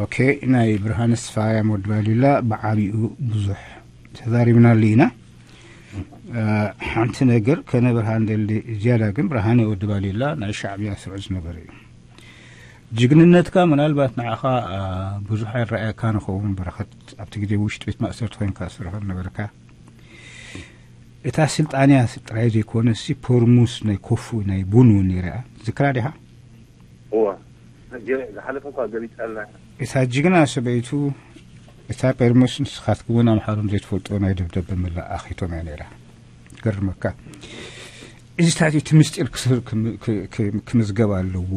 ኦኬ ናይ ብርሃነ ስፋያ ሞድባሊላ ብዓቢኡ ብዙሕ ተዛሪብናሉ ኢና ሓንቲ ነገር ከነ ብርሃን ደሊ ዝያዳ ግን ብርሃነ ወዲ ባሊላ ናይ ሻዕብያ ስርዑ ዝነበረ እዩ። ጅግንነትካ ምናልባት ንዓኻ ብዙሕ ኣይረኣየካ ንኸውን። በረኸት ኣብቲ ግዜ ውሽጢ ቤት ማእሰርቲ ኮይንካ ስርሖ ነበርካ። እታ ስልጣንያ ጥራይ ዘይኮነ ሲ ፖርሙስ ናይ ኮፉ ናይ ቡን እውን ነይራ። ዝክራ ዲኻ? እዋ ዝሓለፈ እኳ ገሊፀልና። እታ ጅግና ሰበይቱ እታ ፔርሙስ ንስኻትኩም እውን ኣምሓሮም ዘይትፈልጦ ናይ ደብደብ መላእ ኣኺቶም እያ ነይራ። ገርመካ። እዚ ታትዩ እቲ ምስጢር ክምዝገብ ኣለዎ፣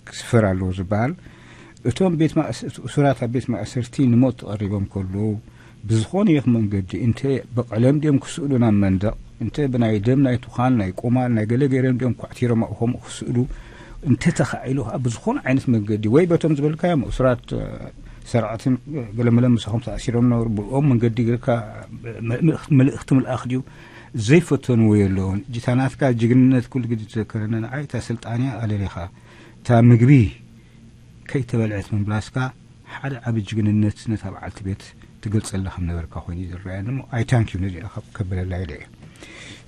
ክስፈር ኣለዎ ዝበሃል። እቶም ቤት ማእሰ- እሱራት ኣብ ቤት ማእሰርቲ ንሞት ተቐሪቦም ከለዉ ብዝኾነ ይኹን መንገዲ እንተ ብቐለም ድዮም ክስእሉ ናብ መንደቕ፣ እንተ ብናይ ደም ናይ ቱኻን ናይ ቆማል ናይ ገለ ገይሮም ድዮም ኳዕቲሮም ኣብኡ ከምኡ ክስእሉ እንተ ተኻኢሉ ከዓ ብዝኾነ ዓይነት መንገዲ ወይ በቶም ዝበልካዮም እሱራት ሰርዓትን ገለመለ ምሳኹም ተኣሲሮም ነበሩ ብኦም መንገዲ ጌርካ መልእኽቲ ምልኣኽ ድዩ ዘይፈተንዎ የለውን። እታ ናትካ ጅግንነት ኩሉ ግዜ ትዘከረኒ። ንዓይ እታ ስልጣንያ ኣለሊኻ እታ ምግቢ ከይተበልዐት ምምላስካ ሓደ ዓቢ ጅግንነት ነታ በዓልቲ ቤት ትገልጸላ ከም ነበርካ ኮይኑ እዩ ዝረኣየኒ እሞ I thank you ነዚኣ ከብለላ ኢለ እየ።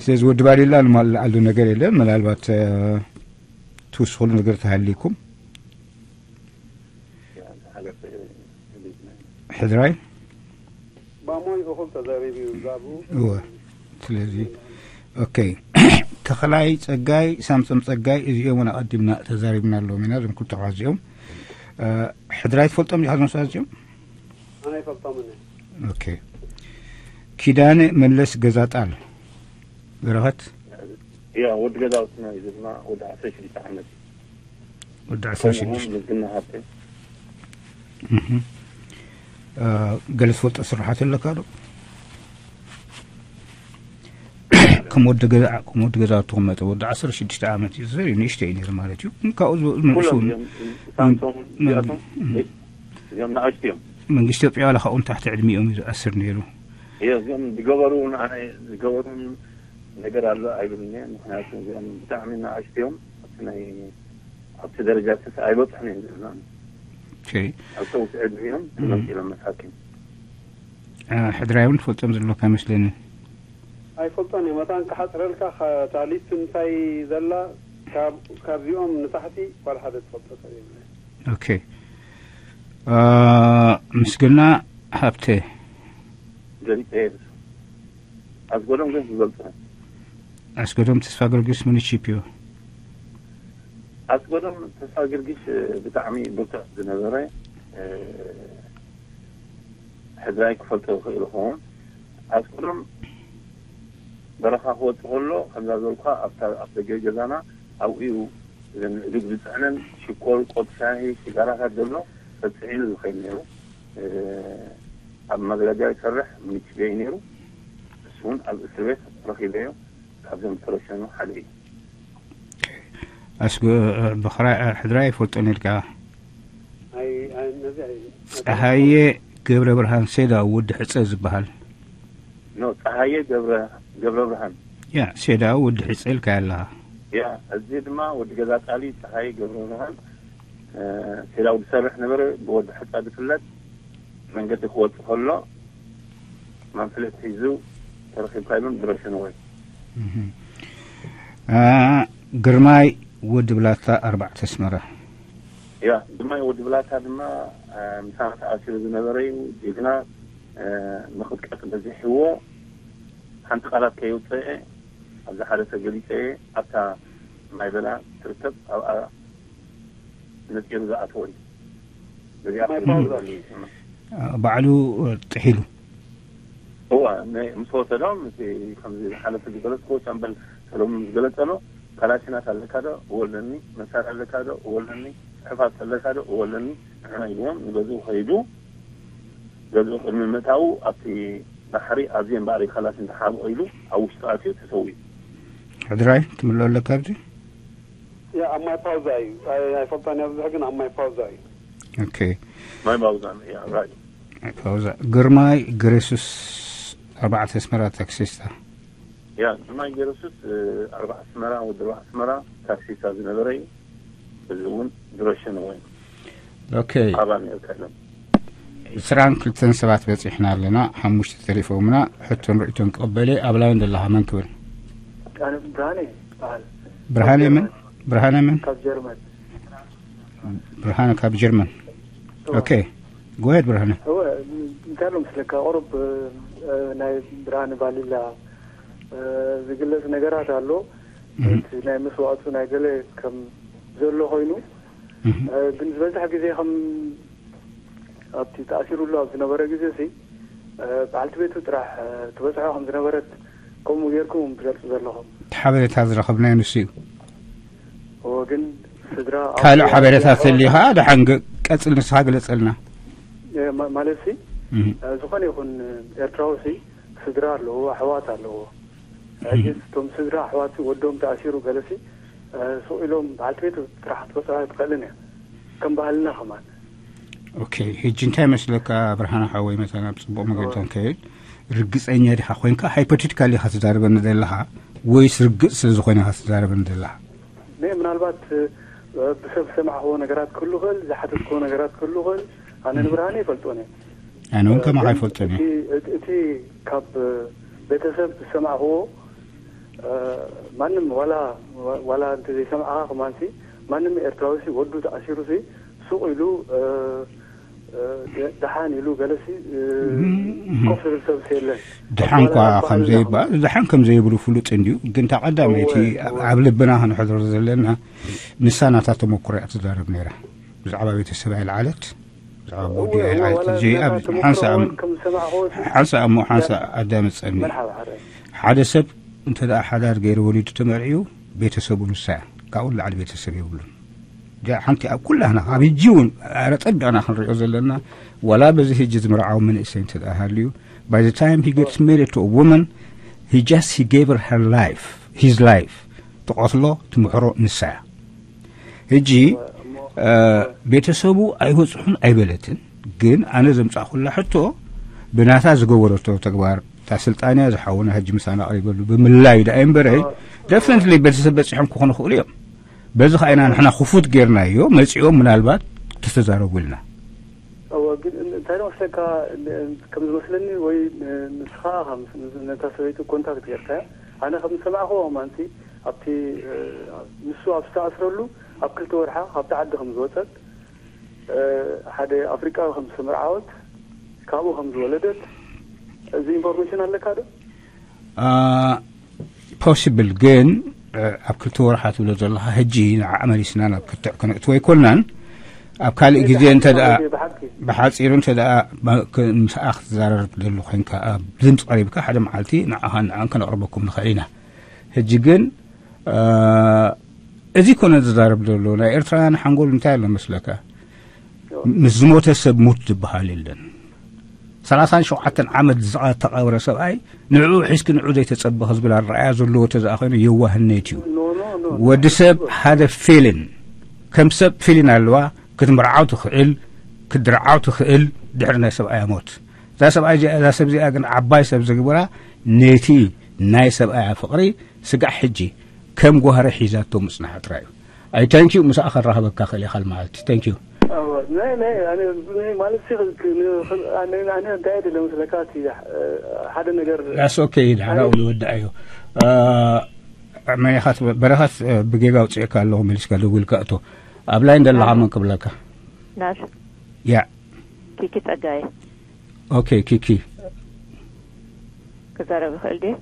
ስለዚ ወዲ ባሊላ ንማልኣሉ ነገር የለን። ምናልባት ትውስኽሉ ነገር ተሃሊኩም ሕድራይ ባሞይ እኹል ተዛሪቡ እዩ ዛቡ እወ ስለዚ ኦኬ ተኸላይ ጸጋይ ሳምሶም ጸጋይ እዚኦም እውን ኣቐዲምና ተዛሪብና ኣለዎም ኢና እዞም ክልተ ኣሕዋት እዚኦም ሕድራይ ትፈልጦም ዲኻ እዞም ሰባት እዚኦም ኣነ ይፈልጦምን ኦኬ ኪዳነ መለስ ገዛጣል በረኸት ያ ወዲ ገዛውትና እዩ ድማ ወዲ ዓሰርተ ሽዱሽተ ዓመት ወዲ ዓሰርተ ሽዱሽተ ምስግና ሃብተ ገለ ትፈልጦ ስራሓት ኣለካ ዶ ከም ወዲ ገዛ ከም ወዲ ገዛ ትቕመጠ ወዲ ዓሰርተ ሽዱሽተ ዓመት እዩ ዘሪ ንእሽተ እዩ ነይሩ ማለት እዩ ካብኡ ንእሱ ሳምሶም እዚኣቶም እዚኦም ንኣሽቱ እዮም መንግስቲ ኢትዮጵያ ዋላ ካብኡ ንታሕቲ ዕድሚኦም እዩ ዝኣስር ነይሩ እዚኦም ዝገበሩ ንኣነ ዝገበሩን ነገር ኣሎ ኣይብልን እየ ምክንያቱ እዚኦም ብጣዕሚ ንኣሽቱ እዮም ኣብቲ ናይ ኣብቲ ደረጃ ተስ ኣይበፅሑን እዮም ዘለና ኦኬ ኣብ ሰውቲ ዕድሚኦም መፂሎም መሳኪን ሕድራይ እውን ትፈልጦም ዘለካ ይመስለኒ ኣይፈልጦን እየ መታን ክሓፅረልካ ታሊት እንታይ ዘላ ካብዚኦም ንታሕቲ ዋላ ሓደ ትፈልጦ ሰብ የብለ ኦኬ ምስግና ሃብተ ገሊፀ የብስ ኣዝጎሎም ግን ዝገልፁ ኣስገዶም ተስፋ ጊዮርጊስ ሙኒሲፒዮ ኣስጎዶም ተስፋ ጊዮርጊስ ብጣዕሚ ብርቱዕ ዝነበረ ሕድራይ ክፈልጦ ይኽእል ይኸውን ኣስጎዶም በረኻ ክወፅእ ከሎ ከምዛ ዝበልኩኻ ኣብታ ኣብ ደገ ገዛና ኣብኡ እዩ እዘን ዕዱግ ዝፅዕነን ሽኮር ቆጥ ሻሂ ሽጋራታት ዘሎ ተፅዒኑ ዝኸይድ ነይሩ ኣብ መግለጃ ይሰርሕ ምች በይ ነይሩ እሱ እውን ኣብ እስር ቤት ረኺበዮ ካብዞም ዝተረሸኑ ሓደ እዩ ኣስጎ ብኽራይ ሕድራይ ይፈልጦ ነርካ ኣይ ኣይ ነዚ ኣይ ፀሃየ ገብረ ብርሃን ሴዳ ወዲ ሕፀ ዝበሃል ኖ ፀሃየ ገብረ ገብረ ብርሃን ያ ሴዳ ወዲ ሕፀ ኢልካ ኣለኻ ያ እዚ ድማ ወዲ ገዛ ቃሊ ፀሃየ ገብረ ብርሃን ሴዳው ዝሰርሕ ነበረ ብወዲ ሕፃ ዝፍለጥ መንገዲ ክወፅእ ከሎ ማንፍለት ሒዙ ተረኪብካ ኢሎም ዝረሽንዎ እዩ ግርማይ ወዲ ብላታ ኣርባዕተ ኣስመራ ያ ግርማይ ወዲ ብላታ ድማ ምሳና ተኣሲሩ ዝነበረ እዩ ጅግና ምቕጥቀጥ በዚሕዎ ሓንቲ ቃላት ከይውፅአ ኣብዚ ሓደ ተገሊፀ ኣብታ ማይ በላ ትርከብ ኣብኣ ነፂሩ ዝኣተወ እዩ በዚኣ ማይ ፓውዛ። ባዕሉ ጥሒሉ እዋ ምስ ወሰዶም እቲ ከምዚ ዝሓለፈ ዝገለፅክዎ ሻምበል ሰለሙን ዝገለፀሎ ካላሽናት ኣለካ ዶ እወለኒ መሳርያ ኣለካ ዶ እወለኒ ፅሑፋት ኣለካ ዶ እወለኒ ንሕና ኢልዎም ንገዝኡ ከይዱ ገዝኡ ቅድሚ ምእታዉ ኣብቲ ባሕሪ ኣዝየ እምበኣር ካላሽን ተሓብኦ ኢሉ ኣብ ውሽጢ ኣትዩ ተሰዊኡ ሕድራይ ትምልኦ ኣለካ ኣብዚ ያ ኣብ ማይ ፓውዛ እዩ ኣይፈልጣን እያ ብዙሕ ግን ኣብ ማይ ፓውዛ እዩ ኦኬ ማይ ፓውዛ እያ ራይት ፓውዛ ግርማይ ግሬሱስ ኣርባዕተ ኣስመራ ታክሲስታ ያ ግርማይ ገረሱስ ኣርባዕ ኣስመራ ወዲ ኣርባዕ ኣስመራ ታክሲስታ ዝነበረ እዩ እዚ እውን ዝረሸንዎ እዩ ኦኬ ኣባ ነርካ ኢሎም ዕስራን ክልተን ሰባት በጺሕና ኣለና። ሓሙሽተ ተሪፎምና። ሕቶን ርእይቶን ክቕበል እየ። ኣብ ላይን ዘለኻ መን ክብል? ኣነ ብርሃነ ይበሃል። ብርሃነ ካብ መን? ጀርመን። ብርሃነ መን? ካብ ጀርመን። ብርሃነ ካብ ጀርመን። ኦኬ፣ ጎሄድ ብርሃነ። እወ፣ እንታይ ኣሎ መስለካ፣ ቁሩብ፣ እ፣ ናይ ብርሃነ ባሊላ፣ እ፣ ዝግለጽ ነገራት ኣሎ። እህ። እቲ ናይ መስዋእቱ ናይ ገለ ከም ዘሎ ኮይኑ፣ እህ። እ፣ ግን ዝበዝሕ ግዜ ከም ኣብቲ ተኣሲሩሉ ኣብ ዝነበረ ግዜ ሲ፣ እ፣ በዓልቲ ቤቱ ጥራሕ፣ እ፣ ትበጽሖ ከም ዝነበረት ከምኡ ጌርኩም ትገልጹ ዘለኹም። እቲ ሓበሬታ ዝረኸብናዮ ንሱ እዩ። እወ፣ ግን ስድራ ኣብ ካልእ ሓበሬታ ኣሕዋት ተልዩ ኸዓ ደሓን ገ-፣ ቀጽል ንስኻ ግለጸልና። እ፣ ማ-፣ ማለት ሲ፣ እህ። እ፣ ዝኾነ ይኹን ኤርትራዊ ሲ ስድራ ኣለዎ፣ ኣሕዋት ኣለዎ። ሕጂ እቶም ስድራ ኣሕዋት ወዶም ተኣሲሩ ገለሲ፣ እ፣ ስቕ ኢሎም በዓልቲ ቤት ጥራሕ ክትበጽሖ ኣይትኽእልን እያ። ከም ባህልና ከማን። ኦኬ፣ ሕጂ እንታይ መስለካ ብርሃነ ሓወይ፣ መታን ኣብ ጽቡቕ መገዲ ንከይድ፣ ርግጸኛ ዲኻ ኮይንካ ሃይፖቴቲካል ኢኻ ትዛረበኒ ዘለኻ ወይስ ርግጽ ስለ ዝኾነ ኢኻ ትዛረበኒ ዘለኻ? ነ ምናልባት፣ እ፣ ብሰብ ዝሰማዕክዎ ነገራት ክህሉ ይኽእል፣ ዝሓተትክዎ ነገራት ክህሉ ይኽእል። ኣነ ንብርሃነ ይፈልጦ ነ ኣነ እውን ከማኻ ይፈልጦ እየ። እቲ፣ እቲ፣ እቲ ካብ ቤተሰብ ዝሰማዕክዎ፣ እ፣ ማንም ዋላ፣ ዋላ እንተ ዘይሰማዕካ ከማንሲ፣ ማንም ኤርትራዊ ሲ ወዱ ተኣሲሩ ሲ ሱቕ ኢሉ፣ እ፣ እ፣ ደሓን ኢሉ ገለሲ፣ እ፣ እም፣ እም። ኮፍ ዝብል ሰብ ሲ የለን። ደሓን እኳ ዋላ ከም ባህልና ዘይባ-፣ ደሓን ከም ዘይብሉ ፍሉጥ እንድዩ። ግን ታቐዳመይቲ እወ፣ ኣብ፣ እወ። ኣብ ልብና ክንሕድሮ ዘለና ንሳ ናታ ተመኩሮ እያ ትዛረብ ነይራ። ብዛዕባ ቤተሰብ ኣይልዓለት፣ ብዛዕባ ቦዲ እወ፣ እወ፣ ኣይልዓለት። ዋላ እዚ ናታ ኣብ ተመኩሮ ሓንሳ እወ፣ ከም ዝሰማዕክዎ ሲ ሓንሳ እሞ ሓንሳ ኣዳምጸኒ። መርሓባ ሓረ። ሓደ ሰብ እንተ ደኣ ሓዳር ገይሩ ወሊዱ ተመርዕዩ፣ ቤተሰቡ ንሳ እያ። ካብኡ ንላዕሊ ቤተሰብ የብሉን። እዚኣ ሓንቲ ኣብ ኩላህና፣ ኣብ ሕጂ እውን ኣረ ጠቢቕና ክንሪኦ ዘለና፣ ዋላ በዚ ሕጂ ዝምርዓው መንእሰይ እንተ ደኣ ሃልዩ፣ by the time he gets married to a woman, he just, he gave her her life, his life። ትቐትሎ፣ ትምሕሮ ንሳ እያ። ሕጂ፣ እ፣ ቤተሰቡ ኣይበጽሑን ኣይበለትን፣ ግን ኣነ ዘምጻእኩላ ሕቶ ብናታ ዝገበረቶ ተግባር፣ እታ ስልጣንያ ዝሓውና ሕጂ ምሳና ኣቕሪበሉ ብምልላዩ ደኣ እምበረይ፣ ደፍነትሊ ቤተሰብ በጺሖም ክኾኑ ይኽእሉ እዮም። በዚ ኸኣ ኢና ንሕና ክፉት ጌርናዮ፣ መጺኦም ምናልባት ተተዛረቡ ኢልና። እወ፣ ግን እንታይ ዶ መስለካ፣ ን-፣ ከም ዝመስለኒ ወይ ን-፣ ንስኻ ከም ስ-፣ ነታ ሰበይቲ ኮንታክት ጌርካያ፣ ኣነ ከም ዝሰማዕክዎ ማንቲ ኣብቲ፣ እ፣ ንሱ ኣብ ዝተኣስረሉ ኣብ ክልተ ወርሓ ካብቲ ዓዲ ከም ዝወጸት፣ እ፣ ሓደ ኣፍሪቃዊ ከም ዝተመርዓወት፣ ካብኡ ከም ዝወለደት፣ እዚ ኢንፎርሜሽን ኣለካ ዶ? አ፣ ፖሲብል ግን፣ እ፣ ኣብ ክልተ ወርሓ ትብሎ ዘለኻ፣ ሕጂ ንዓ መሊስና ናብ ክትዕ ክነእትዎ ኣይኮናን። ኣብ ካልእ ግዜ እንተ ደኣ፣ ብሓጺሩ እንተ ደኣ፣ ማ-፣ ክ-፣ ምስኣ ክትዛረብ ደሉ ኮይንካ፣ ኣብ ድምፂ ቀሪብካ ሓደ መዓልቲ ንዓኻን ንዓን ከነቕርበኩም ንኽእል ኢና። ሕጂ ግን፣ እ፣ እዚ ኮነ ዝዛረብ ዘሎ፣ ናይ ኤርትራውያን ሓንጎል እንታይ ኣሎ መስለካ? ምስ ዝሞተ ሰብ ሙት ዝበሃል የለን። ሰላሳን ሸውዓተን ዓመት ዝተቐበረ ሰብኣይ ንዕኡ ሒዝኪ ንዕኡ ዘይተጸበኺ ዝብል ኣረኣእያ ዘለዎ ተዘኣ ኮይኑ የዋህነት እዩ። ኖ፣ ኖ፣ ኖ፣ ኖ። ወዲ ሰብ ሓደ ፊልን፣ ከም ሰብ ፊልን ኣለዋ፣ ክትምርዓው ትኽእል፣ ክትድርዓው ትኽእል፣ ድሕሪ ናይ ሰብኣያ ሞት። እዛ ሰብኣይ እዚኣ፣ እዛ ሰብ እዚኣ ግን ዓባይ ሰብ ዝግብራ ነቲ ናይ ሰብኣያ ፍቕሪ ስጋዕ ሕጂ ከም ጓህሪ ሒዛቶ ምጽናሓ ጥራይ እዩ። ኣይ፣ ታንክ ዩ፣ ምስኣ ከራኽበካ ክእል ኢኻ መዓልቲ። ታንክ ዩ። ኣዎ፣ ናይ፣ ናይ፣ ኣነ፣ ናይ ማለት ሲ፣ ክ-፣ ክ-፣ ን-፣ ክ-፣ ኣነ፣ ኣነ እንታይ እየ ድለ መስለካ፣ እቲ፣ እ፣ ሓደ ነገር ዳስ ኦኬ፣ ንሕና ኣይ- እውን ንወድኣዮ። እ፣ መን ኢኻ ትበ-፣ በረኸት፣ እ፣ ብጌጋ ኣውፅኤካ ኣለኹ፣ መሊስካ ደዊልካ እቶ። ኣብ ላይን ዘለኻ መን ክብለካ? ናስ። ያ። ኪኪ ጸጋየ። ኦኬ፣ ኪኪ። ክዛረብ ይኽእል ድየ?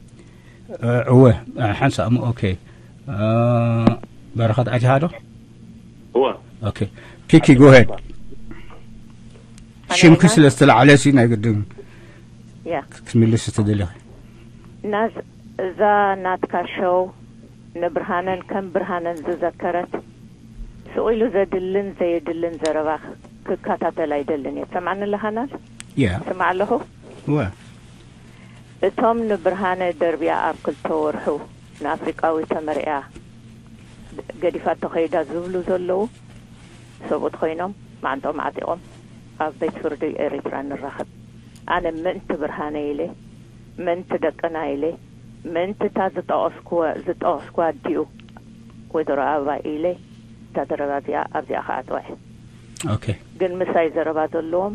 እ፣ እወ፣ እ፣ ሓንሳእ እሞ፣ ኦኬ። እ፣ በረኸት ኣቲኻ ዶ? እወ። ኦኬ። ኪኪ፣ ጎሄድ። ኣነ ሽምኪ ኢና? ስለ ዝተላዕለ ሲ ናይ ግድን ያ። ክትምልስ ትደሊ ኢኺ። ናዝ፣ እዛ ናትካ ሾው ንብርሃነን ከም ብርሃነን ዝዘከረት፣ ስቕ ኢሉ ዘድልን ዘየድልን ዘረባ ክከታተል ኣይደልን እየ። ትሰምዓኒ ኣለኻ ናዝ? ያ። ስማዕ ኣለኹ። እወ። እቶም ንብርሃነ ደርብያ ኣብ ክልተ ወርሑ ንኣፍሪቃዊ ተመርዕያ ገዲፋቶ ከይዳ ዝብሉ ዘለዉ ሰብኡት ኮይኖም፣ ማዕንጦም ዓጢቖም ኣብ ቤት ፍርዲ ኤሪትራ ንራኸብ። ኣነ ምእንቲ ብርሃነ ኢለ፣ ምእንቲ ደቅና ኢለ፣ ምእንቲ እታ ዝጠቐስኩወ-፣ ዝጠቐስኩዋ ኣዲኡ ወይዘሮ ኣበባ ኢለ፣ እታ ዘረባ እዚኣ ኣብዚኣ ክኣትዋ እየ። ኦኬ። ግን ምሳይ ዘረባ ዘለዎም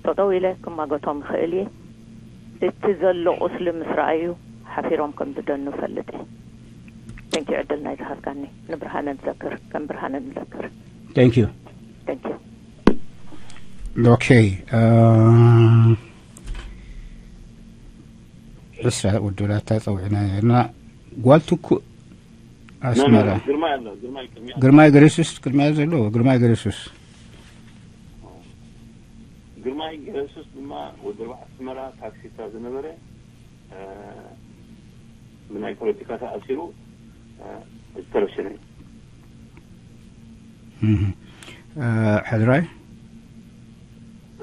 ጠጠው ኢለ ክማገቶም ይኽእል እየ። እቲ ዘሎ ቁስሊ ምስ ረኣዩ ሓፊሮም ከም ዝደኑ እፈልጥ እየ። Thank you ዕድል ናይ ዝሃብካኒ። ንብርሃነ ንዘክር፣ ከም ብርሃነ ንዘክር። Thank you። Thank you። ኦኬ። ዕስራ ወዶላታ ጸውዕና ነርና። ጓል ትኩእ ኣስመራ። ግርማይ ኣሎ። ግርማይ ቅድሚያ ግርማይ ገረሱስ ቅድሚያ ዘሎ ግርማይ ገረሱስ። ግርማይ ገረሱስ ድማ ወዲ ኣርባዕተ ኣስመራ ታክሲስታ ዝነበረ፣ ብናይ ፖለቲካ ተኣሲሩ ዝተረሸነ እዩ። ሕድራይ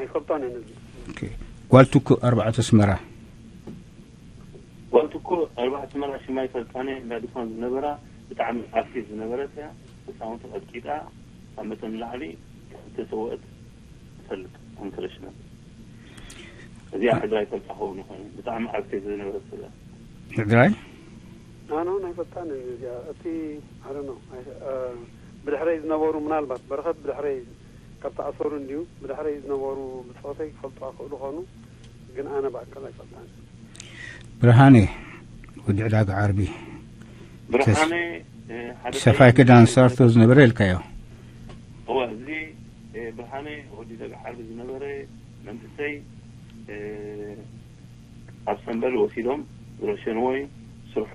ኣይፈልጦን እየ ነዚ። ጓል ትኩእ ኣርባዕተ ኣስመራ። ጓል ትኩእ ኣርባዕተ ኣስመራ ሽማ ኣይፈልጣን እየ። እንዳ ድኳን ዝነበራ ብጣዕሚ ኣክቲቭ ዝነበረት እያ። ህፃውንቲ ቀጥቂጣ ካብ መጠን ንላዕሊ ዝተሰወአት እፈልጥ። ኮንትረሽናል እዚኣ ሕድራይ ፈልጣ ኸውን ይኾነ ብጣዕሚ ኣክቲቭ ዝነበረት ስለ ሕድራይ ኣነ እውን ኣይፈልጣን እየ እዚኣ። እቲ ኣረ ነው ብድሕረይ ዝነበሩ ምናልባት በረኸት ብድሕረይ ካብ ተኣሰሩ እንድዩ ብድሕረይ ዝነበሩ ብፆተይ ክፈልጡ ክእሉ ኾኑ፣ ግን ኣነ ብኣካል ኣይፈልጣን። ብርሃነ ወዲ ዕዳጋ ዓርቢ ብርሃነ ሰፋይ ክዳን ሰርቶ ዝነበረ ኢልካዮ። እወ እዚ ብርሃነ ወዲ ደጋ ዓርቢ ዝነበረ መንእሰይ ኣብ ሰንበል ወሲዶም ዝረሸንዎ እዩ። ስርሑ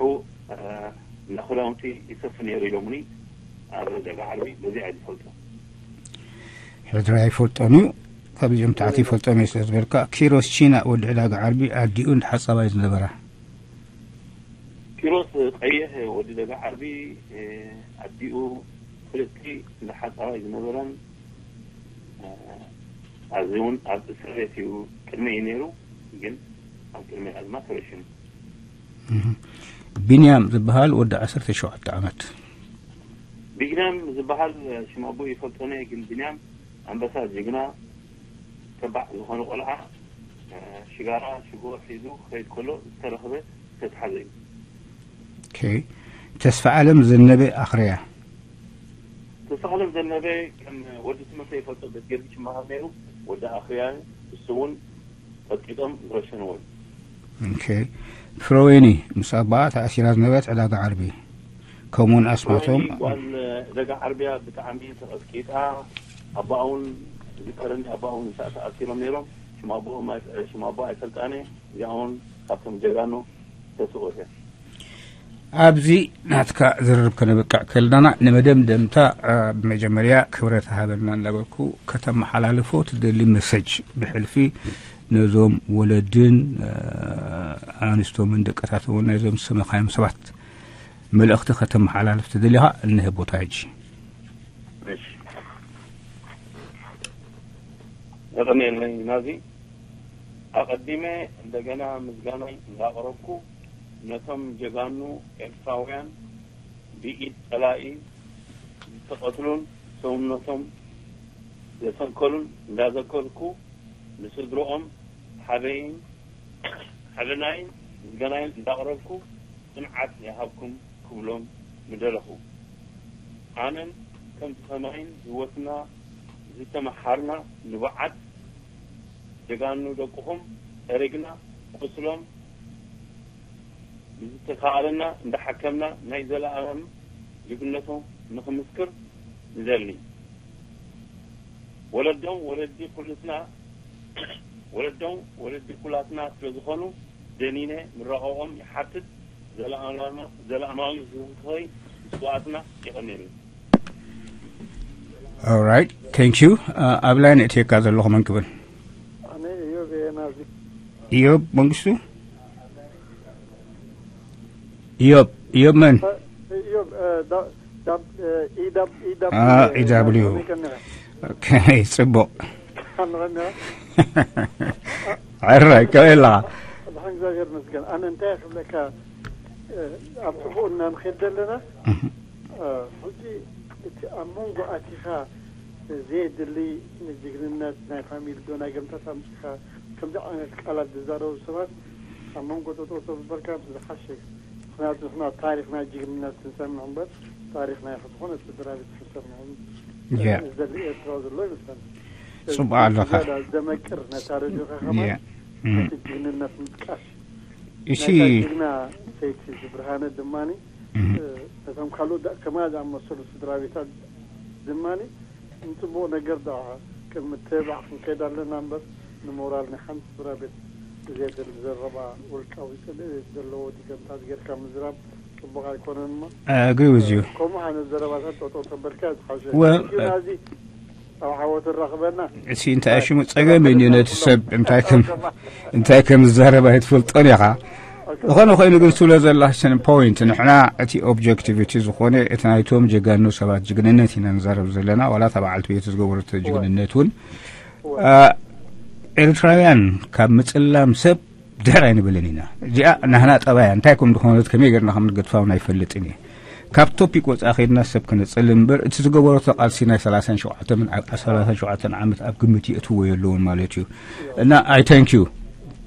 እንዳ ክዳውንቲ ይሰፊ ነይሩ ኢሎምኒ። ኣብ ደጋ ዓርቢ በዚኣ እየ ዝፈልጦ። ሕድሪ ኣይፈልጦን እዩ። ካብዚኦም ታሕቲ ይፈልጦም እየ ስለ ዝበልካ። ኪሮስ ቺና ወዲ ዕዳጋ ዓርቢ ኣዲኡ እንዳ ሓጻባይ ዝነበራ። ኪሮስ ቀይሕ ወዲ ደጋ ዓርቢ ኣዲኡ ፍልጥቲ እንዳ ሓጻባይ ዝነበረን ኣብዚ እውን ኣብ እስር ቤት እዩ። ቅድሚ እዩ ነይሩ ግን ኣብ ቅድሚ ድማ ተረሽኑ። ቢንያም ዝበሃል ወዲ ዓሰርተ ሸውዓተ ዓመት። ቢንያም ዝበሃል ሽም ኣቦ ይፈልጦነ ግን ቢንያም ኣንበሳ ጅግና ተባዕ ዝኾነ ቆልዓ ሽጋራ ሽጎ ሒዙ ክኸይድ ከሎ ዝተረኽበ ዝተትሓዘ እዩ። ኦኬ። ተስፋ ኣለም ዘነበ ኣኽርያ። ተስፋ ኣለም ዘነበ ከም ወዲ ትምህርቲ ይፈልጦ ቤት ገርጊሽ ይመሃር ነይሩ። ወዲ ኣኽርያ እሱ እውን ቀጥቂጦም ዝረሸንዎ እዩ። ኦኬ። ፍረወይኒ ምስ ኣባኣ ተኣሲራ ዝነበረት ዕዳጋ ዓርቢ ከምኡውን ኣስማቶም ጓል ደጋ ዓርቢያ ብጣዕሚ ተቐጥቂጣ ኣባኣ እውን ዝከረኒ ኣባኣ እውን ምሳእ ተኣሲሮም ነይሮም። ሽም ኣቦ ኣይፈልጣነ። እዚኣ እውን ካብቶም ጀጋኑ ተስኦት እያ። ኣብዚ ናትካ ዝርርብ ከነበቅዕ ከለና ንመደምደምታ ብመጀመርያ ክብረት ሃበና እንዳበልኩ ከተመሓላልፎ ትደሊ መሰጅ ብሕልፊ ነዞም ወለድን ኣንስቶምን ደቀታትን እውን ናይዞም ዝሰመኻዮም ሰባት መልእኽቲ ከተመሓላልፍ ትደሊኻ እንሀ ቦታ ሕጂ። የቐንየለይ ናዚ ኣቐዲመ እንደገና ምስጋናይ እንዳቕረብኩ ነቶም ጀጋኑ ኤርትራውያን ብኢድ ጸላኢ ዝተቐትሉን ሰውነቶም ዘሰንከሉን እንዳዘከርኩ ንስድርኦም ሓበይን ሓበናይን ምስጋናይን እንዳቕረብኩ ጽንዓት ይሃብኩም ክብሎም ምደለኹ። ኣነን ከምዚ ከማይን ህይወትና ዝተመሓርና ንቡዓት ጀጋኑ ደቅኹም ጠሪግና ቁስሎም ብዝተኻእለና እንዳሓከምና ናይ ዘለኣለም ጅግነቶም ንኽምስክር ንደሊ። ወለዶም ወለዲ ኩልትና ወለዶም ወለዲ ኩላትና ስለ ዝኾኑ ደኒነ ምረቓቖም ይሓትት። ዘለኣለማዊ ዝኽሪ ስውኣትና የቐንየልና። Alright, thank you. ኣብ ላይን እትየካ ዘለኹ መን ክብል? ኣነ እዮብ እየ ናዚ። እዮብ መንግስቱ። እዮብ እዮብ መን? እዮብ ዳብ ኢዳብ ኢዳብ ኢዳብሊው። ጽቡቕ። ዕራይ ከበይ ኣለኻ? ኣልሓምዱሊላህ መስገን። ኣነ እንታይ ክብለካ ኣብ ጥፉኡ እናንኸድ ዘለና ሕጂ እቲ ኣብ መንጎ ኣቲኻ ዘየድሊ ንጅግንነት ናይ ፋሚሊ ዶ ናይ ገምታት ኣምፅኻ ከምዚ ዓይነት ቃላት ዝዛረቡ ሰባት ኣብ መንጎ ጠጠው ተብበልካ ዝሓሸ። ምክንያቱ ንሕና ታሪኽ ናይ ጅግንነት ክንሰምዕ እምበር ታሪኽ ናይ ዝኾነ ስድራ ቤት ክንሰምዕ Yeah. ዘድሊ ኤርትራ ዘሎ ይመስለኒ። ጽቡቕ ኣለኻ። ዝያዳ ዘመቅር ነታ ሬድዮ ከኸማ ያ። እም። እቲ ጅግንነት ምጥቃሽ እሺ። ናይታ ጅግና ሰይቲ ብርሃነ ድማ እም። ነቶም ካልኦት ዳ- ከማ ዝኣመሰሉ ስድራ ቤታት ድማ ንፅቡቕ ነገር ዳ ቅድሚ ተባዕ ክንከይድ ኣለና እምበር ንሞራል ናይ ሓንቲ ስድራ ቤት ዘየድል ዘረባ ውልቃዊ ፅልኢ ዘለዎ ድገምታት ጌርካ ምዝራብ ፅቡቕ ኣይኮነን እሞ I agree with you. ከምኡ ዓይነት ዘረባታት ጠጠው ተበልካ ዝሓሸ Well, ግን ኣብዚ ኣብ ዓወት ራኽበና እሺ እንታይ ሽሙ ጸገም እዩ ነቲ ሰብ እንታይ ከም እንታይ ከም ዝዛረብ ኣይትፈልጦን ኢኻ። ዝኾነ ኮይኑ ግን ስለ ዘላችን ፖይንት ንሕና እቲ ኦብጀክቲቪቲ ዝኾነ እቲ ናይቶም ጀጋኑ ሰባት ጅግንነት ኢና ንዛረብ ዘለና ዋላ እታ በዓልቲ ቤት ዝገበረት ጅግንነት እውን አ፣ ኤርትራውያን ካብ ምጽላም ሰብ ድሕር ኣይንብልን ኢና። እዚኣ ናህና ጠባያ እንታይ ከም ዝኾነት ከመይ ገርና ከም ንገድፋ እውን ኣይፈልጥን እየ። ካብ ቶፒክ ወጻኢ ኸይድና ሰብ ክነጽል እምበር እቲ ዝገበረቶ ቃልሲ ናይ ሰላሳን ሸውዓተን ዓ- ሰላሳን ሸውዓተን ዓመት ኣብ ግምት የእትዎ የለውን ማለት እዩ። እና I thank you.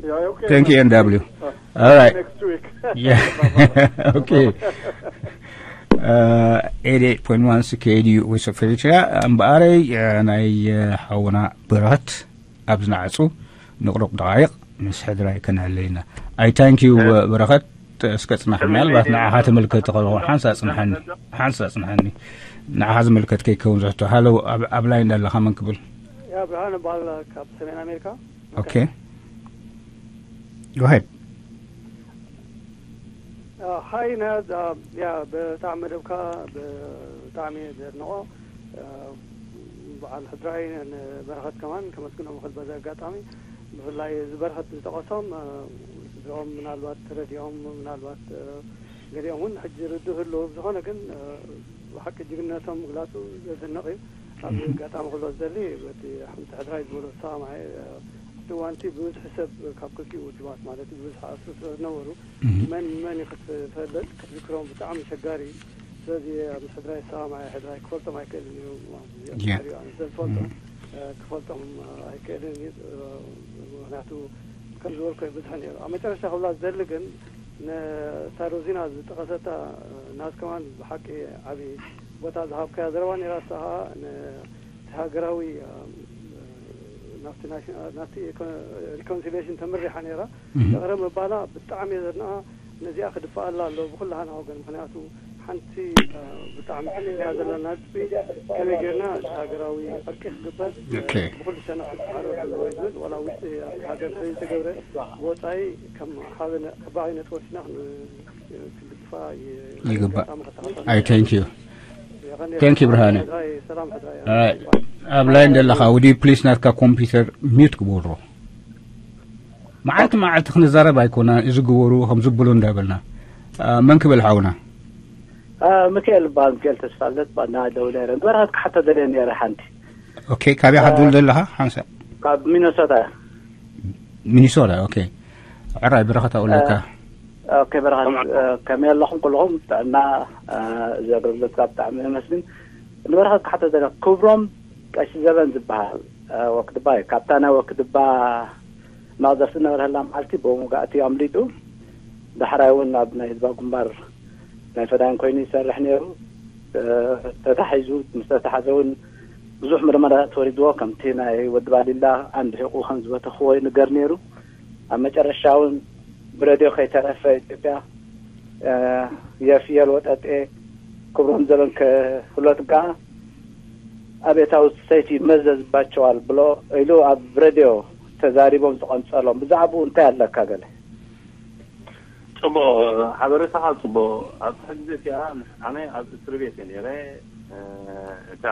Yeah, okay. Thank you, N W. Uh, All right. Next week. Yeah. Okay. Uh, eighty-eight point one C K D U Voice of Eritrea. እምበኣረይ uh, ናይ uh, ሓውና ብረት ኣብ ዝነዓጹ ንቕሩቕ ደቓይቕ ምስ ሕድራይ ከነዕልል ኢና። I thank you uh, በረኸት እስከ ጽናሕ ምናልባት ንዓኻ ትምልከት ትኸውን ሓንሳ ጽንሓኒ ሓንሳ ጽንሓኒ ንዓኻ ዝምልከት ከይከውን ዝሕቶ ሃሎ ኣብ- ኣብ ላይን ኣለኻ መን ክብል ያ ብርሃን እባል ካብ ሰሜን ኣሜሪካ okay go ahead ሃይ ነሃድ ያ ብጣዕሚ መደብካ ብጣዕሚ ዘድንቆ በዓል ሕድራይ ንበረኸት ከማን ከመስግኖም ክእል በዚ ኣጋጣሚ ብፍላይ እዚ በረኸት ዝጠቐሶም ስድርኦም ምናልባት ረዲኦም ምናልባት ገሊኦም እውን ሕጂ ርዱ ህልው ዝኾነ ግን ብሓቂ ጅግነቶም ምግላፁ ዘድንቕ እዩ ኣብዚ ኣጋጣሚ ክሎ ዝደሊ በቲ ሓንቲ ሕድራይ ዝበሎ ዝሰማማዐ ኣብቲ እዋንቲ ብብዝሒ ሰብ ካብ ክልቲኡ ውድባት ማለት እዩ ብብዝሒ ኣስሩ ስለ ዝነበሩ መን መን እዩ ክትፈልጥ ክትዝክሮም ብጣዕሚ ሸጋሪ እዩ ስለዚ ኣብ ሕድራይ ዝሰማማዐ ሕድራይ ክፈልጦም ኣይክእልን እዩ ማለት እዩ Yeah. ኣብ ሕድሪ ኣነ ስለዝፈልጦም ክፈልጦም ኣይክእልን እዩ ምክንያቱ ከም ዝበልኮ ብዙሕ ነይሩ ኣብ መጨረሻ ክብላ ዝደሊ ግን ንሳሮዚና ዝጠቐሰታ ናት ከማን ብሓቂ ዓብዪ ቦታ ዝሃብካያ ዘረባ ነይራ እሳ ከዓ ነቲ ሃገራዊ ናብቲ ናሽና- ናብቲ ሪኮንሲሊሽን ተመሪሓ ነይራ ይቕረ ምባላ ብጣዕሚ እየ ዘድንቓ ነዚኣ ክድፍኣላ ኣሎ ብኩላህና ወገን ምክንያቱ ሓንቲ ብጣዕሚ ሕያ ዘለና ነጥቢ ከመይ ጌርና እቲ ሃገራዊ ዕርቂ ክግበር Okay. ብኩሉ ሸነኽ ክትሓረ ዘለዎ እዩ ዝብል ዋላ ውሽጢ ኣብቲ ሃገር ስለዝተገብረ ብወፃኢ ከም ሓበነ- ከባቢ ነጥቦት ኢና ክን- ክንድግፋ ይ- ይግባእ። ኣጋጣሚ ከተሓሳስብ I thank you. የቐንየልና። Thank you ብርሃነ። ሕድራይ ሰላም ሕድራይ Alright. ኣብ ላይን ዘለኻ ውዲ ፕሊስ ናትካ ኮምፒውተር ሚዩት ግበሮ። መዓልቲ መዓልቲ ክንዛረብ ኣይኮና እዚ ግበሩ ከም ዝብሉ እንዳበልና አ፣ መን ክብል ሓውና ሚካኤል ባ ሚካኤል ተስፋለት ባና ደው ነረ በረኸት ክሓተ ደለ ነረ ሓንቲ ኦኬ ካበይ ሓትብል ዘለኻ ሓንሳ ካብ ሚነሶታ ሚኒሶታ ኦኬ ዕራይ ብረኸት ኣውለካ ኦኬ በረኸት ከመይ ኣለኹም ኩልኹም ጥዕና እዚ ኣገልግሎትካ ብጣዕሚ የመስግን ንበረኸት ክሓተ ደለ ክብሮም ቀሺ ዘበን ዝበሃል ወክድባ እዩ ካብታ ናይ ወክድባ መቕዘፍቲ ነበረላ መዓልቲ ብመውጋእቲ ኣምሊጡ ዳሕራይ እውን ኣብ ናይ ህዝባዊ ግንባር ናይ ፈዳይን ኮይኑ ይሰርሕ ነይሩ ተታሒዙ ምስ ተታሓዘ እውን ብዙሕ ምርመራታት ተወሪድዎ ከምቲ ናይ ወዲ ባሊላ ኣንድ ሒቁ ከም ዝበተኽዎ ይንገር ነይሩ ኣብ መጨረሻ እውን ብረድዮ ከይተረፈ ኢትዮጵያ የፍየል ወጠጤ ክብሮም ዘበን ክፍለጡ ከዓ ኣቤታዊ ሰይቲ መዘዝባቸዋል ብሎ ኢሉ ኣብ ረድዮ ተዛሪቦም ዝቐንጸሎም ብዛዕባኡ እንታይ ኣለካ ገለ ፅቡቅ ሓበሬታኻ ፅቡቅ ኣብታ ግዜ እቲኣ ኣነ ኣብ እስር ቤት እየ ነይረ እታ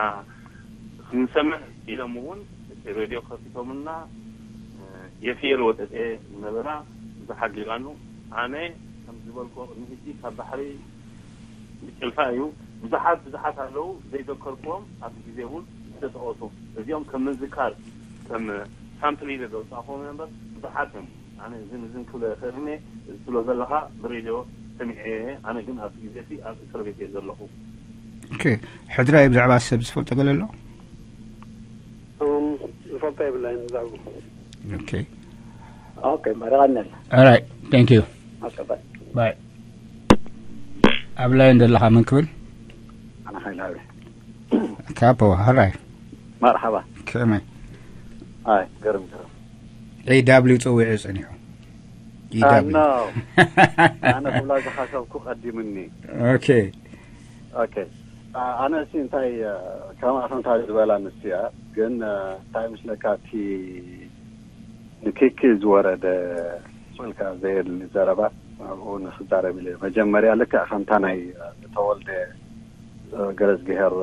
ክንሰምዕ ኢሎም እውን እቲ ሬድዮ ከፊቶምና የፍየል ወጠጤ ዝነበራ ብዙሓት ሊባኑ ኣነ ከም ዝበልኮ ቅድሚ ሕጂ ካብ ባሕሪ ብጭልፋ እዩ ብዙሓት ብዙሓት ኣለዉ ዘይዘከርክዎም ኣብቲ ግዜ እውን ዝተጠቐሱ እዚኦም ከም ምዝካር ከም ሳምፕል ኢለ ዘውፃእክዎም እምበር ብዙሓት እዮም ኣነ እዝን እዝን ክብለ ይኽእል እየ እዚ ትብሎ ዘለኻ ብሬድዮ ሰሚዐ ኣነ ግን ኣብቲ ግዜ እቲ ኣብ እስር ቤት እየ ዘለኹ ኦኬ ሕድራይ ብዛዕባ ሰብ ዝፈልጦ ገለ ኣሎ ዝፈልጦ የብላይን ብዛዕባ ኦኬ ኦኬ መረቐነል All right, thank you. ኦኬ ባይ ባይ ኣብ ላይን ዘለኻ መን ክብል ኣነ ሓይላዊ ካፖ ሃራይ መርሓባ ከመይ ኣይ፣ ገርም፣ ገርም። ኤ ዳብሊው ጸዊዑ ጸኒሑ። ኖ፣ ኣነ ክብላ ዝሓሰብኩ ቀዲምኒ። ኦኬ። ኦኬ። ኣነ ሲ እንታይ፣ ከምኣ ከምታ ዝበላ ንስያ፣ ግን እንታይ ምስለካ፣ እቲ ንኪኪ ዝወረደ ስልካ ዘየድሊ ዘረባ ኣብኡ ንክዛረብ ኢለ። መጀመርያ ልክዕ ከምታ ናይ ተወልደ ገረዝግሄር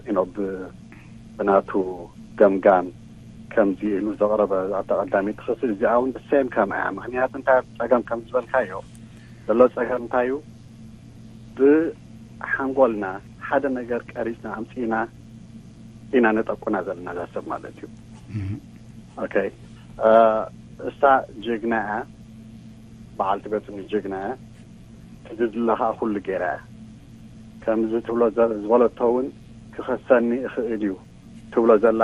ኢኖ ብናቱ ገምጋም ከምዚ ኢሉ ዘቕረበ ኣብታ ቀዳመይቲ ክፍሊ እዚኣ እውን ብሴም ከምኣ እያ። ምክንያቱ እንታይ ጸገም ከም ዝበልካዮ ዘሎ ጸገም እንታይ እዩ? ብሓንጎልና ሓደ ነገር ቀሪጽና ኣምጺእና ኢና ነጠቁና ዘለና እዛ ሰብ ማለት እዩ። ኦኬ። እሳ ጅግና እያ፣ በዓልቲ ገጽኒ ጅግና እያ። እቲ ዝድለ ከዓ ኩሉ ገይራ እያ። ከምዚ ትብሎ ዝበለቶ እውን ክኸሰኒ ይኽእል እዩ ትብሎ ዘላ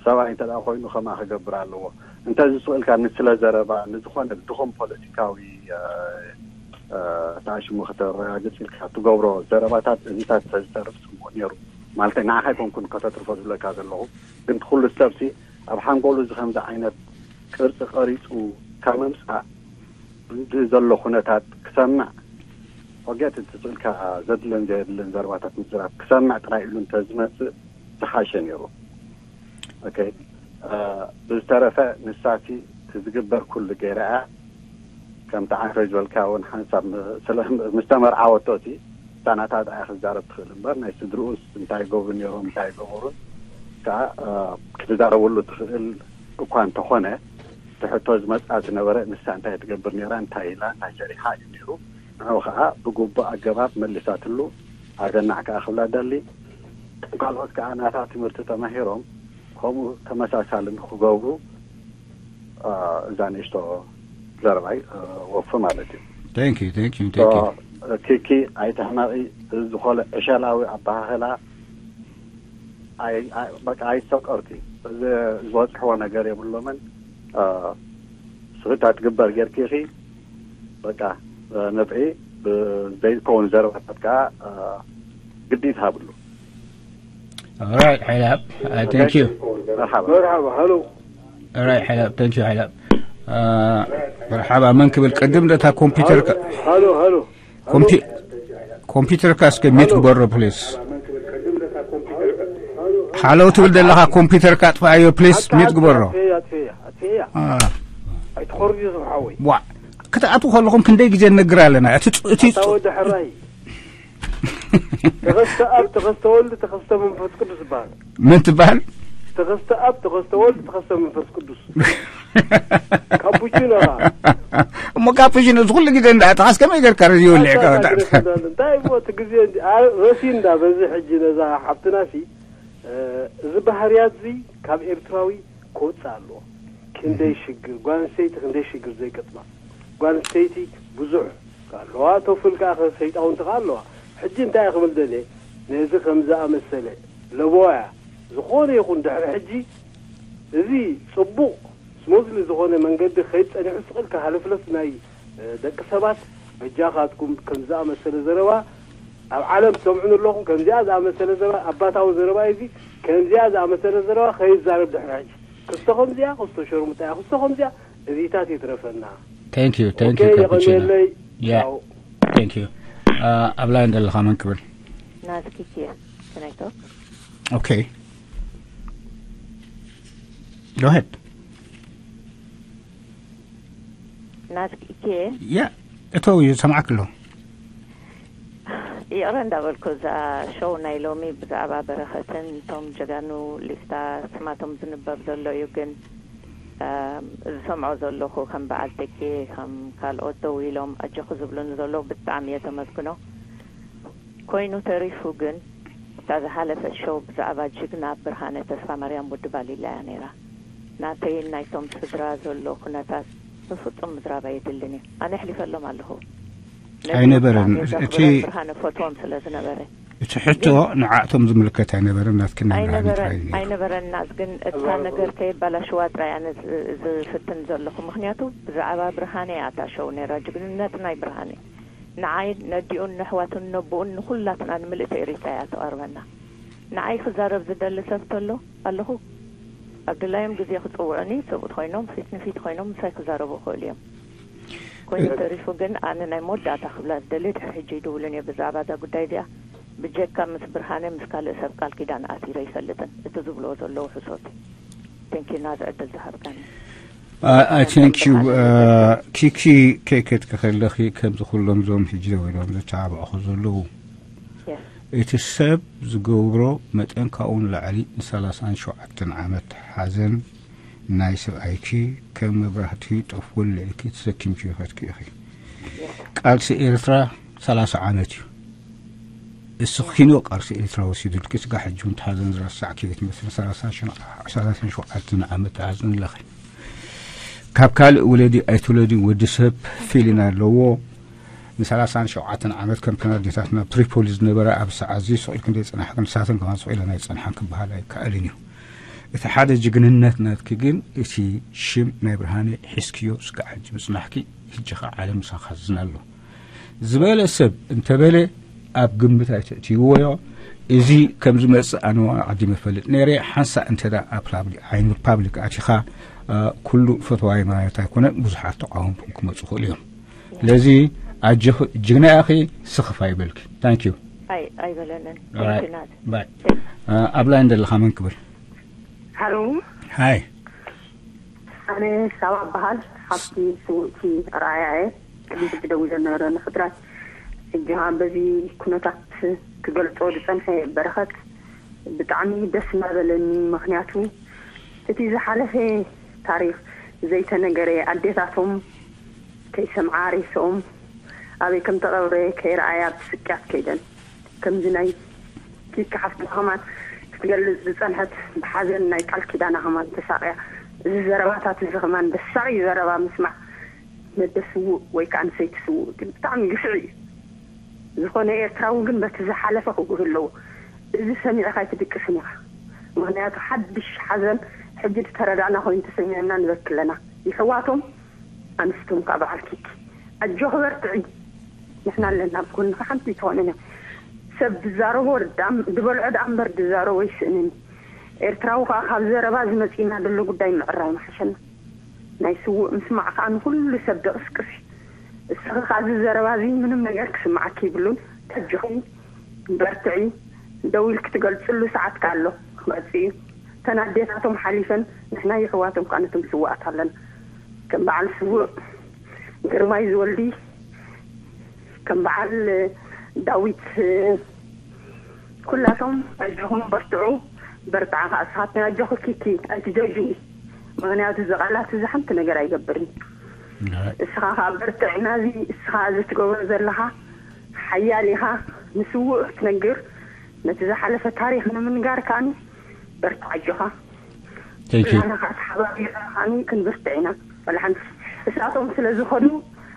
ሰብኣይ እንተ ደኣ ኮይኑ ከምኣ ክገብር ኣለዎ። እንተ ዝስእልካ ንስለ ዘረባ ንዝኾነ ድኹም ፖለቲካዊ ተኣሽሙ ከተረጋግጽ ኢልካ ትገብሮ ዘረባታት እዚታት ተዝተርፍ ጽቡቕ ነይሩ። ማለት ንዓኻ ኣይኮንኩን ከተትርፎ ዝብለካ ዘለኹ፣ ግን ኩሉ ሰብሲ ኣብ ሓንጎሉ እዚ ከምዚ ዓይነት ቅርጺ ቀሪጹ ካብ ምምጻእ ብዘሎ ኩነታት ክሰምዕ፣ ኦጌት እቲ ስእልካ ዘድልን ዘየድልን ዘረባታት ምዝራብ ክሰምዕ ጥራይ ኢሉ እንተዝመጽእ ዝሓሸ ነይሩ። ኦኬ። ብዝተረፈ ንሳሲ እቲ ዝግበር ኩሉ ገይራ እያ። ከምቲ ዓንፈ ዝበልካ እውን ሓንሳብ ምስ ተመርዓወቶ እቲ ሳናታት ኣያ ክዛረብ ትኽእል እምበር ናይ ስድርኡስ እንታይ ገብሩ ነይሮም እንታይ ገበሩን ከዓ ክትዛረበሉ ትኽእል እኳ እንተኾነ፣ እቲ ሕቶ ዝመፅኣ ዝነበረ ንሳ እንታይ ትገብር ነይራ፣ እንታይ ኢላ፣ እንታይ ሰሪሓ እዩ ነይሩ። ንዑ ከዓ ብግቡእ ኣገባብ መሊሳትሉ። ኣገናዕ ከዓ ክብላ ደሊ። ካልኦት ከዓ ናታ ትምህርቲ ተማሂሮም ከምኡ ተመሳሳሊ ንክገብሩ እዛ ንእሽቶ ዘረባይ ወፉ ማለት እዩ። Thank you, thank you, So, thank you. ኪኪ ኣይተሕመቒ። እዚ ዝኾነ ዕሸላዊ ኣበሃህላ ኣይ- ኣይ- በቃ ኣይሰቀርቲ። እዚ ዝበፅሕዎ ነገር የብሎምን። ስኽታ ትግበር ጌርኪ ኢኺ። በቃ ነፍዒ ብዘይከውን ዘረባታት ከዓ ግዲ ትሃብሉ። All right, ሓይላብ. Uh, thank you. መርሓባ። መርሓባ ሃሎ All right, ሓይላብ. Thank you, ሓይላብ. Uh, መርሓባ። መን ክብል ቅድም ደታ ኮምፒውተር ከ- ሃሎ ሃሎ ኮምፒ- ኮምፒውተር ካስከ ሚት ግበሮ ፕሊስ። ሓለው ትብል ዘለኻ ኮምፒውተር ካጥፋኣዮ ፕሊስ፣ ሚት ግበሮ። ኣጥፍያ ኣጥፍያ ኣጥፍያ አ፣ ኣይትኾርዩ ዝብሓወይ ዋ ክትኣትዉ ከለኹም ክንደይ ግዜ ንነግር ኣለና። እቲ ፅ- እቲ ኣታ ወዲ ሕራይ ተኸስተ ኣብ ተኸስተ ወልድ ተኸስተ መንፈስ ቅዱስ ይበሃል። ምን ትበሃል? ተኸስተ ኣብ ተኸስተ ወልድ ተኸስተ መንፈስ ቅዱስ ካፑቺኖ ኸዓ እሞ ካፑቺኖ እዚ ኩሉ ግዜ እንዳኣተኻስ ከመይ ጌርካ ሬድዮ ወሊዕካ ወዳእካ? እንታይ እሞ እቲ ግዜ እንዲ- ኣ- ረሲ እንዳ በዚ ሕጂ ነዛ ሓብትና ሲ እዚ ባህርያት እዚ ካብ ኤርትራዊ ክወፅእ ኣለዎ። ክንደይ ሽግር ጓል ኣንስተይቲ ክንደይ ሽግር ዘይገጥማ። ጓል ኣንስተይቲ ብዙሕ ኣለዋ፣ ቶፍል ከዓ ሰይጣውንቲ ከዓ ኣለዋ። ሕጂ እንታይ ክብል ደልየ፣ ነዚ ከም ዝኣመሰለ ለበዋያ ዝኾነ ይኹን ድሕሪ ሕጂ እዚ ፅቡቕ ስሙዝሊ ዝኾነ መንገዲ ከይድ ፀኒሑ ስቕል ከሃለፍለፍ ናይ ደቂ ሰባት በጃኻትኩም ከም ዝኣመሰለ ዘረባ ኣብ ዓለም ትሰምዑን ኣለኹም። ከምዚኣ ዝኣመሰለ ዘረባ ኣባታዊ ዘረባ እዚ ከምዚኣ ዝኣመሰለ ዘረባ ከይዛረብ ድሕሪ ሕጂ ክስቶ ከምዚኣ ክስቶ ሸርሙጣያ ክስቶ ከምዚኣ እዚታት ይትረፈና። Thank you, thank you, Okay, ካፑቺኖ። የቐንየለይ። Yeah, ቻው። thank you. Uh, ኣብ ላይን ዘለኻ መን ክብል? ናትኪ እየ። Can I talk? Okay. Go ahead. ናትኪ እየ። Yeah. እተው ይሰማዕክ ኣሎ። ይቕረ እንዳበልኩ እዛ ሾው ናይ ሎሚ ብዛዕባ በረኸትን እቶም ጀጋኑ ሊስታ ስማቶም ዝንበብ ዘሎ እዩ። ግን ዝሰምዖ ዘለኹ ከም በዓል ተኬ ከም ካልኦት ደው ኢሎም ኣጆኹ ዝብሉኒ ዘለዉ ብጣዕሚ እየ ተመስግኖ። ኮይኑ ተሪፉ ግን እታ ዝሓለፈት ሾው ብዛዕባ ጅግና ብርሃነ ተስፋማርያም ወዲ ባሊላ እያ ነይራ። ናተይን ናይቶም ስድራ ዘሎ ኩነታት ብፍጹም ምዝራብ ኣየድልን እዩ። ኣነ ኣሕሊፈሎም ኣለኹ። ነቲ ኣይነበረን። ብጣዕሚ እቲ ዘኽብሮም ብርሃነ ፈትዎም ስለ ዝነበረ። እቲ ሕቶ ንዓእቶም ዝምልከት ኣይነበረን። ናትክን ናይ ብርሃነ ኣይነበረን ጥራይ እዩ ነይሩ። ኣይነበረን ናት ግን እታ ነገር ከየባላሽዋ ጥራይ ኣነ ዝ- ዝፍትን ዘለኹ። ምክንያቱ ብዛዕባ ብርሃነ እያ እታ ሾው ነይራ። ጅግንነት ናይ ብርሃነ ንዓይ ነዲኡን ነሕዋቱን ነቦኡን ንኹላትና ንምልእቲ ኤሪትራ እያ ተቐርበና። ንዓይ ክዛረብ ዝደሊ ሰብ ተሎ ኣለኹ። ኣብ ድላዮም ግዜ ክጽውዑኒ ሰብኡት ኮይኖም ፊት ንፊት ኮይኖም ምሳይ ክዛረቡ ይኽእሉ እዮም። ኮይኑ ተሪፉ ግን ኣነ ናይ መወዳእታ ክብላ ዝደሊ ድሕሪ ሕጂ ይድውሉን እየ ብዛዕባ እዛ ጉዳይ እዚኣ። ብጀካ ምስ ብርሃነ ምስ ካልእ ሰብ ቃል ኪዳን ኣሲረ ይፈልጥን እቲ ዝብልዎ ዘለዉ ሕሶት። ቴንኪዩ ናዚ ዕድል ዝሃብካኒ። I thank you. ኪኪ ከይከድኪ ከለኺ ከምዚ ኩሎም ዞም ሕጂ ደው ኢሎም ዘተባብዑኹ ዘለዉ እቲ ሰብ ዝገብሮ መጠን ካብኡ ንላዕሊ ንሰላሳን ሸውዓተን ዓመት ሓዘን ናይ ሰብኣይኪ ከም መብራህቲ ጠፍ ወሊዕኪ ተሰኪምኪ ይኸድኪ ኢኺ። ቃልሲ ኤርትራ ሰላሳ ዓመት እዩ። እስኺ ኪኖ ቃልሲ ኤርትራ ወሲዱልኪ ስጋ ሕጂ እውን ተሓዘን ዝረሳዕኪ ቤት መስል ሰላሳን ሸውዓተን ዓመት ተሓዘን ኣለኺ። ካብ ካልእ ውለዲ ኣይትውለዲ ወዲ ሰብ ፊሊና ኣለዎ። ንሰላሳን ሸውዓተን ዓመት ከም ተናዲታት ናብ ትሪፖሊ ዝነበረ ኣብ ሰዓት እዚ ስቕ ኢልክን ዘይጸናሕክን ንሳተን ከማን ስቕ ኢለን ኣይጸንሓን ክበሃል ኣይከኣልን እዩ። እቲ ሓደ ጅግንነት ናትኪ ግን እቲ ሽም ናይ ብርሃነ ሒዝክዮ ስጋዕ ሕጂ ምጽናሕኪ። ሕጂ ኸዓ ዓለም ምሳኻ ዝዝና ኣሎ ዝበለ ሰብ እንተበለ ኣብ ግምት ኣይተእትይዎዮ። እዚ ከም ዝመጽእ ኣነ ዓዲመ ፈልጥ ነይረ። ሓንሳእ እንተ ደኣ ኣብ ፓብሊክ ዓይኒ ፓብሊክ ኣቲኻ ኩሉ ፈተዋይ ማለት ኣይኮነን። ብዙሓት ተቃወምኩም ክመጹ ክእሉ እዮም። ስለዚ ኣጆኺ ጅግና ኢኺ። ስኽፍ ኣይበልኪ። ታንክ ዩ። ኣይ ኣይበለንን። Alright. Thank you ናት። ባይ ኣብ ላይን ዘለኻ መን ክብል? ሃሎ ሃይ ኣነ ሳባ በሃል ሓፍቲ ስውእቲ ራእያ እየ። ቅድሚ ሕጂ ደዊለ ነበረ ንፍጥራት ሕጂ ኸዓ በዚ ኩነታት ክገልጾ ዝጸንሐ በረኸት ብጣዕሚ ደስ እናበለኒ። ምኽንያቱ እቲ ዝሓለፈ ታሪኽ ዘይተነገረ ኣዴታቶም ከይሰምዓ ሬስኦም ኣበይ ከም ተቐብረ ከይረኣያ ብስቅያት ከይደን ከምዚ ናይ ኪኪ ሓፍትና ኸማን ክትገልጽ ዝጸንሐት ብሓዘን ናይ ቃል ኪዳና ኸማን ተሳቕያ። እዚ ዘረባታት እዚ ኸማን ደሳቒ ዘረባ ምስማዕ ነደ ስዉእ ወይ ከዓ ንሰይቲ ስዉእ ግን ብጣዕሚ ግፍዒ እዩ። ዝኾነ ኤርትራዊ ግን በቲ ዝሓለፈ ክጉህ ኣለዎ። እዚ ሰሚዕኻ ኣይትድቅስን ኢኻ። ምኽንያቱ ሓድሽ ሓዘን ሕጂ ዝተረዳእና ኮይኑ ተሰሚዑና ንበኪ ኣለና። ይሕዋቶም ኣንስቶም ከዓ በዓል ኪኪ ኣጆኺ በርትዒ። ንሕና ኣለና ኣብ ጎንኺ ሓንቲ ኣይትኾንን እያ። ሰብ ዝዛረቦ ድበልዖ ደኣ እምበር ዝዛረቦ ይስእንን። ኤርትራዊ ከዓ ካብ ዘረባ ዝመጺእና ዘሎ ጉዳይ ምዕራይ ምሓሸና። ናይ ስዉእ ምስማዕ ከዓ ንኹሉ ሰብ ደቕስቅስ እዩ። እስኺ ከዓ እዚ ዘረባ እዚ ምንም ነገር ክስምዓኪ ይብሉን። ተጆኺ በርትዒ። ደው ኢልኪ ትገልጽሉ ሰዓት ከዓ ኣሎ ክመጽእ እዩ። እተን ኣዴታቶም ሓሊፈን ንሕና የሕዋቶም ከዓ ነቶም ስዉኣት ኣለና። ከም በዓል ስዉእ ግርማይ ዝወልዲ ከም በዓል ዳዊት ኩላቶም ኣጆኹም በርትዑ። በርትዓ ከዓ እስኻትክን ኣጆኺ ኪኪ ኣይትጀጅዊ። ምኽንያቱ እዚ ቃላት እዚ ሓንቲ ነገር ኣይገብርን። እስኻ ከዓ በርትዕ ናዚ እስኻ እዚ ትገብሮ ዘለኻ ሓያል ኢኻ። ንስውእ ክትነግር ነቲ ዝሓለፈ ታሪኽ ንምንጋር ከዓኒ በርትዕ ኣጆኻ። Thank you. ንሕና ከዓ ተሓባቢርና ከዓኒ ክንብርትዕ ኢና። ወላ ሓንቲ እሳቶም ስለ ዝኸዱ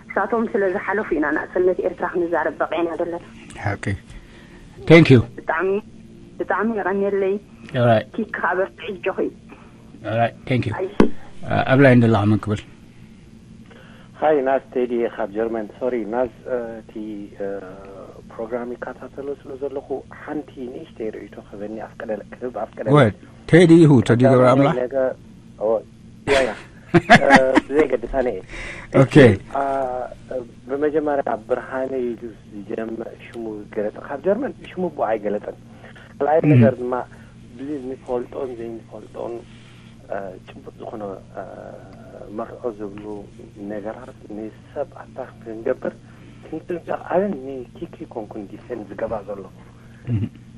እሳቶም ስለ ዝሓለፉ ኢና ናጽነት ኤርትራ ክንዛረብ በቂዕና ዘለና። ሓቂ። Thank you. ብጣዕሚ ብጣዕሚ የቐንየለይ። Alright. ኪክ ከዓ በርትዕ ኣጆኺ። Alright. Thank you. ኣብ ላይን ዘለኻ መን ክብል? ሃይ ናዝ፣ ቴዲ እየ ካብ ጀርመን። ሶሪ ናዝ፣ እቲ ፕሮግራም ይከታተሎ ስለ ዘለኹ ሓንቲ ንእሽተይ ርእይቶ ክህበኒ ኣፍቀደለ ክህብ ኣፍቀደለ። ወ ቴዲ ይሁ ቴዲ ገብረ ኣምላኽ። ነገ ኦ ያ ያ ብዘይ ገድስ ኣነ እየ። ኦኬ። ብመጀመርያ ብርሃነ ኢሉ ዝጀምር ሽሙ ገለጸ። ካብ ጀርመን ሽሙ ብኡ ኣይገለጸን። ካልኣይ ነገር ድማ ብዝንፈልጦን ዘይንፈልጦን ጭቡጥ ዝኾነ መርዖ ዝብሉ ነገራት ንሰብ ኣታክ ክንገብር ክንጥንቀቕ። ኣነ ንኪኪ ኮንኩን ዲፌንድ ዝገባ ዘሎ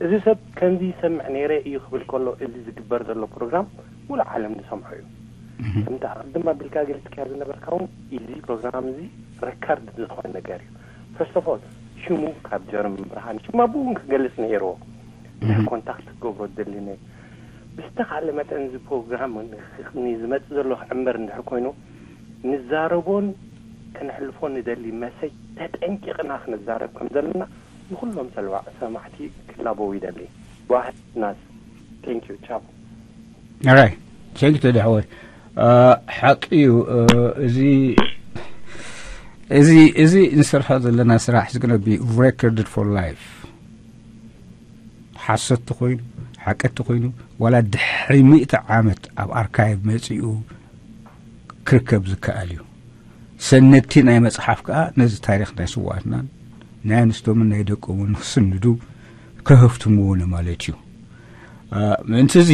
እዚ ሰብ ከምዚ ይሰምዕ ነይረ እዩ ክብል ከሎ እዚ ዝግበር ዘሎ ፕሮግራም ሙሉእ ዓለም ዝሰምዖ እዩ። ከምቲ ኣቕድም ኣቢልካ ገሊጽካዮ ዝነበርካ እውን እዚ ፕሮግራም እዚ ሪከርድ ዝኾነ ነገር እዩ። ፈርስት ኦፍ ኦል ሽሙ ካብ ጀርመን ብርሃን ሽማ ብኡ እውን ክገልጽ ነይርዎ። ኮንታክት ክገብሮ ደሊ ነይ ብዝተኻለ መጠን እዚ ፕሮግራም ንዝመጽእ ዘሎ ክዕምበር እንድሕር ኮይኑ ንዛረቦን ክንሕልፎ ንደሊ መሰጅ ተጠንቂቕና ክንዛረብ ከም ዘለና ንኩሎም ሰልዋ ሰማዕቲ ክላበው ይደሊ። ጓህድ ናዝ። Thank you. ቻው። Alright. Thank you ተደሕወይ። ሓቂ እዩ። እዚ እዚ እዚ ንሰርሖ ዘለና ስራሕ is gonna be recorded for life። ሓሰት ተኾይኑ ሓቂ እንተኾይኑ፣ ዋላ ድሕሪ ሚእቲ ዓመት ኣብ ኣርካይቭ መጺኡ ክርከብ ዝከኣል እዩ። ሰነድቲ ናይ መጽሓፍ ከኣ ነዚ ታሪኽ ናይ ስውኣትናን ናይ ኣንስቶምን ናይ ደቆምን ክስንዱ ከሀፍትምዎ ንማለት እዩ። እ፣ ምእንቲ እዚ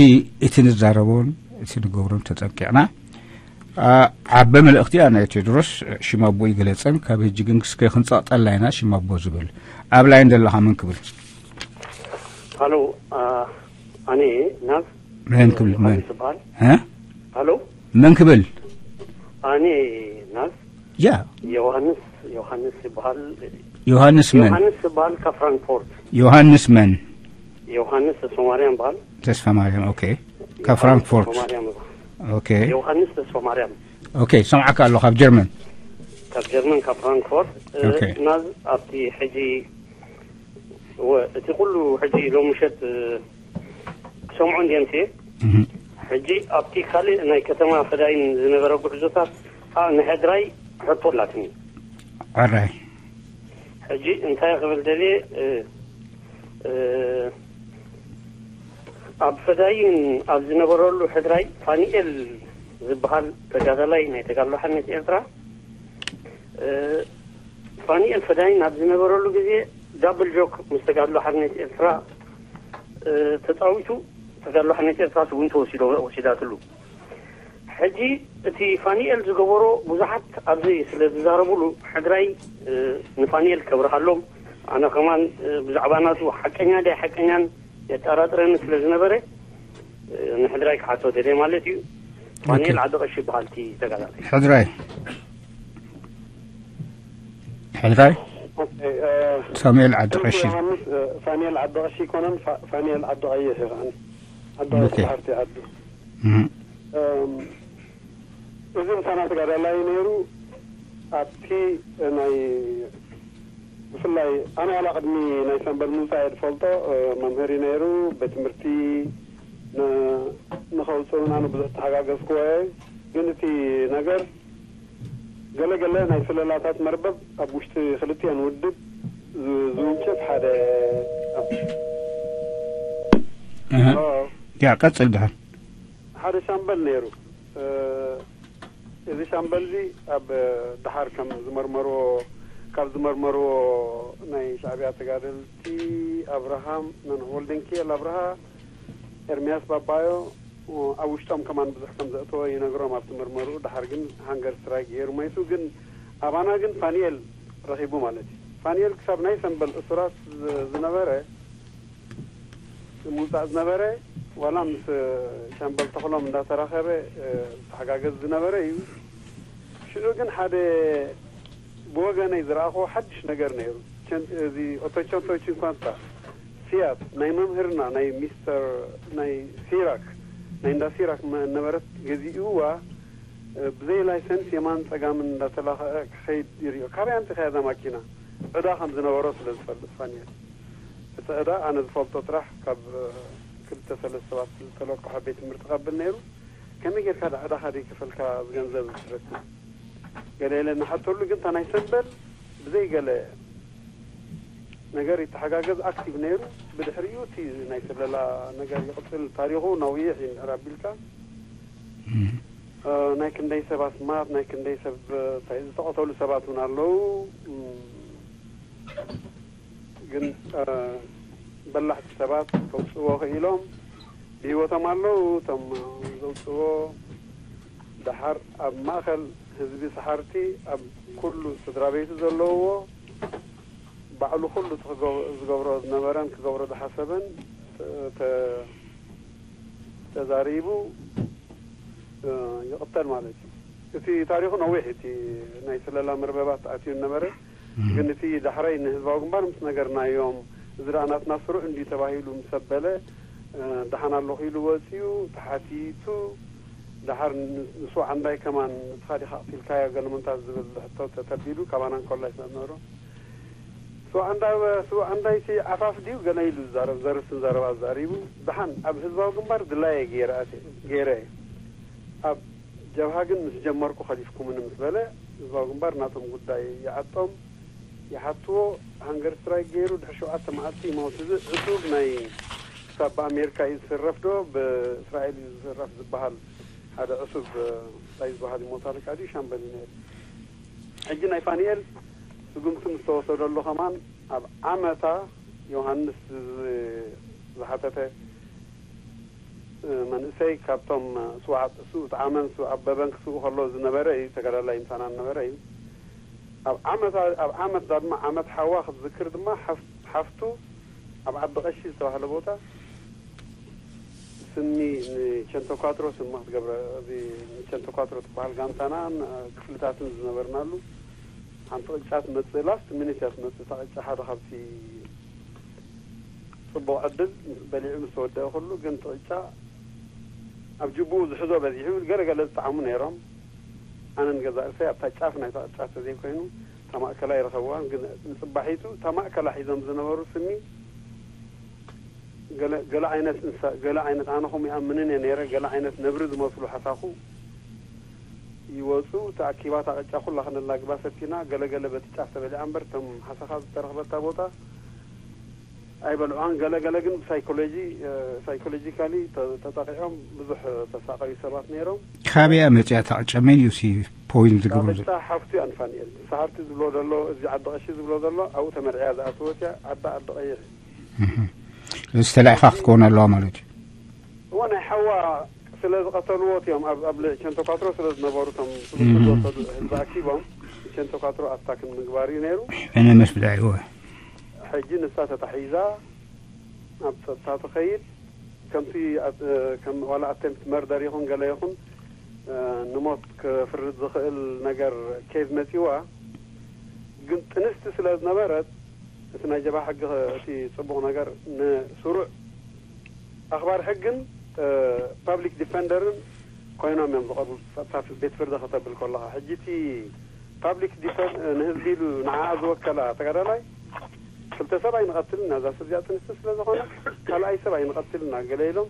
እቲ ንዛረቦን እቲ ንገብሮን ተጸንቂቕና፣ እ፣ ዓቢ መልእኽቲ እያ ናይ ቴድሮስ። ሽም ኣቦ ይግለጸን፣ ካብ ሕጂ ግን እስከ ክንጸቕጠላ ኢና ሽም ኣቦ ዝብል። ኣብ ላይን ዘለኻ መን ክብል? ሃሎ፣ እ፣ ኣነ ናዝ መን ክብል? መን? ይበሃል። እ? ሃሎ፣ መን ክብል? ኣነ ናዝ ያ። ዮሃንስ፣ ዮሃንስ ይበሃል። ዮሃንስ መን? ዮሃንስ ይበሃል፣ ካብ ፍራንክፎርት። ዮሃንስ መን? ዮሃንስ ተስፋማርያም ይበሃል። ተስፋማርያም። ኦኬ። ካብ ፍራንክፎርት። ተስፋማርያም ይበሃል። ኦኬ። ዮሃንስ ተስፋማርያም። ኦኬ፣ ሰምዓካ ኣሎ ካብ ጀርመን። ካብ ጀርመን፣ ካብ ፍራንክፎርት። እ፣ ኦኬ። ናዝ ኣብቲ ሕጂ፣ ወ-፣ እቲ ኩሉ ሕጂ ሎም ምሸት፣ እ፣ ክሰምዑ እንድዮም ሲ። እህ። ሕጂ ኣብቲ ካልእ ናይ ከተማ ፈዳይን ዝነበረ ጉዕዞታት፣ ኣ፣ ንሕድራይ ሕቶ ኣላትኒ። ሕራይ። ሕጂ እንታይ ክብል ደልየ፣ እ፣ እ፣ ኣብ ፈዳይን ኣብ ዝነበረሉ ሕድራይ ፋኒኤል ዝበሃል ተጋዳላይ ናይ ተጋድሎ ሓርነት ኤርትራ፣ እ፣ ፋኒኤል ፈዳይን ኣብ ዝነበረሉ ግዜ ዳብል ጆክ ምስ ተጋድሎ ሓርነት ኤርትራ፣ እ፣ ተጻዊቱ፣ ተጋድሎ ሓርነት ኤርትራ እውን ተወሲዶ-፣ ወሲዳትሉ። ሕጂ እቲ ፋኒኤል ዝገበሮ ብዙሓት ኣብዚ ስለ ዝዛረቡሉ፣ ሕድራይ፣ እ፣ ንፋኒኤል ከብርሃሎም፣ ኣነ ከማን፣ እ፣ ብዛዕባ ናቱ ሓቀኛ ድያ ሓቀኛን የጠራጥረኒ ስለ ዝነበረ፣ እ፣ ንሕድራይ ክሓቶ ደልየ ማለት እዩ። ፋኒኤል ኦኬ። ዓዲ ቀሺ ይበሃል እቲ ተጋዳላይ። ሕድራይ። ሕድራይ። ኦኬ፣ እ፣ ሳሙኤል ዓዲ ስም ቀሺ። ዮሃንስ፣ እ፣ ፋኒኤል ዓዲ ቀሺ ይኮነን፣ ፋ-፣ ፋኒኤል ዓዲ ቀይሕ ይኸን። ዓዲ ቀይሕ ኦኬ። ባሕርቲ ዓዲ። እህ። እም፣ እዚ ምሳና ተጋዳላይ ነይሩ። ኣብቲ ናይ ብፍላይ ኣነ ዋላ ቅድሚ ናይ ሰንበል ምውፃእ እየ ዝፈልጦ። እ፣ መምህር እዩ ነይሩ። ቤት ትምህርቲ ን-፣ ንኸውፅእ እውን ኣነ ብዙሕ ተሓጋገዝክዎ እየ። ግን እቲ ነገር ገለ ገለ ናይ ስለላታት መርበብ ኣብ ውሽጢ ክልቲአን ውድብ ዝ-፣ ዝውንጨፍ ሓደ እህ። ኦ፣ ያ፣ ቀጽል ድሓን። ሓደ ሻምበል ነይሩ። እ፣ እዚ ሻምበል እዚ ኣብ ደሓር ከም ዝመርመርዎ፣ ካብ ዝመርመርዎ ናይ ሻዕብያ ተጋደልቲ፣ ኣብርሃም፣ መን፣ ወልደንኪኤል ኣብርሃ፣ ኤርምያስ ባባዮ፣ ኣብ ውሽጦም ከማን ብዙሕ ከም ዘእተወ ይነግሮም ኣብቲ መርመርኡ። ደሓር ግን ሃንገር ስትራይክ ገይሩ መይቱ። ግን ኣባና ግን ፋኒኤል ረኺቡ ማለት እዩ። ፋኒኤል ክሳብ ናይ ሰንበል እሱራት ዝ-፣ ዝነበረ፣ ምውፃእ ዝነበረ፣ ዋላ ምስ ሻምበል ተኽሎም እንዳተራኸበ፣ እ፣ ዝተሓጋገዝ ዝነበረ እዩ። ሽዑ ግን ሓደ ብወገነይ ዝረኣኽዎ ሓድሽ ነገር ነይሩ። ቸን-፣ እዚ ኦቶቸንቶ ቺንኳንታ ፊያት ናይ መምህርና ናይ ሚስተር ናይ ሲራክ ናይ እንዳ ሲራክ መ-፣ ነበረት ገዚእዋ፣ እ፣ ብዘይ ላይሰንስ የማን ጸጋምን እንዳተላኸዐ ክኸይድ ይሪኦ። ካበይ ኣምጺኻ እዛ ማኪና? ዕዳ ከም ዝነበሮ ስለ ዝፈልጥ ፋኒኤል። እቲ ዕዳ ኣነ ዝፈልጦ ጥራሕ ካብ፣ እ፣ ክልተ ሰለስተ ሰባት ዝተለቀሖ ቤት ትምህርቲ ከብል ነይሩ። ከመይ ጌርካ ዳ ዕዳኻ ደይከፈልካ እዚ ገንዘብ ትረክብ? ገለ ኢለ እናሓተሉ፣ ግን እታ ናይ ሰንበል ብዘይ ገለ ነገር ይተሓጋገዝ፣ ኣክቲቭ ነይሩ። ብድሕሪኡ እቲ ናይ ስለላ ነገር ይቕጽል። ታሪኹ ነዊሕ እዩ እንድሕር ኣቢልካ። እ፣ ናይ ክንደይ ሰብ ኣስማት፣ ናይ ክንደይ ሰብ፣ እ፣ እንታይ ዝተቐተሉ ሰባት እውን ኣለዉ። እም፣ ግን፣ እ፣ በላሕቲ ሰባት ከውፅዎ ክኢሎም ብህይወቶም ኣለዉ። እቶም ዘውፅዎ ደሓር ኣብ ማእኸል ህዝቢ ሰሓርቲ፣ ኣብ ኩሉ ስድራ ቤቱ ዘለውዎ፣ ባዕሉ ኩሉ እቲ ክገብ-፣ ዝገብሮ ዝነበረን ክገብሮ ዝሓሰበን ተ-፣ ተ-፣ ተዛሪቡ፣ እ፣ ይቕተል ማለት እዩ። እቲ ታሪኹ ነዊሕ፣ እቲ ናይ ስለላ መርበባት ኣትዩ ነበረ። እም። ግን እቲ ዳሕራይ ንህዝባዊ ግንባር ምስ ነገርናዮም፣ እዚ ደኣ ናትና ስሩዕ እንድዩ ተባሂሉ ምስ ኣበለ፣ እ፣ ደሓን ኣለኹ ኢሉ ወጺኡ፣ ተሓቲቱ፣ ደሓር ን-፣ ንስውዓንዳይ ከማን ንስኻ ዲኻ ኣቕቲልካዮ ገለመንታት ዝብል ሕቶ ተተቢሉ፣ ካባና እንከሎ ኣይስምዕን ነበሮ። ስውዓንዳ-፣ ስውዓንዳይሲ ዓፋፍ ድዩ ገለ ኢሉ ዝዛረብ፣ ዘርስን ዘረባ ዛሪቡ፣ ደሓን ኣብ ህዝባዊ ግንባር ድላየ ገይረ ኣትየ፣ ገይረ እየ። ኣብ ጀብሃ ግን ምስ ጀመርኩ ከሊፍኩምኒ ምስ በለ፣ ህዝባዊ ግንባር ናቶም ጉዳይ ይዓጦም፣ ይሓትዎ፣ ሃንገር ስትራይክ ገይሩ፣ ድሕሪ ሸውዓተ መዓልቲ ይመውት። እዚ ዕሱብ ናይ ካብ ብኣሜሪካ እዩ ዝስረፍ ዶ ብእስራኤል እዩ ዝስረፍ ዝበሃል ሓደ ዕሱብ እንታይ ዝበሃል ይሞታልካ ድዩ ሻምበል ነር ሕጂ ናይ ፋኒኤል ስጉምቲ ምስ ተወሰደሉ ከማን ኣብ ዓመታ ዮሃንስ ዝሓተተ መንእሰይ ካብቶም ስውኣት ስውት ዓመን ኣብ በበንክ ስው ከሎ ዝነበረ እዩ ተጋዳላይ ምሳና ነበረ እዩ ኣብ ዓመት ኣብ ዓመት ድማ ዓመት ሓዋ ክትዝክር ድማ ሓፍቱ ኣብ ዓዲ ቀሺ ዝተባህለ ቦታ ስሚ ንቸንቶኳትሮ ስማ ክትገብረ እዚ ንቸንቶኳትሮ ትበሃል ጋንታና ክፍልታትን ዝነበርናሉ ሓንቲ ቅጫ ትመፅእ ላስት ሚኒት እያ ትመፅእ እታ ቅጫ ሓደ ካብቲ ፅቡቅ ዕድል በሊዑ ምስ ተወደአ ኩሉ ግን እቲ ቅጫ ኣብ ጅቡኡ ዝሕዞ በዚሑ ገለገለ ዝጠዓሙ ነይሮም ኣነን ገዛ እሰይ ኣብታ ጫፍ ናይታ ቅጫ ተዘይኮይኑ እታ ማእከላ ይረኸብዋ ግን ንፅባሒቱ እታ ማእከላ ሒዞም ዝነበሩ ስሚ ገለ ዓይነት እንሳ ገለ ዓይነት ኣነ ከምኡ ይኣምንን እየ ነይረ ገለ ዓይነት ነብሪ ዝመስሉ ሓሳኹ ይወፁ ተኣኪባ እታ ቅጫ ኩላ ክነላግባ ሰቲና ገለገለ በቲ ጫፍ ተበሊዓ እምበር እቶም ሓሳኻ ዝተረኽበታ ቦታ ኣይበልዑዋን ገለገለ ግን ብሳይኮሎጂ ሳይኮሎጂካሊ ተጠቂዖም ብዙሕ ተሳቀዩ ሰባት ነይሮም ካበይ ኣመፅያ እታ ቅጫ መን እዩ ሲ ፖይዝን ዝገብሮ ዘሎ ሓፍቱ እያ ንፋኒኤል ሰሃርቲ ዝብሎ ዘሎ እዚ ዓዲ ቀሺ ዝብሎ ዘሎ ኣብኡ ተመርዕያ ዝኣተወት እያ ዓዲ ዓዲ ቀይሕ እዚ ተላኢኻ ክትከውን ኣለዋ ማለት እዩ እዋ ናይ ሓዋ ስለ ዝቐተልዎ እዮም ኣብ ኣብ ቸንቶኳትሮ ስለ ዝነበሩ እቶም ስጉምቲ ዝወሰዱ ህዝቢ ኣኪቦም ቸንቶኳትሮ ኣታክን ምግባር እዩ ነይሩ እነ መስብዳ ይወ ሕጂ ንሳ ተታሒዛ ኣብ ጸጥታ ትኸይድ ከምቲ ዋላ ኣተምት መርደር ይኹን ገለ ይኹን ንሞት ክፍርድ ዝኽእል ነገር ኬዝ መጺዋ ግን ጥንስቲ ስለ ዝነበረት እቲ ናይ ጀብሃ ሕጊ እቲ ጽቡቕ ነገር ንስሩዕ ኣኽባር ሕግን ፓብሊክ ዲፈንደርን ኮይኖም እዮም ዝቐርቡ ጸጥታ ቤት ፍርዲ ከተብል ከለኻ ሕጂ እቲ ፓብሊክ ዲፈን ንህዝቢ ኢሉ ንዓኣ ዝወከላ ተጋዳላይ ክልተ ሰብ ኣይንቐትልና እዛ ሰብ እዚኣ ጥንስቲ ስለ ዝኾነ ካልኣይ ሰብ ኣይንቐትልና ገለ ኢሎም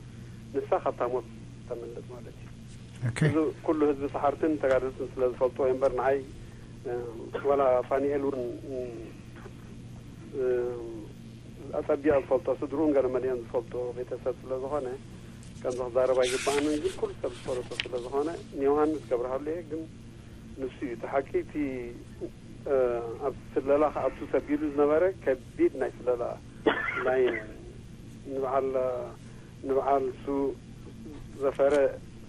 ንሳ ካብታ ሞት ተምልጥ ማለት እዩ። ኦኬ። እዚ ኩሉ ህዝቢ ሰሓርትን ተጋደልትን ስለ ዝፈልጥዎ እዩ እምበር ንዓይ እ፣ ዋላ ፋኒኤል እውን እ፣ እ፣ ኣጸቢቐ ዝፈልጦ ስድርኡን ገለ መሊኦን ዝፈልጦ ቤተሰብ ስለ ዝኾነ ከምዚ ክዛረብ ኣይግባኣንን ግን ኩሉ ሰብ ዝፈለጦ ስለ ዝኾነ ንዮሃንስ ገብረሃሉ እየ ግን ንሱ እዩ እቲ ሓቂ እቲ እ፣ ኣብ ስለላ ክኣቱ ተቢሉ ዝነበረ ከቢድ ናይ ስለላ ላይን ንበዓል ንበዓል ሱ ዘፈረ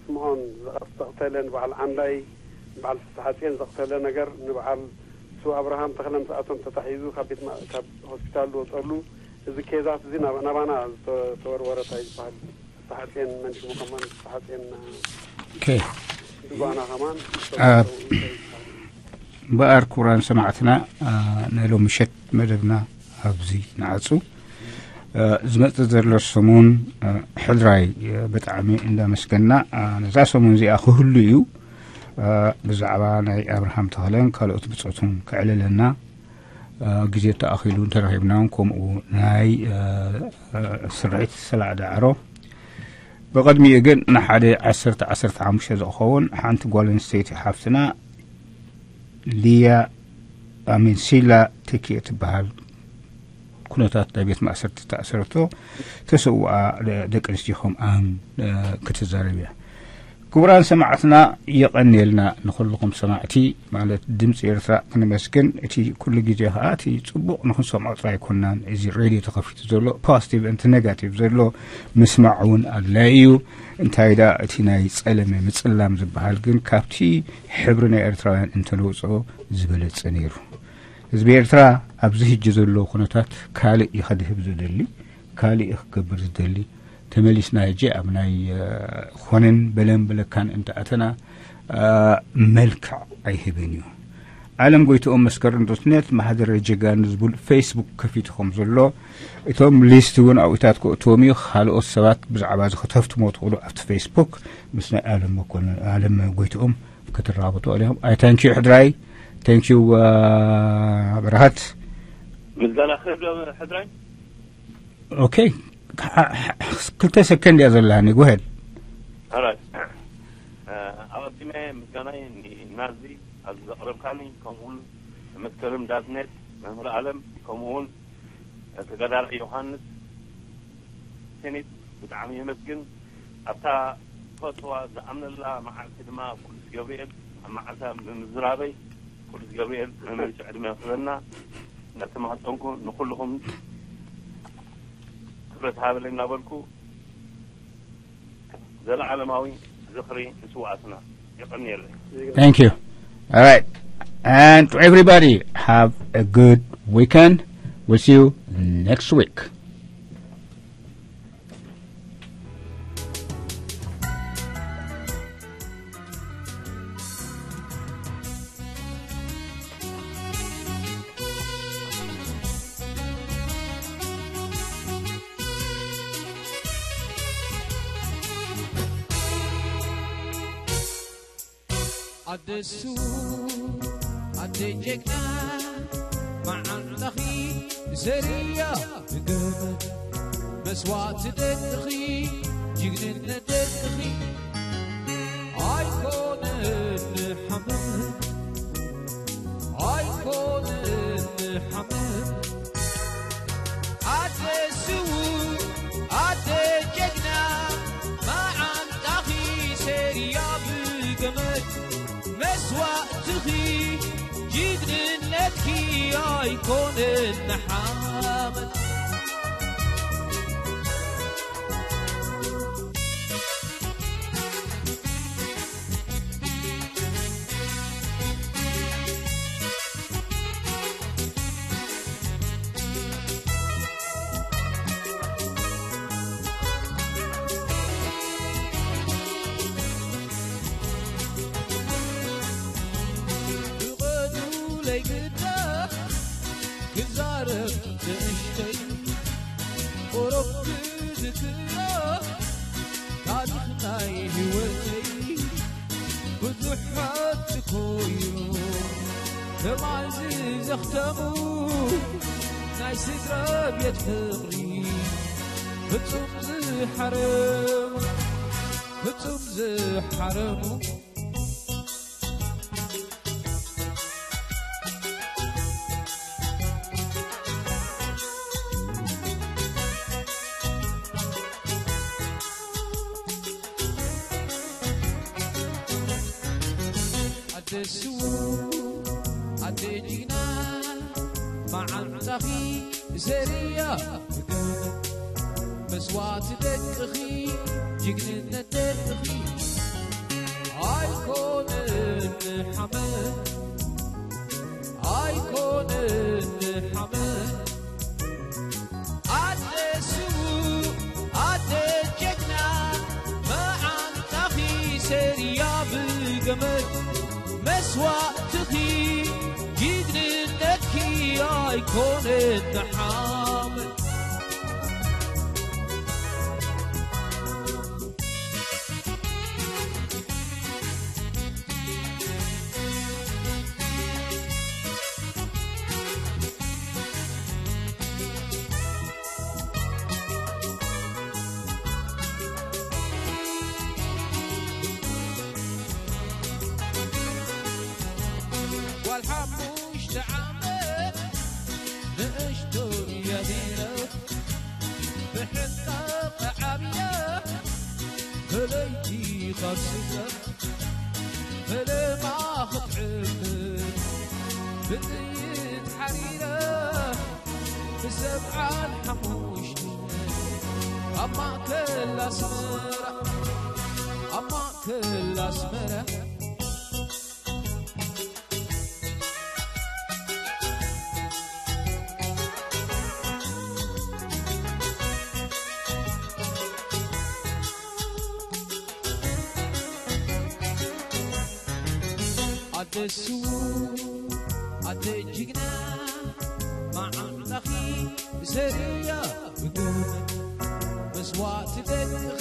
ስምዖን ዘቐተለ ንበዓል ዓንዳይ ንበዓል ፍስሓፅዮን ዘቕተለ ነገር ንበዓል ሱ ኣብርሃም ተኽለ ምስኣቶም ተታሒዙ ካብ ቤት ካብ ሆስፒታል ዝወፀሉ እዚ ኬዛት እዚ ናባና ዝተወርወረ እንታይ ዝበሃል ፍስሓፅዮን መን ሽሙ ከማን ፍስሓፅዮን ኦኬ። ድጓና ከማን እምበኣር ክቡራን ሰማዕትና ናይ ሎሚ ምሸት መደብና ኣብዚ ንዓፁ ዝመፅእ ዘሎ ሰሙን ሕድራይ ብጣዕሚ እንዳመስገና ነዛ ሰሙን እዚኣ ክህሉ እዩ ብዛዕባ ናይ ኣብርሃም ተኽለን ካልኦት ብፆቱን ክዕልለና ግዜ ተኣኺሉ እንተረኺብና እውን ከምኡ ናይ ስርሒት ሰላዕ ዳዕሮ ብቐድሚኡ ግን ንሓደ ዓሰርተ ዓሰርተ ሓሙሽተ ዝኸውን ሓንቲ ጓል ኣንስተይቲ ሓፍትና ሊያ ኣሜን ሲላ ተኪኤ ትበሃል ኩነታት ናይ ቤት ማእሰርቲ ተኣሰረቶ ተሰውኣ ደቂ ኣንስትዮ ከምኣን ክትዛረብ እያ ክቡራን ሰማዕትና የቐንየልና ንኩልኹም ሰማዕቲ ማለት ድምፂ ኤርትራ ክንመስግን እቲ ኩሉ ግዜ ከዓ እቲ ፅቡቕ ንክንሰምዖ ጥራይ ኮናን እዚ ሬድዮ ተኸፊቱ ዘሎ ፖዚቲቭ እንት ኔጋቲቭ ዘሎ ምስማዕ እውን ኣድላይ እዩ እንታይ ዳ እቲ ናይ ጸለመ ምጽላም ዝበሃል ግን ካብቲ ሕብሪ ናይ ኤርትራውያን እንተነውጽኦ ዝበለጸ ነይሩ። ህዝቢ ኤርትራ ኣብዚ ህጂ ዘሎ ኩነታት ካልእ እዩ ከድህብ ዝደሊ፣ ካልእ እዩ ክገብር ዝደሊ። ተመሊስና ህጂ ኣብ ናይ ኾነን በለን በለካን እንተኣተና መልክዕ ኣይህብን እዩ። ዓለም ጎይትኦም መስከረም ዶትኔት ማህደረ ጀጋኑ ዝብል ፌስቡክ ከፊቱ ከም ዘሎ እቶም ሊስት እውን ኣብኡታት ክእትዎም እዩ። ካልኦት ሰባት ብዛዕባ እዚ ከተፍትሞ ትኽእሉ ኣብቲ ፌስቡክ ምስ ናይ ዓለም መኮንን ዓለም ጎይትኦም ክትራኸቡ ትኽእሉ ኢኹም። ኣይ ታንኪዩ ሕድራይ ታንኪዩ በረኸት ምስጋና ክህብ ሕድራይ ኦኬ ክልተ ሰከንድ እያ ዘለሃኒ ጎሄድ ኣራይ ኣቐዲመ ምስጋናይ ናዚ ኣብዚ ዘቕረብካኒ ከምኡውን መስከረም ዳትኔት መምህር ኣለም ከምኡውን ተጋዳላይ ዮሃንስ ቴኒት ብጣዕሚ የመስግን። ኣብታ ፈትዋ ዝኣምነላ መዓልቲ ድማ ቅዱስ ገብርኤል ኣብ መዓልታ ብምዝራበይ ቅዱስ ገብርኤል መመልሲ ዕድመ ክበና እናተማህፀንኩ ንኩልኹም ክብረት ሃበለይ እናበልኩ ዘለዓለማዊ ዝኽሪ ንስዋኣትና። የቐንየለይ። Thank you. All right. And to everybody, have a good weekend. We'll see you next week. ኣደሱ ኣደ ጀግና መዓንጣኺ ዘርያ ብገመድ መስዋዕቲ ደቅኺ ጅግንነት ደቅኺ ኣይኮነን ሓመድ ኣይኮነን ሓመድ ኣደ ስውእ ኣደ ጀግና መዓንጣኺ ሰሪያ ብገመድ መስዋእትኺ ጅግንነትኪ ኣይኮነን ንሓመድ ክዛረብ ንእሽተይ ቁሩብ ክዝክሮ ታሪኽ ናይ ህይወተይ ብዙሕ ሓቂ ኮይኑ ከማዚ ዘኽተሙ ናይ ስድራ ቤት ፍቕሪ ፍጹም ዝሓረሙ ፍጹም ዝሓረሙ ኣደ ስውእ ኣደ ጅግና መዓንጣኺ ዘርያ ብገመድ መስዋእቲ ደቅኺ ጅግንነት ደቅኺ ኣይኮነን ሓመድ ኣይኮነን ሓመድ ኣደ ስውእ ኣደ ጀግና መዓንጣኺ ሰሪያ ብገመድ መስዋእትኺ ጅግንነትኪ ኣይኮነን ንሓመድ ጓል ሓሙሽተ ዓመት ንእሽቶ እያ ነይራ ብሕንቃቕ ዓብያ ከለይቲ ካብ ስጋ ፈለማ ክትዕብር ብጥይት ሓሪራ ብሰብዓን ሓሙሽተ ኣብ ማእከል ኣስመራ ኣብ ማእከል ኣስመራ ኣደ ስውእ ኣደ ጅግና መዓንጣኺ ዘርያ ብገመድ መስዋእቲ ደቅኺ